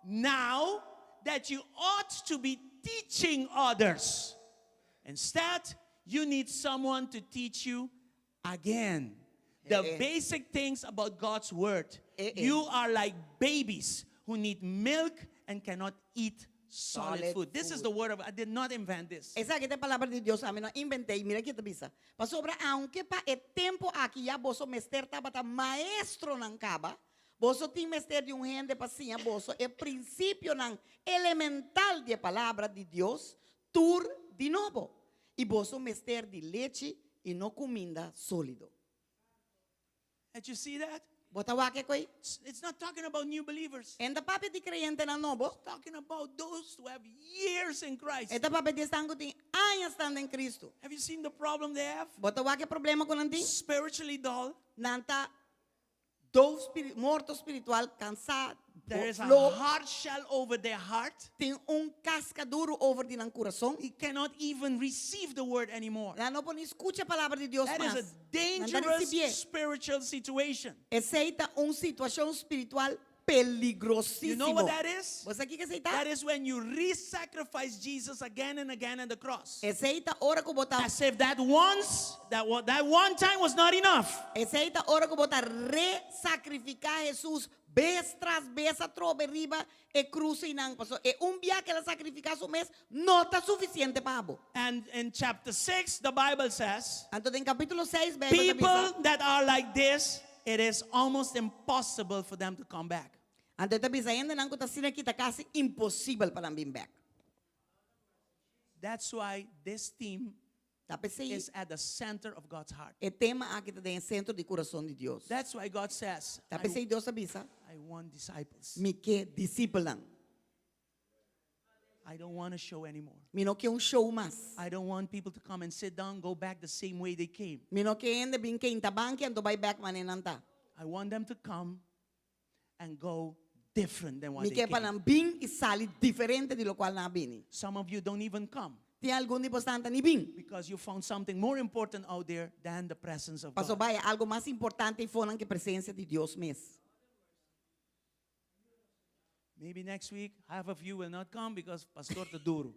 now that you ought to be teaching others. Instead, you need someone to teach you again the Eh, eh. basic things about God's word. Eh, eh. You are like babies who need milk and cannot eat solid, Solid food. This is food. the word of I did not invent this. Esaki ta e palabra di Dios, ami no a invent'é. Mira kiko ta bisa. Pasobra aunke pa e tempu aki ya boso mester tabata maestronan kaba, boso tin mester di un hende pa siña boso e prinsipionan elemental di e palabra di Dios tur di nobo. I boso mester di lechi i no kuminda sólido. Did you see that? Bo ta wak e koi? It's not talking about new believers. E no ta papia di kreyentenan nobo. It's talking about those who have years in Christ. E ta papia di esnan ku tin aña stan den Kristu. Have you seen the problem they have? Bo ta wak e problema ku nan tin? Spiritually dull. Nan ta Doof spiri, morto spiritual, kansá, There is a flo, hard shell over their heart. tin un kaska duru over di nan kurason. He cannot even receive the word anymore. Nan no por ni skucha e palabra di Dios That is mas. a Nan ta dangerous risibié. spiritual situation. Esei ta un situashon spiritual You know peligrosísimo. what that is? Bo sa kiko esei ta? That is when you re-sacrifice Jesus again and again on the cross. Esei ta ora ku bo ta As if that once, that one, that one time was not enough. Esei ta ora ku bo ta re-sakrifiká Hesus bes tras bes atrobe riba e krus einan, pasobra e un bia ku el a sakrifiká su mes no ta sufisiente pa bo. And in chapter 6, the Bible says, Anto den kapítulo seis Beibel ta bisa, people that are like this, it is almost impossible for them to come back. Anto e ta bisa hendenan ku ta asina aki ta kasi imposibel pa nan bin bèk. That's why this theme Ta p'esei is at the center of God's heart. e tema aki ta den e sentro di kurason di Dios. That's why God says, Ta p'esei Dios ta bisa, I want disciples. Mi ke disipelnan. I don't want a show anymore. Mi no ke un show mas. I don't want people to come and sit down, go back the same way they came. Mi no ke hende bin keinta banki anto bai bèk manera nan ta. I want them to come and go different than what Mi they ke pa came. nan bin i sali diferente di lokual nan a bini. Some of you don't even come Tin algun di bosnan ta ni bin. because you found something more important out there than the presence of Paso God. bai algu mas importante eifonan ke presensia di Dios mes. Maybe next week half of you will not come because Pastor ta duro.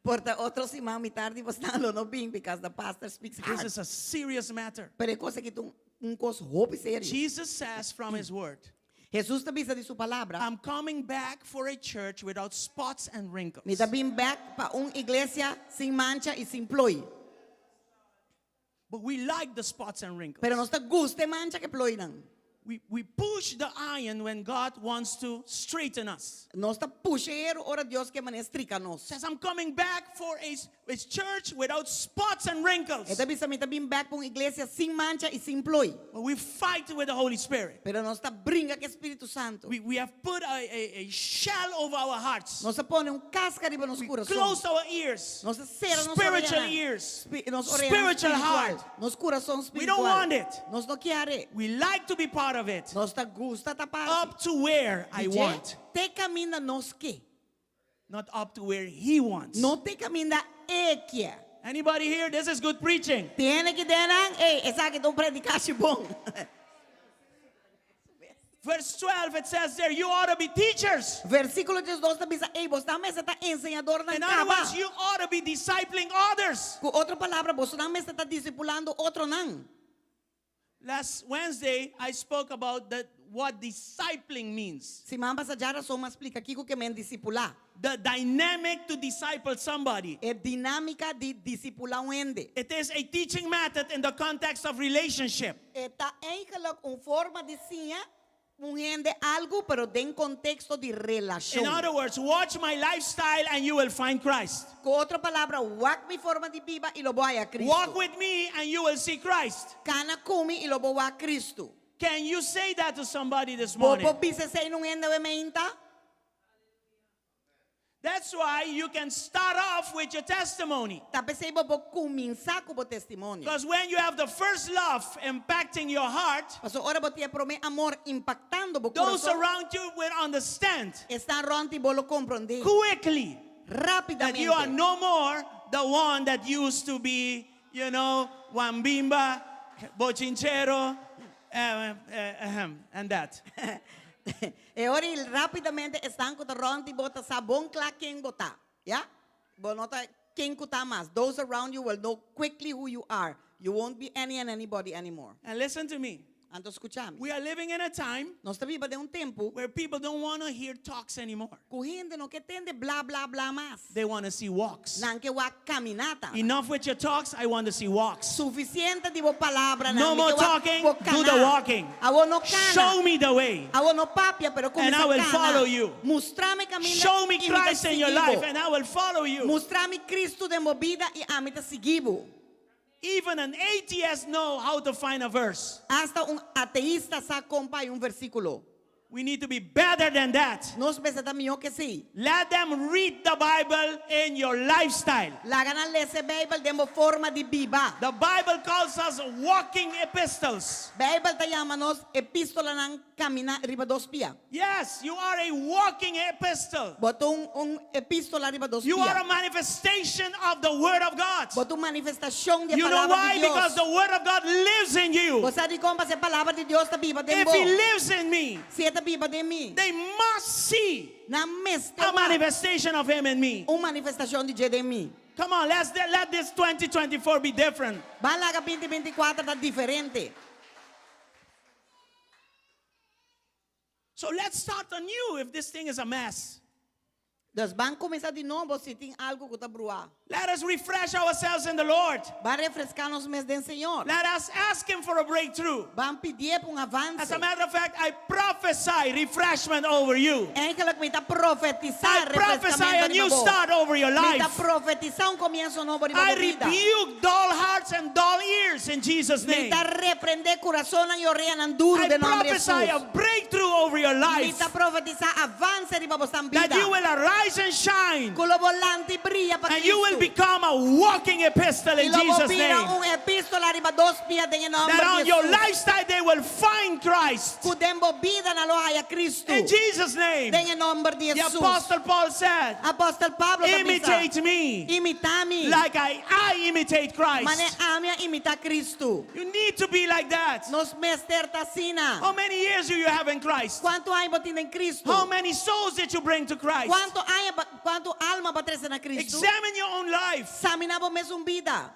Por ta otro siman mitar di bosnan lo no bin because the pastor speaks This hard. is a serious matter. Pero e kos aki ta un un kos hopi serio. Jesus says from his word, Jesus ta bisa di su palabra, I'm coming back for a church without spots and wrinkles. Mi ta bin bek pa un iglesia sin mancha i sin ploi. But we like the spots and wrinkles. Pero nos ta gusta e mancha ku e ploinan. We push the iron when God wants to straighten us. Nos ta pusha e heru ora Dios ke manera strika nos. Says, I'm coming back for a, a church without spots and wrinkles. E ta bisa mi ta bin bek pa un iglesia sin mancha i sin ploi. But we fight with the Holy Spirit. Pero nos ta bringa ku e Spiritu Santu. We have put a shell over our hearts. Nos a pone un kaska riba nos We kurason. closed our ears. Nos a sera nos Spiritual oreanan. ears. Spi- nos oreanan Spiritual spiritual. heart. Nos kurason We don't spiritual. want it. Nos no kier e. We like to be part of it. Nos ta gusta ta parti. Up to where I Dje, want, Te kaminda nos ke. not up to where he wants. No te kaminda e ke. Anybody here? This is good preaching. Tin hende aki den nan, ey, esaki ta un predikashi bon. Verse 12, it says there, you ought to be teachers. Versíkulo 12 ta bisa, ey, boso mester ta enseñadornan In other kaba. words, you ought to be discipling others. Ku otro palabra, bosonan mester ta disipulando otronan. Last Wednesday, I spoke about that what discipling means. Siman pasá djarason m'a splika kiko ke men disipulá. The dynamic to disciple somebody. E dinámika di disipulá un hende. It is a teaching method in the context of relationship. E ta eigenlijk un forma di siña un hende algu, pero den konteksto di In relashon. other words, watch my lifestyle and you will find Christ. Ku otro palabra, wak mi forma di biba i lo bo haña Kristu. Walk with me and you will see Christ. Kana ku mi i lo bo wak Kristu. Can you say that to somebody this Bo morning? por bisa esei na un hende awe mainta? That's why you can start off with your testimony. Ta p'esei bo por kuminsá ku bo testimonio. Because when you have the first love impacting your heart, Paso ora bo tin e promé amor impaktando bo those kurason, around you will understand esnan rònt di bo lo komprondé quickly that you are rápidamente no more the one that used to be, you know, Wambimba, Bochinchero, eh, eh, ahem, and that. E ora ei rápidamente esnan ku ta rònt di bo ta sa bon kla ken bo ta. Ya? Bo no ta ken ku ta mas. Those around you will know quickly who you are. You won't be any and anybody anymore. And listen to me. Anto skucha mi. We are living in a time Nos ta biba den un tempu where people don't want to hear talks anymore. ku hende no ke tende bla bla bla mas. They want to see walks. Nan ke wak kaminata. Enough with your talks, I want to see walks. Sufisiente di bo palabranan. No Mi more ke wak talking, bo do the kana. walking. Awor no kana. Show me the way. Awor no papia, pero And kuminsá I will kana. follow you. Mustra mi kaminda Show me i mi ta Christ in your sigui bo. life and I will follow you. Mustra mi Kristu den bo bida i ami ta sigui bo. Even an atheist know how to find a verse. Asta un ateista sa kon pa haña un versíkulo. We need to be better than that. Nos mester ta mihó ku esei. Let them read the Bible in your lifestyle. Laga nan lesa Beibel den bo forma di biba. The Bible calls us walking epistles. Beibel ta yama nos epístolanan kaminá riba dos pia. Yes, you are a walking epistle. Bo ta un, un epístola riba dos You are pia. a manifestation of the Word of God. Bo ta un manifestashon di e You know palabra why? di Dios. Because the Word of God lives in you. Bo sa dikon pasobra e palabra di Dios ta biba den If bo. He lives in me, Si e ta biba den mi, they must see nan mester a wak manifestation of Him in me. un manifestashon di dje den mi. Come on, let's let this 2024 be different. Ban laga 2024 ta diferente. So let's start anew if this thing is a mess. Dus ban kuminsá di nobo si tin algu ku ta bruá. Let us refresh ourselves in the Lord. Ban refreská nos mes den Señor. Let us ask Him for a breakthrough. Ban pidié pa un As avanse. a matter of fact, I prophesy refreshment over you. Eigenlijk mi ta profetisá I prophesy refreskamento a riba new bo. start over your Mi ta life. profetisá un komienso nobo riba I bo bida. rebuke dull hearts and dull ears in Jesus' Mi name. ta reprendé kurasonnan i oreanan duru I den nòmber di prophesy a Hesus. breakthrough over your Mi life. ta profetisá avanse riba bo That bida. you will arise and shine. Ku lo bo lanta i bria pa And you will Kristu. become a walking epistle I in lo bo Jesus' bira name. un epístola riba dos pia den e nòmber That on di your Hesus. lifestyle they will find Christ. Ku den bo bida nan lo haña Kristu. In Jesus' name. Den e nòmber di The Hesus. Apostle Paul said, Apòstel Pablo ta bisa, Imitate me Imitá mi. like I, I imitate Mane Christ. ami a imitá Kristu. You need to be like that. Nos mester ta asina. How many years do you have in Christ? Christ? Kuantu aña bo tin den Kristu? How many souls did you bring to Christ? Kuantu aña kuantu alma bo a trese na Kristu? Examine your own life. Saminá bo mesun bida.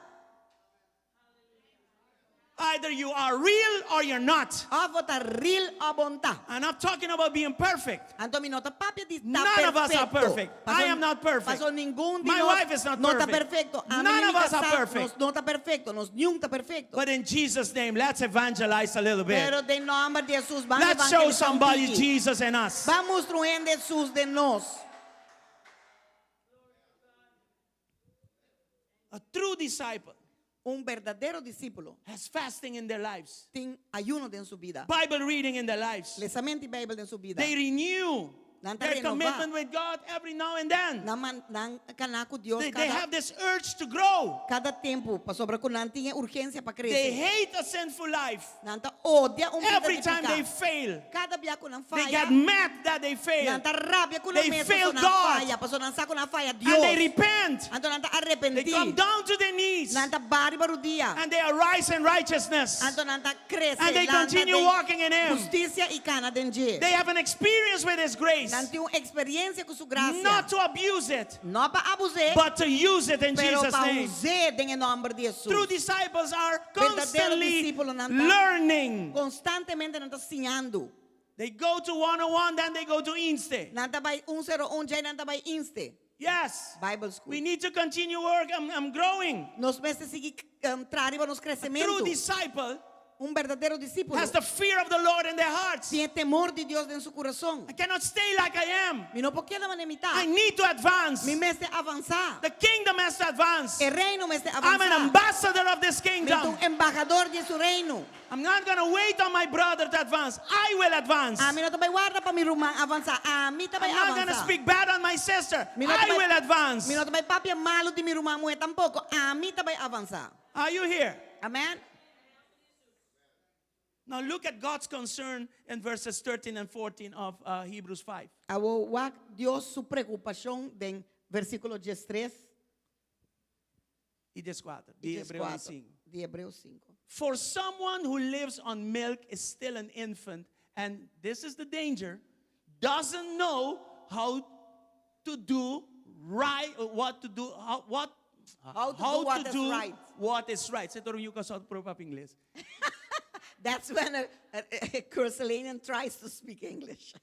Either you are real or you're not. Òf bo ta real òf bo no ta. I'm not talking about being perfect. Anto mi no ta papia di ta None of us are perfecto. perfect. I am not perfect. Paso ningun di My nos wife is not no ta perfect. perfecto. Ami None ni of mi us are kasá, perfect. Nos no ta perfecto. Nos niun ta perfecto. But in Jesus' name, let's evangelize a little bit. Pero den nòmber di Jesus, ban Let's show evangelisá un somebody tiki. Jesus in us. Ban mustra un hende Jesus den nos. A true disciple Un berdadero disípulo has fasting in their lives, tin ayuno den su bida, Bible reading in their lives. lesamentu di Beibel den su bida. They renew Nan ta their renová. commitment with God every now and then. Nan man, nan kana ku Dios They, they kada, have this urge to grow. kada tempu, pasobra ku nan tin e urgensia pa They krese. hate a sinful life. Nan ta odia un bida Every di time piká. they fail, Kada bia ku nan they faya, get mad that they fail. nan ta rabia ku nan They mes fail paso nan God. faya, paso nan sa ku nan faya And they Dios. repent. Anto nan ta They arepentí. come down to their knees Nan ta baha riba rudia. and they arise in righteousness. Anto nan ta krese, And they lanta continue den walking in Him. hustisia i kana den dje. They have an experience with His grace. Nan tin un eksperensia ku su grasia. Not to abuse it, No pa abus'é, but to use it in pero Jesus' pa name. us'é den e nòmber di Jesus. True disciples are Verdadero constantly disípulonan ta learning. Konstantemente nan ta siñando. They go to 101, then they go to Inste. Nan ta bai 101, djei nan ta bai Inste. Yes. Bible School. We need to continue work. I'm, I'm growing. Nos mester sigui um, traha riba nos True kresementu. disciple Un berdadero disípulo has the fear of the Lord in their hearts. tin e temor di Dios den su kurason. I cannot stay like I am. Mi no por keda manera mi ta. I need to advance. Mi mester avansá. The kingdom has to advance. E reino mester I'm an avansá. ambassador of this Mi ta kingdom. un embahador di su reino. I'm not going to wait on my brother to advance. I will advance. Ami no ta bai warda pa mi ruman avansá. Ami ta bai I'm not going to avansá. speak bad on my sister. Mi no ta I bai- will advance. Mi no ta bai papia malu di mi ruman muhé tampoko. Ami ta bai avansá. Are you here? Amen. Now look at God's concern in verses 13 and 14 of uh, Hebrews 5. Awor wak Dios su preokupashon den versíkulo diestres I dieskuater, i di Hebreo dieskuater 5. di Hebreo sinku. For someone who lives on milk is still an infant, and this is the danger, doesn't know how to do right, uh, what to do, how, what, How to do what is right. what is right. Setor yung kasot pro pap Ingles. That's when a, a, a Cursilanian tries to speak English.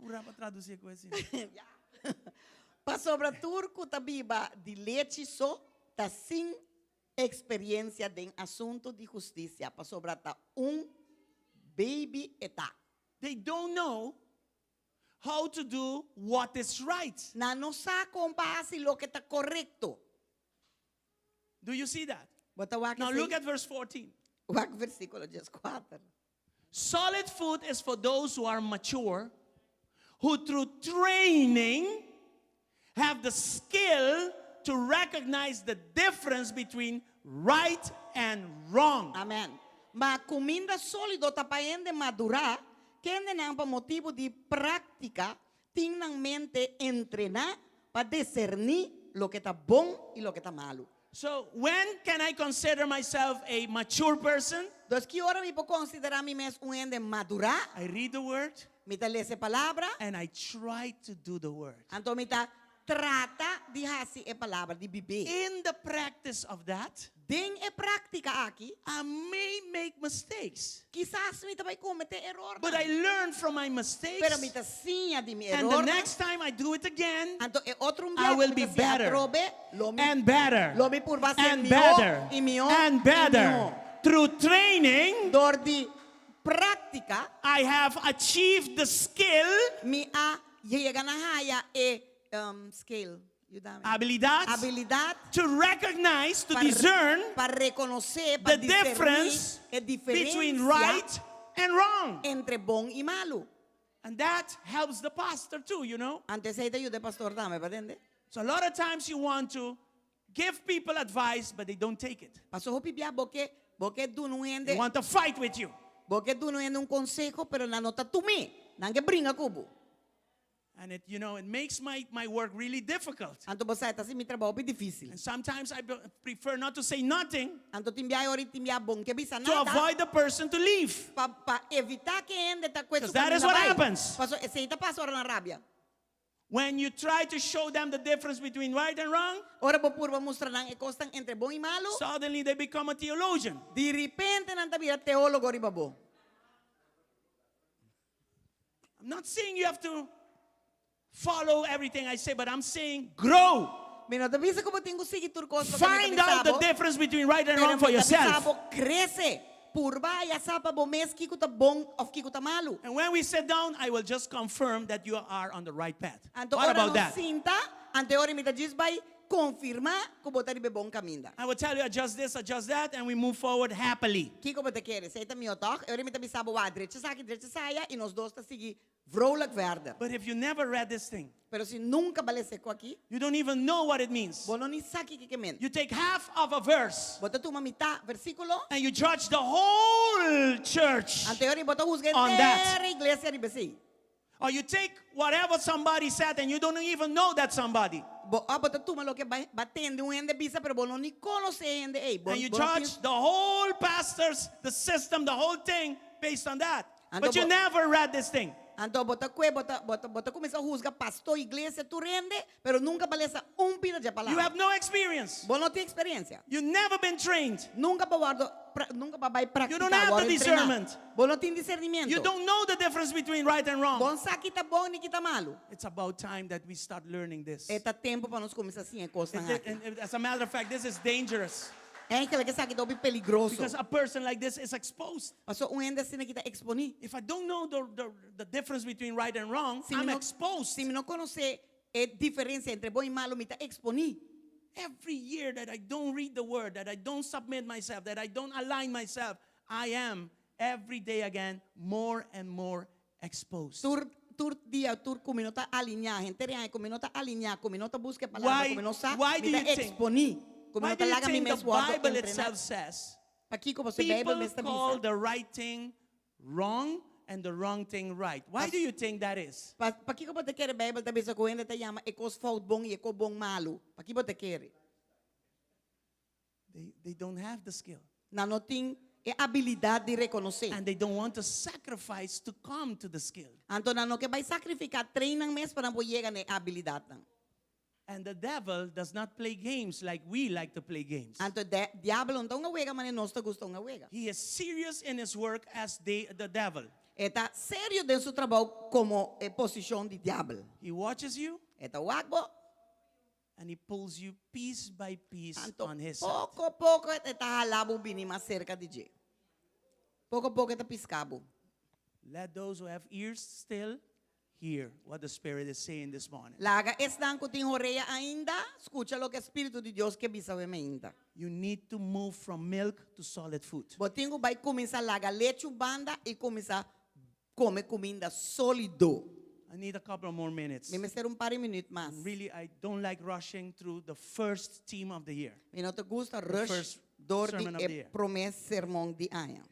Pura pa traduci ko esi. Pasobra tur ku ta biba di lechi so ta sin experiencia den asunto di husticia, pasobra ta un baby e ta. They don't know how to do what is right. Nan no sa kon pa hasi loke ta korekto. Do you see that? Bo ta wak Now esei? look at verse 14. Wak versíkulo dieskuater. Solid food is for those who are mature, who through training have the skill to recognize the difference between right and wrong. Amen. Ma kuminda sólido ta pa hende madurá, kendenan pa motibu di práktika tin nan mente entrená pa diserní loke ta bon i loke ta malu. So, when can I consider myself a mature person? Dus ki ora mi por konsiderá mi mes un hende madurá? I read the word Mi ta lesa e palabra. and I try to do the word. Anto mi ta trata di hasi e palabra, di bib'é. In the practice of that, Den e práktika aki, I may make mistakes. kisas mi ta bai kometé erornan. But I learn from my mistakes. Pero mi ta siña di mi And the erornan. next time I do it again, Anto e otro un I biaha ku will mi be ta siña better. atrobe, lo mi And better. lo mi purba ser And mihó better. i mihó And i better. mihó. Through training, Dor di práktika, I have achieved the skill, mi a yega na haya e um, skill, yuda mi. habilidad, Habilidad to recognize, to pa discern pa rekonosé, pa the diserní difference e between diferensia right and wrong. entre bon i malu. And that helps the pastor too, you know. Anto esei ta yuda e pastor tambe, pa tende? So a lot of times you want to give people advice, but they don't take it. Paso hopi bia bo ke bo ke duna un hende They want to fight with you. bo ke duna un hende un konseho, pero nan no ta tum'é. Nan ke bringa ku bo. And it, you know, it makes my, my work really difficult. Anto bo sa, e ta hasi mi trabou hopi difísil. And sometimes I prefer not to say nothing Anto tin bia ora i tin bia bon ke bisa to nada avoid the person to leave. pa pa evitá ke hende ta kue su Because that is kaminda what bai. happens. Paso esei ta pasa ora nan rabia. When you try to show them the difference between right and wrong, Ora bo purba mustra nan e kosnan entre bon i malu, suddenly they become a theologian. di ripente nan ta bira teólogo riba bo. I'm not saying you have to follow everything I say, but I'm saying grow. Mi no ta bisa ku bo tin ku sigui tur kos loke mi ta Find bisa out the bo, difference between right and pero wrong for mi ta bisa yourself. bo krese. Purba ya sa pa bo mes kiko ta bon òf kiko ta malu. And when we sit down, I will just confirm that you are on the right path. Anto What ora about nos that? sinta, anto e ora mi ta djis bai konfirmá ku bo ta riba e bon kaminda. I will tell you adjust this, adjust that, and we move forward happily. Kiko bo ta kere? Esei ta mihó tòg? E ora mi ta bisa bo, Wak, drecha esaki, drecha esaya, i nos dos ta sigui vrolijk verder. But if you never read this thing, Pero si nunka bo a lesa e kos aki, you don't even know what it means. bo no ni sa kiko ke men. You take half of a verse Bo ta tuma mitá versíkulo, and you judge the whole church. anto e ora bo ta husga On that. henter iglesia riba esei. Or you take whatever somebody said and you don't even know that somebody. Bo, ah, bo ta tuma loke bo a tende un hende bisa, pero bo no ni konosé e hende ei. Bo, And you bo no tin judge the whole pastors, the system, the whole thing based on that. Anto But you bo- never read this thing. Anto bo ta kue, bo ta, bo ta, bo ta kuminsá husga pastor, iglesia, tur hende, pero nunka bo a lesa un pida dje You palabra. have no experience. Bo no tin eksperensia. You've never been trained. Nunka bo a wòrdu, pra, nunka bo a bai You praktiká, don't have wòrdu the entrená. discernment. Bo no tin disernimentu. You don't know the difference between right and wrong. Bo no sa ki ta bon ni ki ta malu. It's about time that we start learning this. E ta tempu pa nos kuminsá siña e kosnan It, aki. and, and as a matter of fact, this is dangerous. Eigenlijk esaki ta hopi peligroso. Because a person like this is exposed. Paso un hende asina aki ta eksponí. If I don't know the, the, the difference between right and wrong, Si mi I'm no, exposed. si mi no konosé e diferensia entre bon i malu, mi ta eksponí. Every year that I don't read the word, that I don't submit myself, that I don't align myself, I am every day again more and more exposed. Tur tur dia tur ku mi no ta aliñá, henter e aña ku mi no ta aliñá, ku mi no ta buska e palabra, Why, ku mi no sa, why mi do ta you think? eksponí, ku mi Why no do ta you laga mi think the mes wòrdu Bible entrená. itself says Pakiko pasobra e Beibel people mes ta call bisa? the right thing wrong and the wrong thing right? Why do you think that is? Pa, pakiko bo ta kere Beibel ta bisa ku hende ta yama e kos fout bon i e kos bon malu? Pakiko bo ta kere? They, they don't have the skill. Nan no tin e abilidat di rekonosé. And they don't want to sacrifice to come to the skill. Anto nan no ke bai sakrifiká train nan mes pa nan por yega na e abilidatnan. And the devil does not play games like we like to play games. Anto de, diabel no ta hunga wega manera nos ta gusta hunga wega. He is serious in his work as the, the devil. E ta serio den su trabou komo e posishon di diabel. He watches you E ta wak bo. and he pulls you piece by piece Anto on his side. poko poko e ta hala bo bini mas serka di dje. Poko poko e ta piska bo. Let those who have ears still hear what the Spirit is saying this morning. Laga esnan ku tin horea ainda skucha loke Spiritu di Dios ke bisa awe mainta. You need to move from milk to solid food. Bo tin ku bai kuminsá laga lechi un banda i kuminsá kome kuminda sólido. I need a couple more minutes. Mi mester un par di minüt mas. Really, I don't like rushing through the first theme of the year. Mi no ta gusta The rush first dor di sermon of e the year. promé sermon di aña.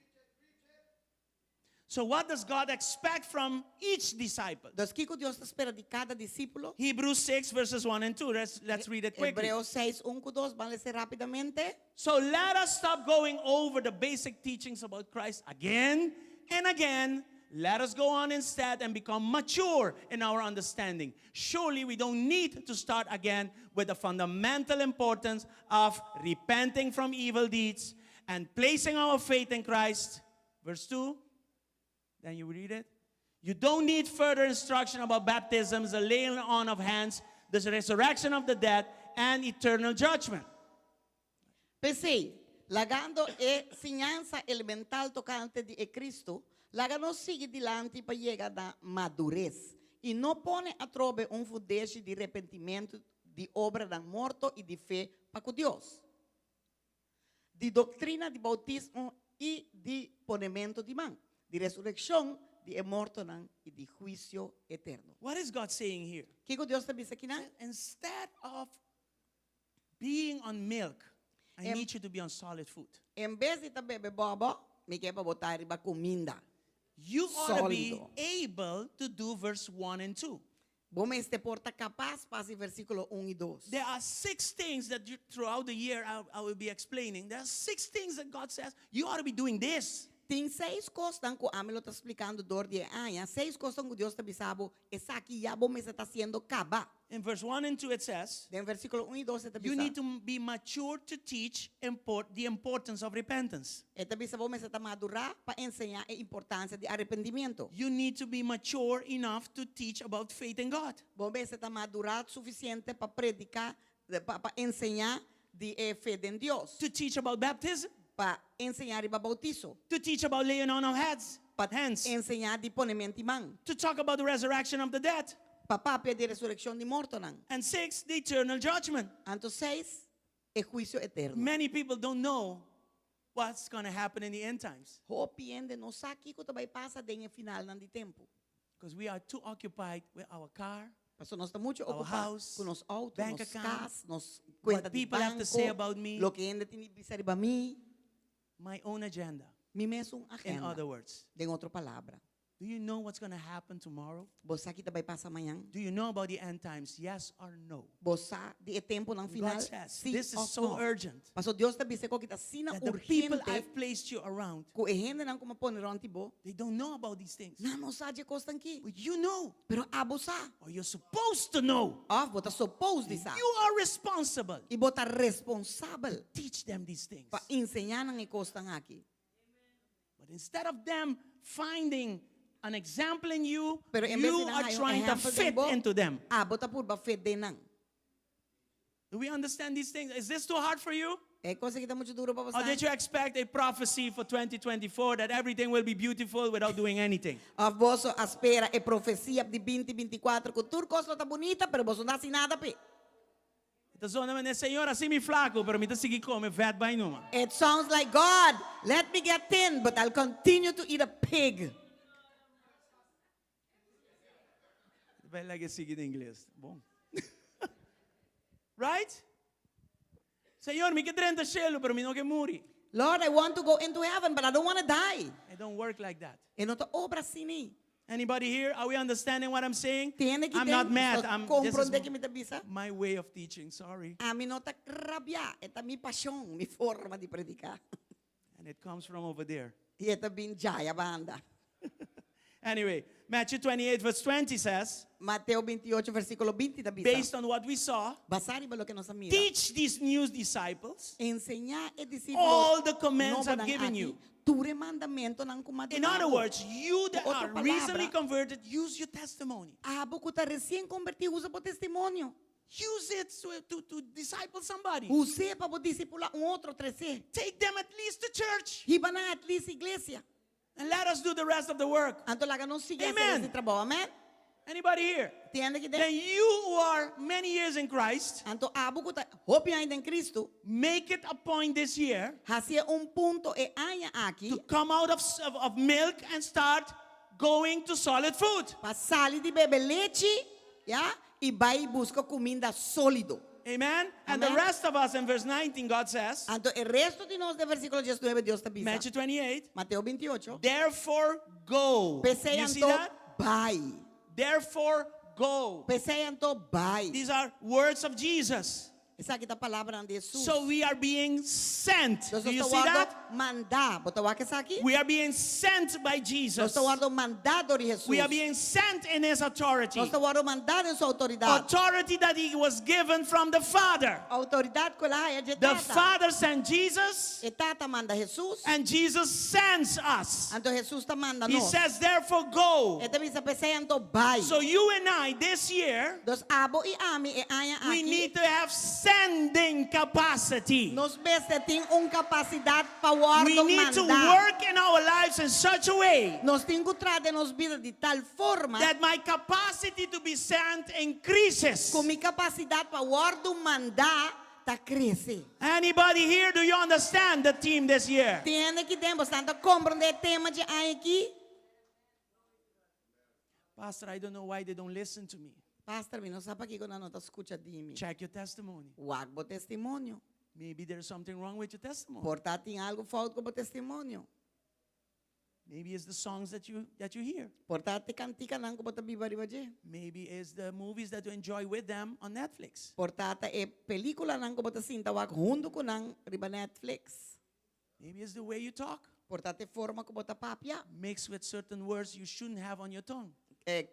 So what does God expect from each disciple? Dus kiko Dios ta spera di kada disípulo? Hebrews 6 verses 1 and 2. Let's, let's read it quickly. Hebreo 6, 1 ku 2, ban lesa rápidamente. So let us stop going over the basic teachings about Christ again and again. Let us go on instead and become mature in our understanding. Surely we don't need to start again with the fundamental importance of repenting from evil deeds and placing our faith in Christ. Verse 2. Then you read it. You don't need further instruction about baptisms, the laying on of hands, the resurrection of the dead, and eternal judgment. P'esei, lagando e siñansa elemental tokante di e Kristu, laga nos sigui dilanti pa yega na madures, i no pone atrobe un fundeshi di repentimentu di obranan morto i di fe pa ku Dios. Di doktrina di boutismo i di ponementu di man, di resurekshon di e mortonan i di huisio eterno. What is God saying here? Kiko Dios ta bisa kinan? Instead of being on milk, I Em- need you to be on solid food. En bes di ta bebe bobo, mi ke pa bo ta riba kuminda You ought to be sólido. able to do verse 1 and 2. Bo mester por ta kapas pa hasi versíkulo un i dos. There are six things that you, throughout the year I, I will be explaining. There are six things that God says you ought to be doing this. Tin seis kosnan ku ami lo ta splikando dor di e aña, seis kosnan ku Dios ta bisa bo, esaki ya bo mester ta hasiendo kaba. In verse 1 and 2 it says, Den versíkulo un i dos e ta you bisa, need to be mature to teach import, the importance of repentance. e ta bisa bo mester ta madurá pa enseñá e importansia di arepentimiento. You need to be mature enough to teach about faith in God. Bo mester ta madurá sufisiente pa prediká, pa, pa enseñá di e fe den Dios. To teach about baptism. Pa enseñá riba bautiso. To teach about laying on of heads, Pa hands. enseñá di ponement'i man. To talk about the resurrection of the dead. Pa papia di resurekshon di mortonan. And six, the eternal judgment. Anto seis, e huisio eterno. Many people don't know what's going to happen in the end times Hopi hende no sa kiko ta bai pasa den e finalnan di tempu. because we are too occupied with our car, Pasobra nos ta muchu our okupá house, ku nos outo, bank nos account, kas, nos what kuenta di people have to say banko, about me, loke hende tin di bisa riba mi, my own agenda. mi mesun In agenda. other words, Den otro palabra, do you know what's going to happen tomorrow? bo sa ki ta bai pasa mañan? Do you know about the end times? Yes or no? Bo sa di e tempunan final? God says, Sí this is òf so no? urgent Paso Dios ta bisa ku ta asina that the people urgente I've placed you around, ku e hendenan ku m'a pone rònt di bo, they don't know about these things. nan no sa dje kosnan ki. But you know, Pero abo sa. or you're supposed to know. Òf bo ta supposed di sa. You are responsible. I bo ta responsabel Teach them these things. pa enseñá nan e kosnan aki. But instead of them finding an example in you, Pero en bes you di nan are haña un trying to ehèmpel den fit bo, into them. abo ta purba fit den nan. Do we understand these things? Is this too hard for you? E kos aki ta muchu duru pa Or boso? did you expect a prophecy for 2024 that everything will be beautiful without doing anything? Òf boso a spera e profesia di binti binti kuater ku tur kos lo ta bunita, pero boso no hasi nada p'e? Ta zona manera, Señor, hasi mi flaco, pero mi ta sigui come vet bai numa. It sounds like God, let me get thin, but I'll continue to eat a pig. Bai laga sigui den ingles. Bon. Right? Señor, mi ke drenta shelu, pero mi no ke muri. Lord, I want to go into heaven, but I don't want to die. It don't work like that. E no ta obra asina. Anybody here? Are we understanding what I'm saying? Tin hende ki I'm den not mad. I'm, this is komprondé ki mi ta bisa? my way of teaching. Sorry. Ami no ta rabiá. E ta mi pashon, mi forma di prediká. And it comes from over there. I e ta bin djaya banda. Anyway, Matthew 28 verse 20 says, Mateo 28 versíkulo 20 ta bisa, based on what we saw, Basá riba loke nos a mira, teach these new disciples enseñá e disípulo all the commands I've nobonan given aki you. tur e mandamentonan ku m'a In duna other bo. words, you that Ku otro are recently palabra, converted, use your testimony. Abo ku ta resien konvertí, usa bo testimonio. Use it to, to, to disciple somebody. Us'é pa bo disipulá un otro, tres'é. Take them at least to church. Hiba nan at least iglesia. And let us do the rest of the work. Anto laga nos sigui hasi Amen. e trabou. Amen. Anybody here? Tin hende aki den? Then you who are many years in Christ, Anto abo ku ta hopi aña den Cristo, make it a point this year hasié un punto e aña aki to come out of, of, of milk and start going to solid food. pa sali di bebe lechi, ya, i bai buska kuminda sólido. Amen? And the Amen. rest of us in verse 19, God says, Anto e resto di nos den versíkulo 19 Dios ta bisa. Matthew 28, Mateo 28. therefore go. P'esei You see anto that? bai. Therefore go. P'esei anto bai. These are words of Jesus. Esaki ta palabranan di Hesus. So we are being sent. Nos Do you ta see wòrdu that? mandá. Bo ta wak esaki? We are being sent by Nos Jesus. ta wòrdu mandá dor di Hesus. We are being sent in his authority. Nos ta wòrdu mandá den su outoridat. Authority that he was given from the Father. Outoridat ku el a haya dje The Tata. Father sent Jesus, E Tata manda Hesus. and Jesus sends us. Anto Hesus ta manda He nos. says, therefore, go. E ta bisa p'esei anto bai. So you and I, this year, Dus abo i ami e aña we aki. need to have sending capacity. Nos mester tin un kapasidat pa wòrdu We need to mandá. work in our lives in such a way Nos tin ku traha den nos bida di tal forma that my capacity to be sent increases. ku mi kapasidat pa wòrdu mandá ta krese. Anybody here, do you understand the theme this year? Tin hende aki den, boso ta komprondé e tema di aña aki? Pastor, I don't know why they don't listen to me. Pastor, mi no sa pakiko nan no ta skucha di mi. Check your testimony. Wak bo testimonio. Maybe there's something wrong with your testimony. Por ta tin algu fout ku bo testimonio. Maybe it's the songs that you, that you hear. Por ta e kantikanan ku bo ta biba riba dje. Maybe it's the movies that you enjoy with them on Netflix. Por ta e pelíkulanan ku bo ta sinta wak huntu ku nan riba Netflix. Maybe it's the way you talk, Por ta e forma ku bo ta papia. mixed with certain words you shouldn't have on your tongue.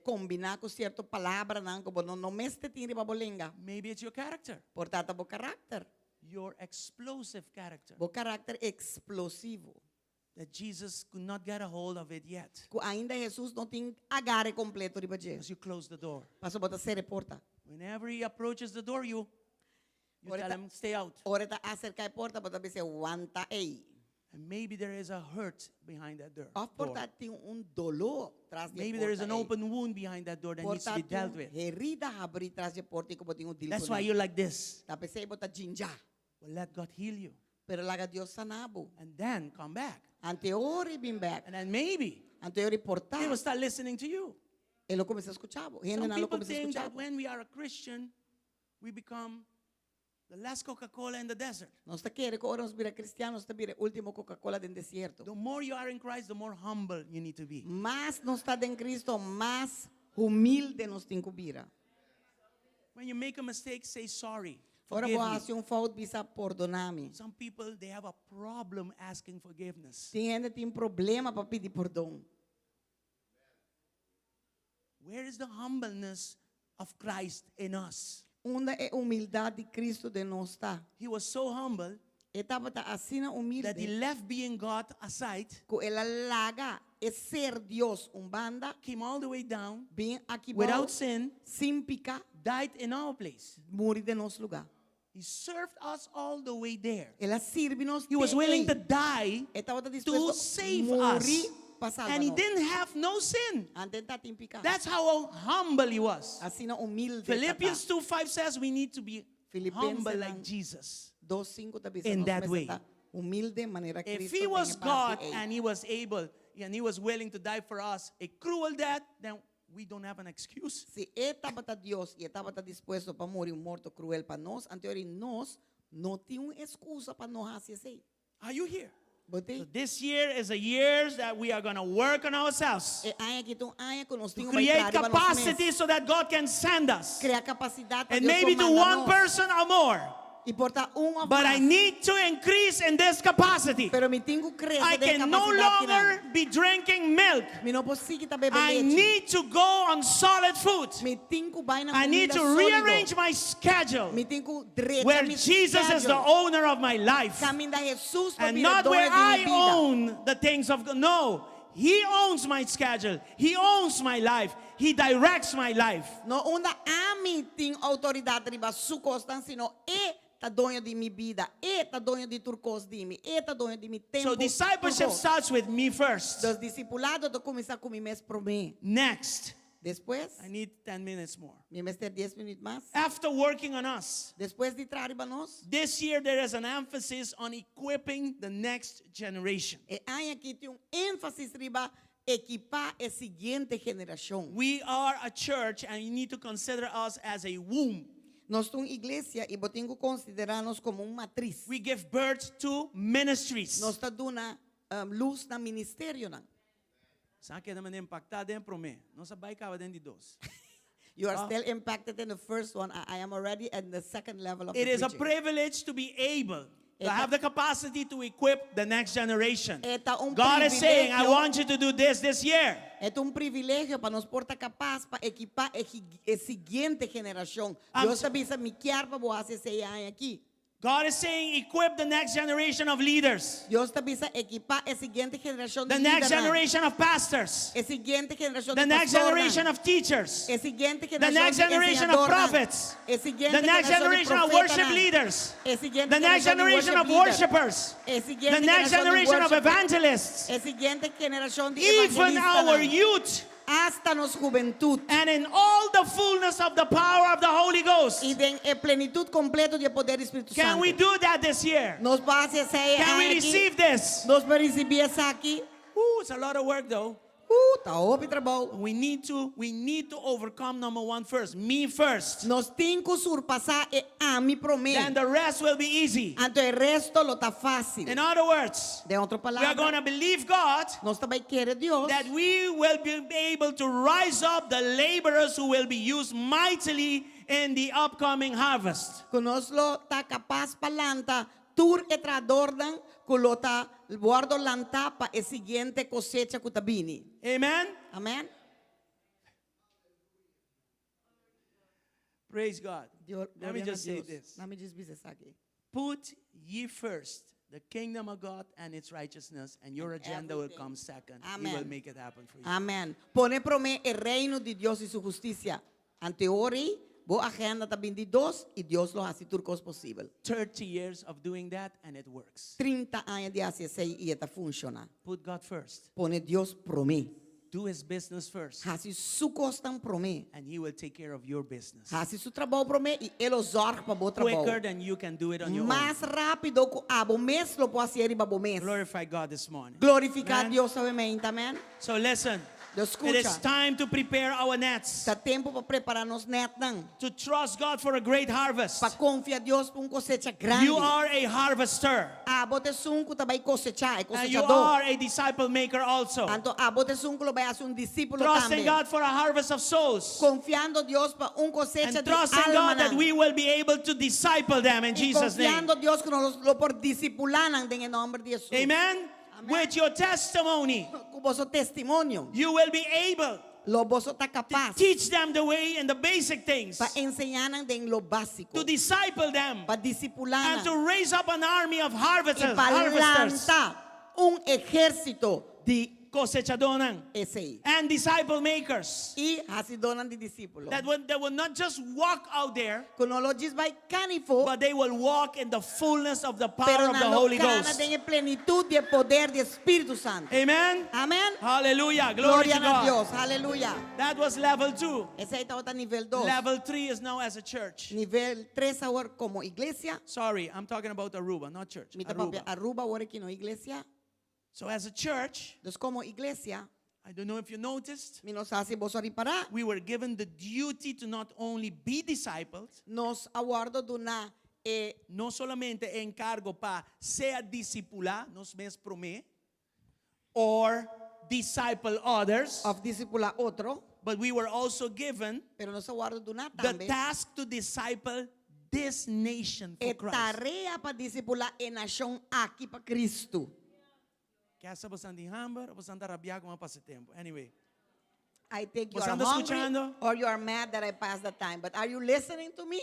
Kombiná ku sierto palabranan ku bo no no mester tin riba bo lenga. Maybe it's your character, Por ta bo karakter. your explosive character Bo karakter eksplosivo. that Jesus could not get a hold of it yet. Ku ainda Hesus no tin agare kompleto riba dje. Because you close the door. Paso bo ta sera e porta. Whenever he approaches the door, you, you Ora tell ta- him, stay out. Ora e ta aserká e porta, bo ta bis'é wanta ei. And maybe there is a hurt behind that door. Òf door. por ta tin un doló tras di e Maybe there is porta an ei. open wound behind that door that Por needs to ta be tin dealt un with. herida habrí tras di e porta ei ku bo tin ku deal That's why kuné. you're like this. Ta p'esei bo ta djinjá. Well, let God heal you. Pero laga Dios sana bo. And then come back. Anto ora ei bin bèk. And then maybe Anto ora ei por ta. they will start listening to you. E lo kuminsá skucha bo. Some Hendenan lo people kuminsá think skucha that bo. when we are a Christian, we become the last Coca-Cola in the desert. Nos ta kere ku ora nos bira kristian, nos ta bira e último Coca-Cola den desierto. The more you are in Christ, the more humble you need to be. Mas nos ta den Kristu, mas humilde nos tin ku bira. When you make a mistake, say sorry. Ora Forgive bo me. hasi un fout, bisa pordoná mi. Some people, they have a problem asking forgiveness. Tin hende tin problema pa pidi pordon. Where is the humbleness of Christ in us? Unda e humildat di Kristu den nos ta? He was so humble E tabata asina that he humilde left being God aside, ku el a laga e ser Dios un banda, came all the way down bin aki bou without sin, sin piká, died in our place. muri den nos lugá. He served us all the way there. El a sirbi nos He was te willing ei. to die E tabata to dispuesto save muri us. pa salba And he nos. didn't have no sin. Anto e n' tatin piká. That's how humble he was. Asina humilde Philippians tata. 2 5 says we need to be Filipenses humble like nan Jesus. 2:5 ta bisa In nos that mester way. ta humilde manera If Cristo he den was e God parti ei. and he was able and he was willing to die for us a cruel death, then we don't have an excuse. Si e tabata Dios i e tabata dispuesto pa muri un morto kruel pa nos, anto ora nos no tin un excusa pa no hasi esei. Are you here? Bo t'ei? So this year is a year that we are going to work on ourselves. E aña aki ta un aña ku nos To tin ku bai create traha riba nos mes. capacity so that God can send us. Krea kapasidat pa And Dios maybe por to manda one nos. person or more. I por ta un òf But I mas. need to increase in this capacity. Pero mi tin ku krese I den can no kapasidat kinan. longer be drinking milk. Mi no por sigui ta bebe I lechi. need to go on solid food. Mi tin ku bai na I need kumida to sólido. rearrange my schedule Mi tin ku drecha where mi Jesus is the schedule. owner of my life Kaminda Jesus ta and bira not doño where di mi I bida. own the things of God. No, He owns my schedule. He owns my life. He directs my life. No unda ami tin outoridat riba su kosnan, sino e ta doño di mi bida, e ta doño di tur kos di mi, e ta doño di mi tempu, So tur discipleship kos. starts with me first. Dus disipulado ta kuminsá ku mi mes promé. Next, Despues, I need 10 minutes more. mi mester dies minüt mas. After working on us, Despues di traha riba nos, this year there is an emphasis on equipping the next generation. e aña aki tin un énfasis riba ekipá e siguiente generashon. We are a church and you need to consider us as a womb. Nos ta un iglesia i bo tin ku konsiderá nos komo un matris. We give birth to ministries. Nos ta duna lus na ministerionan. Sa keda mane impaktá den promé. Nos a bai kaba den di dos. You are Ah. still impacted in the first one. I, I am already at the second level of It the is a preaching. privilege to be able to Eta- have the capacity to equip the next generation. E ta un God is saying, I privilegio. want you to do this this year. E ta un privilegio pa nos por ta kapas pa ekipá e, gi- e siguiente generashon. Am- Dios ta bisa mi kier pa bo hasi esei aña aki. God is saying, equip the next generation of leaders, Dios ta bisa ekipá e siguiente generashon di the next lidernan. generation of pastors, E siguiente generashon the di next pastornan. generation of teachers, E siguiente the generashon next di generation of enseñadornan. prophets, E siguiente the next generashon di generation of worship profetanan. leaders, E siguiente the next generashon di generation of worship leader. worshipers, E siguiente the next generashon di generation of worshiper. evangelists, E siguiente generashon di even our evangelistanan. youth, Asta nos hubentut. and in all the fullness of the power of the Holy Ghost. I den e plenitut kompleto di e poder di Spiritu Can Santu. we do that this year? Nos por hasi esei Can we aki. receive this? Nos por risibí esaki. Ooh, it's a lot of work though. Ta hopi trabou. We need to we need to overcome number one first, me first. Nos tin ku surpasá e ami promé. Then the rest will be easy. Anto e resto lo ta fásil. In other words, Den otro we are palabra, going to believe God nos ta bai kere Dios that we will be able to rise up the laborers who will be used mightily in the upcoming harvest. ku nos lo ta kapas pa lanta tur e trahadornan ku lo ta wòrdu lantá pa e siguiente kosecha ku ta bini. Amen. Amèn. Praise God. Dios, Let me gloria na just say Dios. this. Laat me just bisa esaki. Put ye first the kingdom of God and its righteousness, and your agenda will everything. come second. He will Amen. make it happen for you. Amèn. Pone promé e reino di Dios i su hustisia. Ante ora ei, bo agenda ta bin di dos i Dios lo hasi tur kos posibel. 30 years of doing that, and it works. 30 aña di hasi esei i e ta funshoná. Put God first. Pone Dios promé. Do his business first. Hasi su kosnan promé. And he will take care of your business. Hasi su trabou promé i e lo zòrg pa bo trabou. Quicker than you can do it on your own. Mas rápido ku abo mes lo por hasié riba bo mes. Glorify God this morning. Glorifiká Amen. Dios awe meinta, amèn. So listen. Dios It is skucha. time to prepare our nets. Ta tempu pa prepará nos nètnan. To trust God for a great harvest. Pa konfia Dios pa un kosecha grandi. You are a harvester. Abo ta esun ku ta bai kosechá, e And you kosechadó. are a disciple maker also. Anto abo ta esun ku lo bai hasi un disípulo Trusting tambe. God for a harvest of souls. Konfiando Dios pa un kosecha And di trusting God that almanan. we will be able to disciple them in I Jesus' name. konfiando Dios ku nos lo por disipulá nan den e nòmber di Hesus. Amen. Amen. With your testimony, Ku boso testimonio, you will be able lo boso ta to kapas teach them the way and the basic things, pa enseñá nan den lo básiko, to disciple them, pa disipulá and to nan raise up an army of i harvesters. pa harvesters lanta un ehérsito di cosechadornan, esei and disciple makers i hasidónan di disípulo. that will, that will not just walk out there, Ku no lo djis bai kana afó, but they will walk in the fullness of the power pero of the nan lo Holy kana Ghost. den e plenitut di e poder di e Spiritu Santu. Amen. Amèn. Hallelujah. Glory Gloria to na God. Dios. Aleluya. That was level two. Esei tabata nivel dos. Level three is now as a church. Nivel tres awor komo iglesia. Sorry, I'm talking about Aruba, not church. Mi ta papia Aruba. Aruba awor aki no iglesia. So as a church, Dus komo iglesia, I don't know if you noticed, mi no sa si boso a ripará, we were given the duty to not only be disciples, nos a wòrdu duná e no solamente e encargo pa sea discipulá nos mes promé or disciple others, òf disipulá otro, but we were also given pero nos a wòrdu duná the tambe task to disciple this nation for e Christ. tarea pa disipulá e nashon aki pa Kristu. Ke boso tin hamber, boso ta rabiá ku mi a pasa tempu. Anyway. I think you Boso are ta hungry skuchando? or you are mad that I passed the time. But are you listening to me?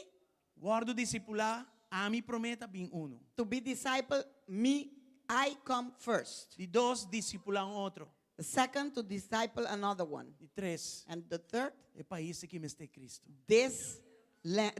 Wòrdu disipulá, ami promé ta bin unu. To be disciple, me, I come first. Di dos, disipulá un otro. The second, to disciple another one. Di tres, And the third, e pais aki mester Kristu. this,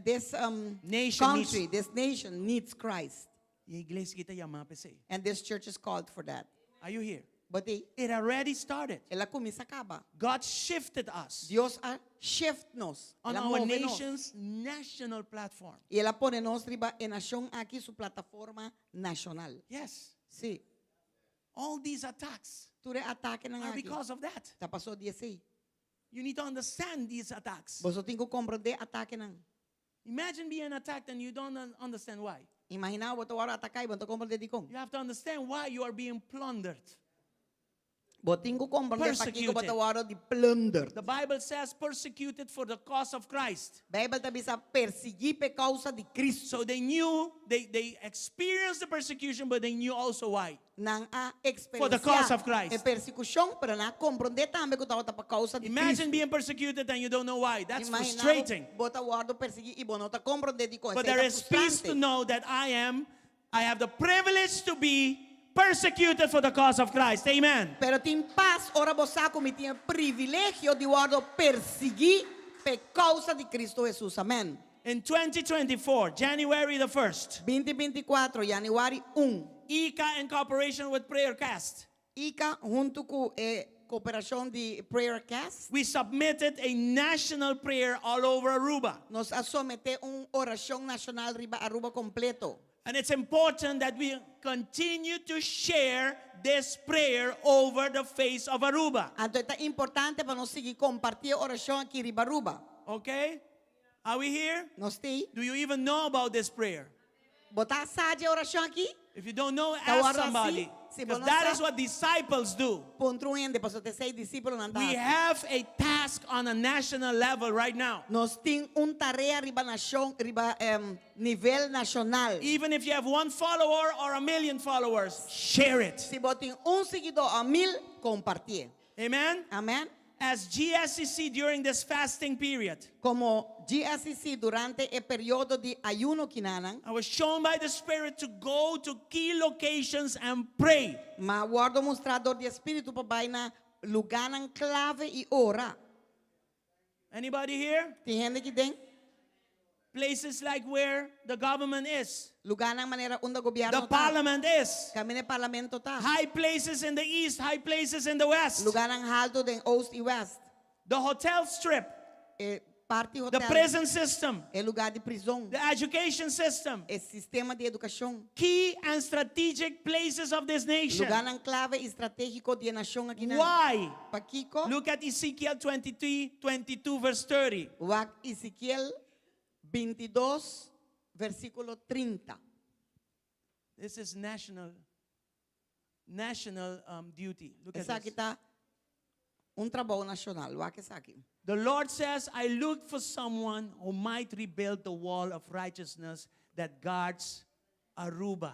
this um, Nation country, needs- this nation needs Christ. I e iglesia aki ta yamá pa esei. And this church is called for that. Are you here? Bo t'ei, It already started. el a kuminsá kaba. God shifted us Dios a shift nos. on El a our move nos. nation's national platform. I el a pone nos riba e nashon aki su plataforma nashonal. Yes. Sí. All these attacks Tur e atakenan are aki. because of that. Ta pasó di esei. You need to understand these attacks. Boso tin ku komprondé atakenan. Imagine being attacked and you don't understand why. Imaginá bo ta wòrdu ataká i bo no ta komprondé dikon. You have to understand why you are being plundered. Bo tin ku komprondé pakiko bo Persecuted. ta wòrdu di plunder. The Bible says persecuted for the cause of Christ. Beibel ta bisa persiguí pa kousa di Kristu. So they knew, they, they experienced the persecution, but they knew also why. Nan a For the cause eksperensiá of Christ. e persekushon, pero nan a komprondé tambe ku tabata pa kousa di Imagine Kristu. being persecuted and you don't know why. That's Imaginá frustrating. bo ta wòrdu persiguí i bo no ta komprondé dikon. But Esei there ta is peace to frustrante. know that I am, I have the privilege to be persecuted for the cause of Christ. Amen. Pero tin pas ora bo sa ku mi tin e privilegio di wòrdu persiguí pa kousa di Kristu Hesus. Amèn. In 2024, January the 1st, Binti binti kuater, yanüari un. ICA in cooperation with PrayerCast. ICA huntu ku e kooperashon di PrayerCast. We submitted a national prayer all over Aruba. Nos a someté un orashon nashonal riba Aruba kompleto. And it's important that we continue to share this prayer over the face of Aruba. Anto ta importante pa nos sigui kompartí e orashon aki riba Aruba. Okay? Are we here? Nos t'ei? Do you even know about this prayer? Bo ta sa dje orashon aki? If you don't know, Ta ask warda somebody. si, si bo Because no that sa- is what disciples do. Puntra un hende, pasobra ta esei disípulonan ta We hasi. have a task on a national level right now. Nos tin un tarea riba nashon, riba em, nivel nashonal. Even if you have one follower or a million followers, share it. Si bo tin un siguidó òf mil, kompartié. Amen? Amèn. As GSCC during this fasting period, Komo GSCC durante e periodo di ayuno kinanan, I was shown by the Spirit to go to key locations and pray. m'a wòrdu mustrá dor di e Spiritu pa bai na lugánan klave i ora. Anybody here? Tin hende aki den? Places like where the government is. Lugánan manera unda gobièrnu The ta. parliament is. Kaminda e parlamento ta. High places in the east, high places in the west. Lugánan haltu den oost i west. The hotel strip. E parti The hotel. prison system. E lugá di prizon. The education system. E sistema di edukashon. Key and strategic places of this nation. Lugánan klave i stratégiko di e nashon akinan. Why? Pakiko? Look at Ezekiel 23, 22, verse 30. Wak Ezekiel 22, versíkulo 30. This is national, national um, duty. Look at Esaki this. ta un trabou nashonal. Wak esaki. The Lord says, I looked for someone who might rebuild the wall of righteousness that guards Aruba.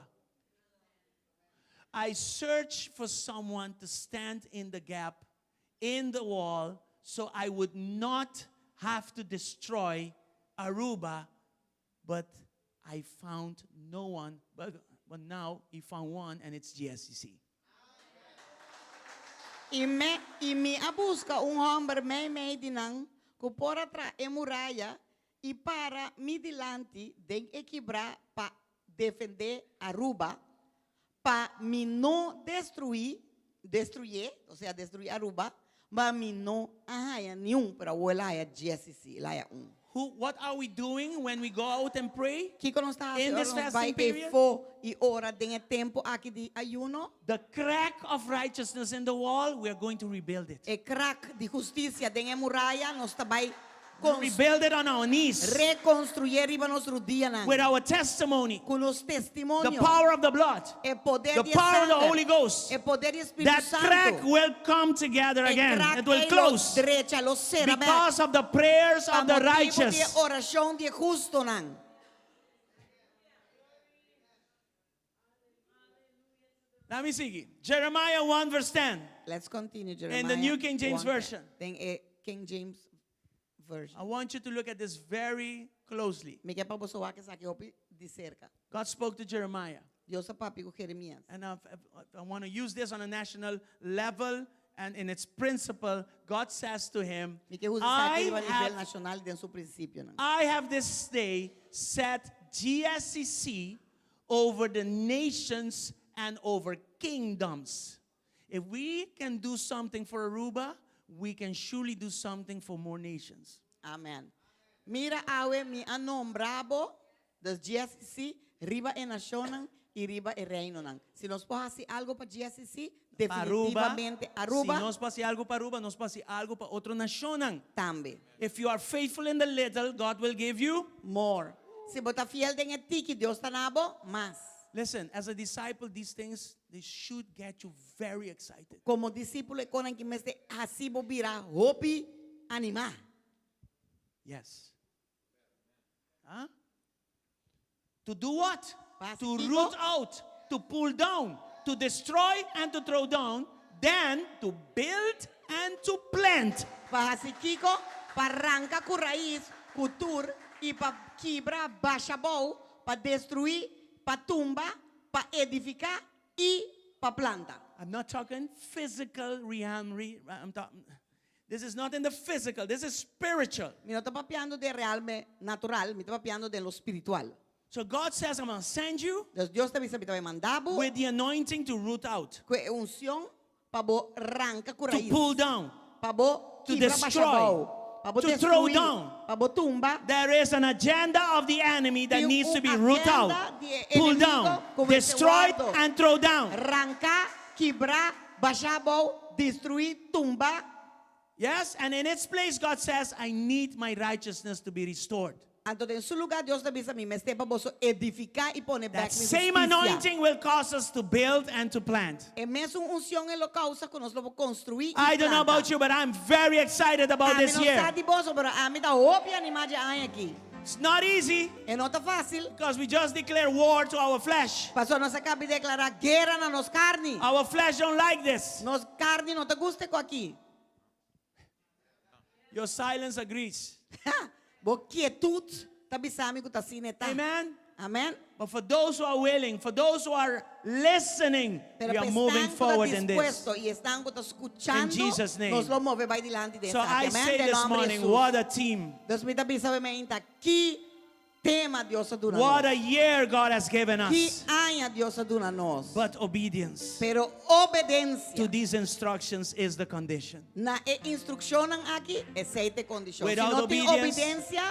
I searched for someone to stand in the gap in the wall so I would not have to destroy Aruba, but I found no one. But, but now he found one, and it's GSCC. I me, i mi a buska un hòmber meimei di nan ku por a traha e muraya i para mi dilanti den e kibrá pa defendé Aruba, pa mi no destruí, destruyé, o sea destruí Aruba, ma mi no a haña niun, pero awor el a haña Jesse sí, el a haña un. Who, what are we doing when we go out and pray? Kiko nos ta hasi In ora this nos bai fasting period? pefó i ora den e tempu aki di ayuno? The crack of righteousness in the wall, we are going to rebuild it. E krak di hustisia den e muraya nos ta bai cons- Rebuild it on our knees rekonstruyé riba nos rudianan. with our testimony, Ku nos the testimonio. power of the blood, E poder the di power of the sanger. Holy Ghost. E poder di Spiritu That Santu. crack will come together E again. krak It will ei lo close drecha, lo sera bèk. because of the prayers Pa of the motibu di e righteous. orashon di e hustonan. Let me see. Jeremiah 1 verse 10. Let's continue, Jeremiah. In the New King James 1:10. Version. Den e King James Version. I want you to look at this very closely. Mi ke pa boso wak esaki hopi di serka. God spoke to Jeremiah. Dios a papia ku Jeremias. And I've, I want to use this on a national level and in its principle. God says to him, Mi ke usa esaki I riba nivel have, nashonal den su prinsipionan. I have this day set GSCC over the nations and over kingdoms. If we can do something for Aruba, we can surely do something for more nations. Amen. Mira awe mi a nombra bo, dus GSCC, riba e nashonnan i riba e reinonan. Si nos por hasi algo pa GSCC, Pa Aruba, definitivamente Aruba Si nos por hasi algo pa Aruba, nos por hasi algo pa otro nashonnan. tambe. If you are faithful in the little, God will give you more. Si bo ta fiel den e tiki, Dios ta duna bo mas. Listen, as a disciple, these things they should get you very excited. Komo disípulo e kosnan aki mester hasi bo bira hopi animá. Yes. Huh? To do what? Pa To kiko? root out, to pull down, to destroy and to throw down, then to build and to plant. Pa hasi kiko? Pa ranka ku rais, ku tur, i pa kibra, basha abou, pa destruí, pa tumba, pa edifiká i pa planta. I'm not talking physical realm. Re, I'm talking. This is not in the physical. This is spiritual. Mi no ta papiando di realme natural, mi ta papiando di lo spiritual. So God says, I'm going to send you Entonces Dios ta bisa mi ta bai manda bo with the anointing to root out, ku e unshon pa bo ranka ku to rais, pull down, pa bo to kibra basha destroy, abou. Pa bo to throw destruí, down. pa bo tumba. There is an agenda of the enemy that Tin needs to un be root out, agenda di e pulled enemigo down, ku mester destroyed, wòrdu and throw down. Ranka, kibra, basha abou, destruí, tumba. Yes, and in its place, God says, I need my righteousness to be restored. Anto den su lugá Dios ta bisa mi mester pa boso edifiká i pone bèk That mi same hustisia. anointing will cause us to build and to plant. E mesun unshon e lo kousa ku nos lo por konstruí i I don't know planta. about you, but I'm very excited about Ami this no year. sa di boso, pero ami ta hopi animá dje aña aki. It's not easy E no ta fásil, because we just declare war to our flesh. pasobra nos a kaba di deklará guera na nos karni. Our flesh don't like this. Nos karni no ta gusta ku aki. Your silence agrees. Bo kietut ta bisa mi ku ta asina e ta. Amen. Amen. But for those who are willing, for those who are listening, Pero we pa are moving esnan ku ta forward in this. dispuesto i esnan ku ta skuchando, In Jesus' name. nos lo move bai dilanti den So esaki. I Amen. say Den this nòmber di morning, Hesus. what a team. Dus mi ta bisa mainta ki tema Dios a duna What nos. a year God has given Ki us. aña Dios a duna nos. But obedience Pero obedensia to these instructions is the condition. na e instrukshonnan aki, esei ta e kondishon. Si Without no tin obedience, obedensia,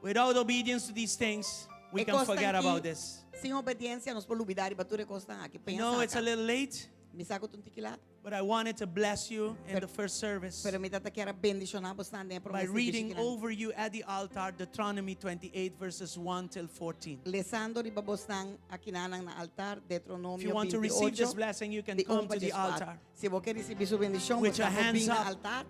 Without obedience to these things, we e can kosnan forget aki, about this. Sin obedensia nos por lubidá riba tur e kosnan aki. I Pensa know it's a aka. little late, Mi sa ku ta un tiki lat. but I wanted to bless you in the first service Pero mi tata kier a bendishoná bosnan den e promé by servicio reading kinan. over you at the altar Deuteronomy 28 verses 1 till 14. Lesando riba bosnan akinanan na altar Deuteronomio If you want to receive 28, this blessing, you can di come un pa to the djes kuater. altar. Si bo ke risibí su bendishon, With your bosnan por hands bin na up. altar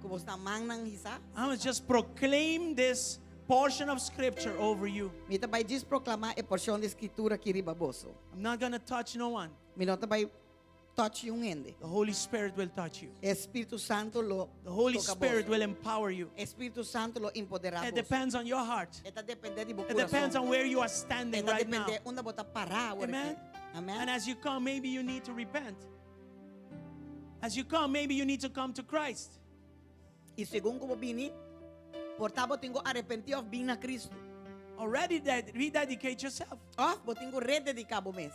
ku bosnan mannan hisá. I must just proclaim this portion of scripture over you. Mi ta bai djis proklamá e porshon di skritura aki riba boso. I'm not going to touch no one. Mi no ta bai touch niun hende. The Holy Spirit will touch you. E Spiritu Santu lo The Holy toka Spirit boso. will empower you. E Spiritu Santu lo empoderá It boso. depends on your heart. E ta dependé di bo It depends kurason. on where you are standing E ta right now. dependé unda bo ta pará awor Amen. aki. Amen. And as you come, maybe you need to repent. As you come, maybe you need to come to Christ. I segun ku bo bini, por ta bo tin ku arepentí òf bin na Kristu. Already that rededicate yourself. Òf bo tin ku redediká bo mes.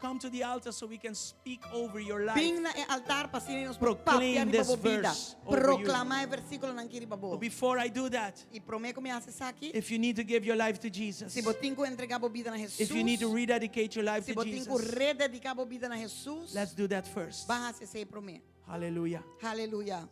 Come to the altar so we can speak over your life. Bin na e altar pa asina nos por Proclaim papia riba this bo bida. verse over you. Proklamá e versíkulonan aki riba bo. But before I do that, I promé ku mi hasi esaki, if you need to give your life to Jesus, si bo tin ku entregá bo bida na if Hesus, you need to rededicate your life si to bo tin ku Jesus, redediká bo bida na Hesus, let's do that first. ban hasi esei promé. Hallelujah. Haleluya.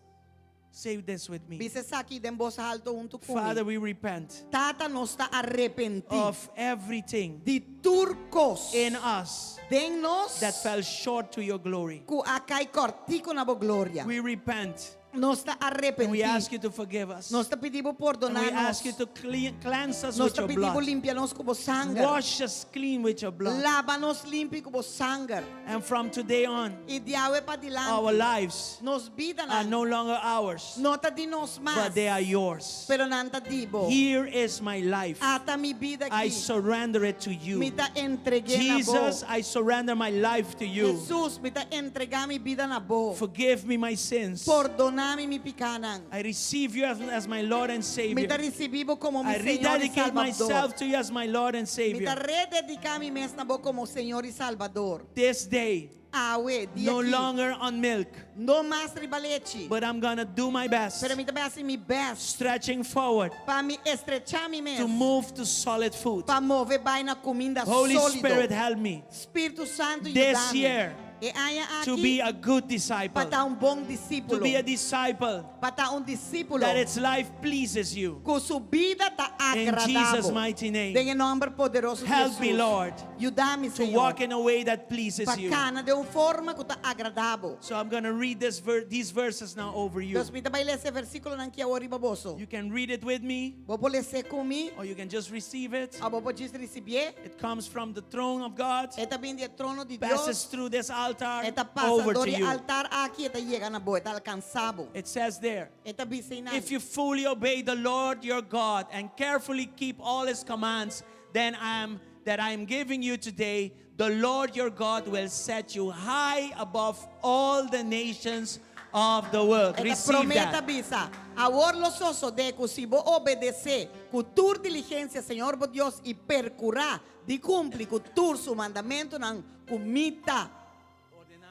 Say this with me. Bisa esaki den bos haltu huntu ku mi. Father, we repent Tata nos ta arepentí of everything di tur kos in us den nos that fell short to your glory. ku a kai kòrtiku na bo gloria. We repent Nos ta and we arepentí. ask you to forgive us. Nos ta pidi bo And pordoná we nos. ask you to clean, cleanse us Nos with ta your pidi bo blood. limpia nos ku bo sanger. Wash us clean with your blood. Laba nos limpi ku bo sanger. And from today on, I di awe pa dilanti. our lives Nos bidanan are no longer ours, no ta di nos mas. but they are yours. Pero nan ta di bo. Here is my life. Ata mi bida I aki. surrender it to Mi you. ta entreg'é na bo. Jesus, I surrender my life to you. Jesus, mi ta entregá mi bida na bo. Forgive me my sins. Pordoná mi mi pikánan. I receive you as, as my Lord and Mi Savior. ta risibí bo komo mi I Señor i rededicate Salbador. myself to you as my Lord and Mi ta Savior. redediká mi mes na bo komo Señor i Salbador. This day, Awe, dia no aki, longer on milk, no mas riba lechi. but I'm gonna do my best, Pero mi ta bai hasi mi best stretching forward pa mi estrechá mi mes to move to solid food. pa move bai na kuminda Holy sólido. Spirit, help me Spiritu Santu This yuda mi. year, E aña to aki be a good disciple, pa ta un bon to disípulo. be a disciple Pa ta un disípulo that its life pleases you. ku su bida ta In agradá Jesus' bo. mighty name. Den e nòmber poderoso di Help me, Jesus. Lord, Yuda mi, to Señor. walk in a way that pleases Pa you. kana den un forma ku ta agradá bo. So I'm going to read this ver- these verses now over you. Dus mi ta bai lesa e versíkulonan aki awor riba boso. You can read it with me Bo por les'é ku mi, or you can just receive it. òf bo por djis risibié. It comes from the throne of God, E ta bin di e trono di passes Dios. through this altar E ta pasa over dor to di you. altar aki, e ta yega na bo, e ta alkansá bo. It says there, E ta bisa einan. If you fully obey the Lord your God and carefully keep all his commands, then I am that I am giving you today, the Lord your God will set you high above all the nations of the world. E ta Receive prometa that. bisa, awor lo sosodé ku si bo obedesé ku tur diligensia Señor bo Dios i perkurá di kumpli ku tur su mandamentunan ku mi ta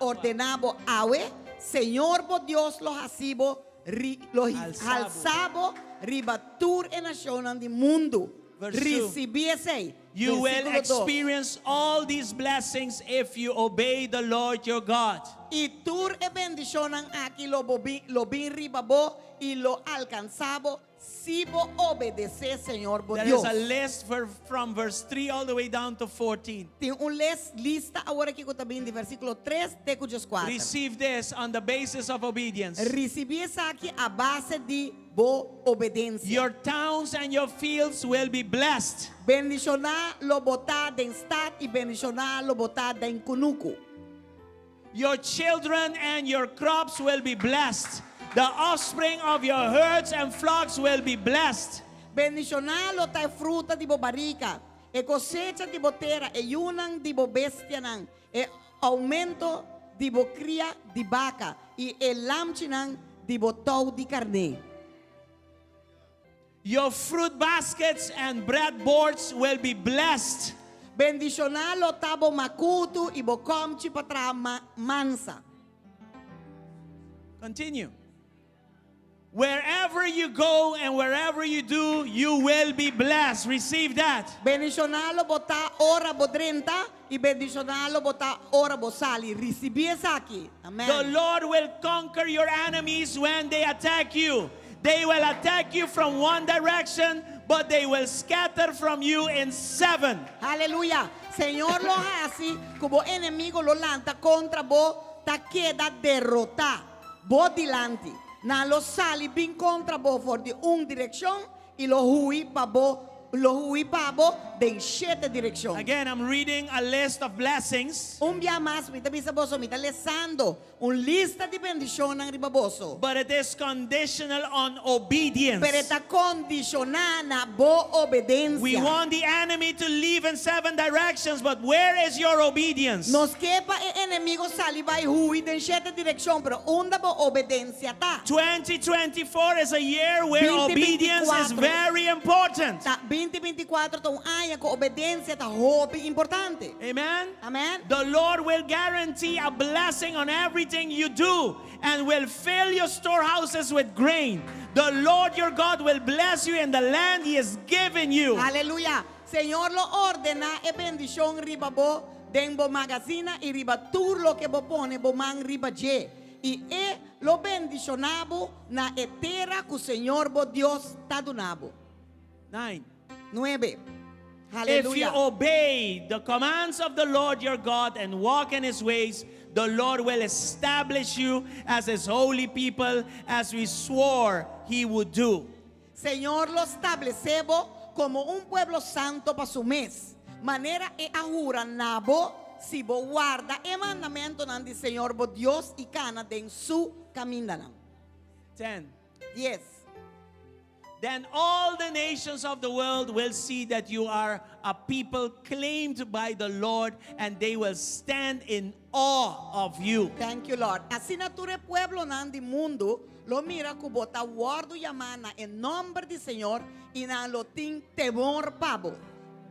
ordená bo awe, Señor bo Dios lo hasi bo ri, lo Alsa bo. halsa bo riba tur e nashonnan di mundu. Verse 2. Risibí esei. You will Versíkulo 2. experience all these blessings if you obey the Lord your God. I tur e bendishonnan aki lo bo bin, lo bin riba bo i lo alkansá bo si bo obedesé Señor bo There Dios. is a list for, from verse 3 all the way down to 14. Tin un les, lista awor aki ku ta bin di versíkulo 3 te ku 14. Receive this on the basis of obedience. Risibí esaki a base di bo obedensia. Your towns and your fields will be blessed. Bendishoná lo bo ta den stat i bendishoná lo bo ta den kunuku. Your children and your crops will be blessed. The offspring of your herds and flocks will be blessed. Bendishoná lo ta e fruta di bo barika, e kosecha di bo tera, e yunan di bo bestianan, e oumento di bo kria di baka i e lamchinan di bo tou di karné. Your fruit baskets and breadboards will be blessed. Bendishoná lo ta bo makutu i bo kòmchi pa traha mansa. Continue. Wherever you go and wherever you do, you will be blessed. Receive that. Bendishoná lo bo ta ora bo drenta i bendishoná lo bo ta ora bo sali. Risibí esaki. Amèn. The Lord will conquer your enemies when they attack you. They will attack you from one direction, but they will scatter from you in seven. Aleluya! Señor lo hasi ku bo enemigo lo lanta kontra bo ta keda derotá bo dilanti. Nan lo sali bin kontra bo for di un direkshon i lo hui pa bo lo hui pa bo den shete direkshon. Again, I'm reading a list of blessings. Un bia mas mi ta bisa boso, mi ta lesando un lista di bendishonnan riba boso. But it is conditional on obedience. Pero e ta kondishoná na bo obedensia. We want the enemy to leave in seven directions, but where is your obedience? Nos ke pa e enemigo sali bai hui den shete direkshon, pero unda bo obedensia ta? 2024 is a year where obedience is 2024. very important. Ta 2024 ta un aña ku obedensia ta hopi importante. Amen. Amen. The Lord will guarantee a blessing on everything you do and will fill your storehouses with grain. The Lord your God will bless you in the land he has given you. Aleluya. Señor lo ordená e bendishon riba bo den bo magazina i riba tur loke bo pone bo man riba dje. I e lo bendishoná bo na e tera ku Señor bo Dios ta duna bo. 9. Nuebe. If you Aleluya. obey the commands of the Lord your God and walk in his ways, the Lord will establish you as his holy people, as we swore he would do. Señor lo stablesé bo komo un pueblo santo pa su mes, manera e a hura na bo, si bo warda e mandamentunan di Señor bo Dios i kana den su kamindanan. 10. Dies. Then all the nations of the world will see that you are a people claimed by the Lord, and they will stand in awe of you. Thank you, Lord. Asina tur e pueblonan di mundu lo mira ku bo ta wòrdu yamá na e nòmber di Señor i nan lo tin temor pa bo.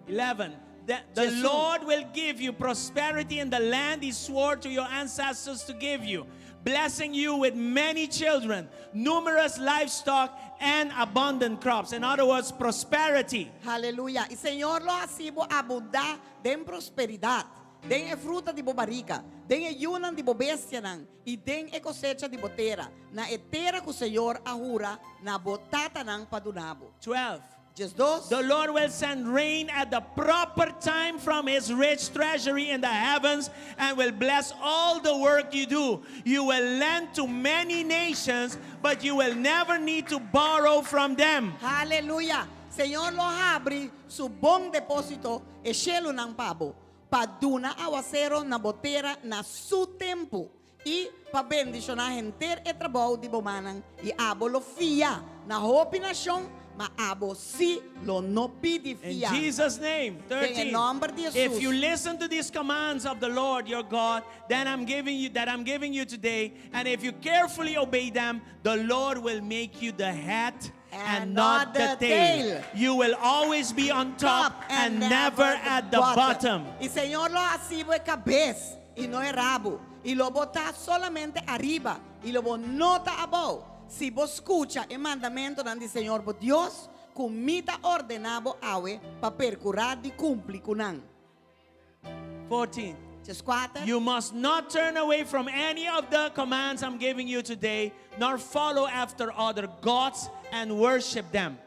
11. The Jesus. Lord will give you prosperity in the land he swore to your ancestors to give you, blessing you with many children, numerous livestock, and abundant crops. In other words, prosperity. Aleluya. I Señor lo hasi bo abundá den prosperidat, den e fruta di bo barika, den e yunan di bo bestianan i den e kosecha di bo tera, na e tera ku Señor a hura na bo tatanan pa duna bo. 12. 12. The Lord will send rain at the proper time from his rich treasury in the heavens and will bless all the work you do. You will lend to many nations, but you will never need to borrow from them. Aleluya. Señor lo habri su bon depósito e shelunan pa bo, pa duna awasero na bo tera na su tempu i pa bendishoná henter e trabou di bo mannan i abo lo fia na hopi nashon, ma abo sí lo no pidi In fia. Jesus' name, Den e 13. nòmber di If Jesus. you listen to these commands of the Lord your God, then I'm giving you that I'm giving you today, and if you carefully obey them, the Lord will make you the head and, And not not the the tail. tail. You will always be on top and never at the bottom. I Señor lo hasi bo e kabes i no e rabu. I lo bo ta solamente ariba i lo bo no ta abou. Si bo skucha e mandamentunan di Señor bo Dios, ku mi ta ordená bo awe pa perkurá di kumpli ku nan. 14. 14. You must not turn away from any of the commands I'm giving you today, nor follow after other gods and worship them.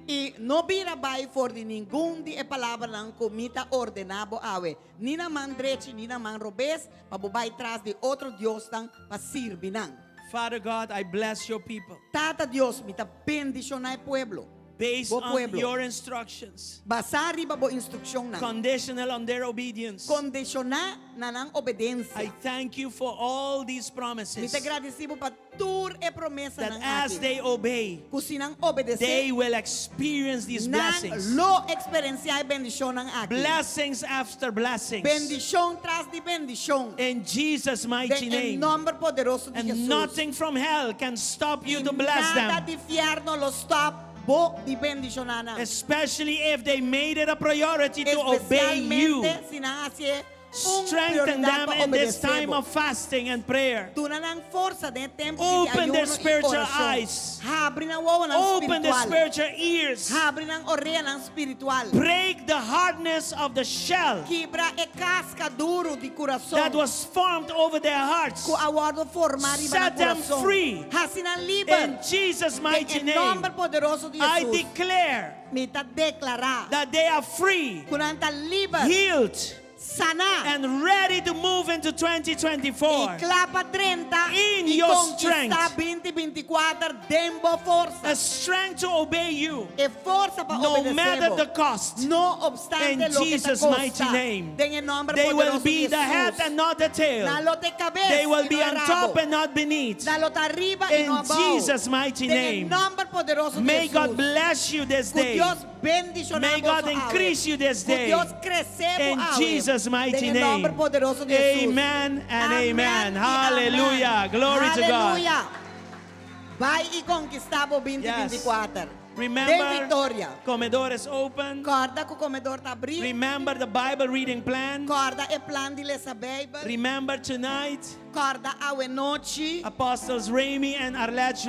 I no bira bai for di ningun di e palabranan ku mi ta ordená bo awe, ni na man drechi ni na man robes, pa bo bai tras di otro diosnan pa sirbi nan. Father God, I bless your people Tata Dios, mi ta bendishoná e pueblo, based bo on pueblo, your instructions, basá riba bo instrukshonnan, conditional on their obedience. kondishoná na nan I obedensia. thank you for all these Mi promises ta gradisí bo pa tur e that promesanan as aki, they obey, ku si nan obedesé, they will experience these nan blessings. lo eksperensiá e bendishonnan aki. Blessings after blessings. Bendishon tras di bendishon. In Jesus' mighty Den e name. nòmber poderoso di And Hesus. nothing from hell can stop you I to bless nada them. di fièrnu lo stòp bo di bendishoná nan. Especially if they made it a priority to obey you. Espesialmente si nan hasié un Strengthen prioridat them pa in this obedesé time bo. of fasting and prayer. Duna nan forsa den e tempu di Open their ayuno i spiritual orashon. eyes. Habri nan wowonan Open their spiritual. spiritual ears. Habri nan oreanan spiritual. Break the hardness of the shell Kibra e kaska duru di kurason that was formed over their hearts. ku a wòrdu formá riba nan Set them kurason. free. Hasi nan liber. In Jesus' mighty Den e name, nòmber poderoso di I Hesus. declare Mi ta deklará that they are free, ku nan ta liber, healed, saná and ready to move into i 2024. kla pa drenta In i your konkistá strength. 2024 den bo forsa. A strength to obey you, E forsa pa no obedesé matter bo. the cost. No obstante In loke ta Jesus' kosta. mighty name. Den e nòmber They will poderoso be di the head Hesus. and not the tail. Nan lo ta e kabes They will i be no e on rabo. top and not beneath. Nan lo ta ariba i In no abou. Jesus' mighty Den e name. nòmber poderoso di May Hesus. God bless you this Ku day. Dios bendishoná May boso God awe. increase you this Ku day. Dios krese bo In awe. Jesus' mighty Den e name. nòmber poderoso di Hesus. Amen and Amen amen. i Hallelujah. amen. Glory to God. Hallelujah. Bai i konkistá bo 2024. Remember, Den viktoria. Comedor is open. Kòrda ku komedor ta habrí. Remember the Bible reading plan. Kòrda e plan di lesa Beibel. Remember tonight, Kòrda awe nochi. Apostles Remy and Arlette.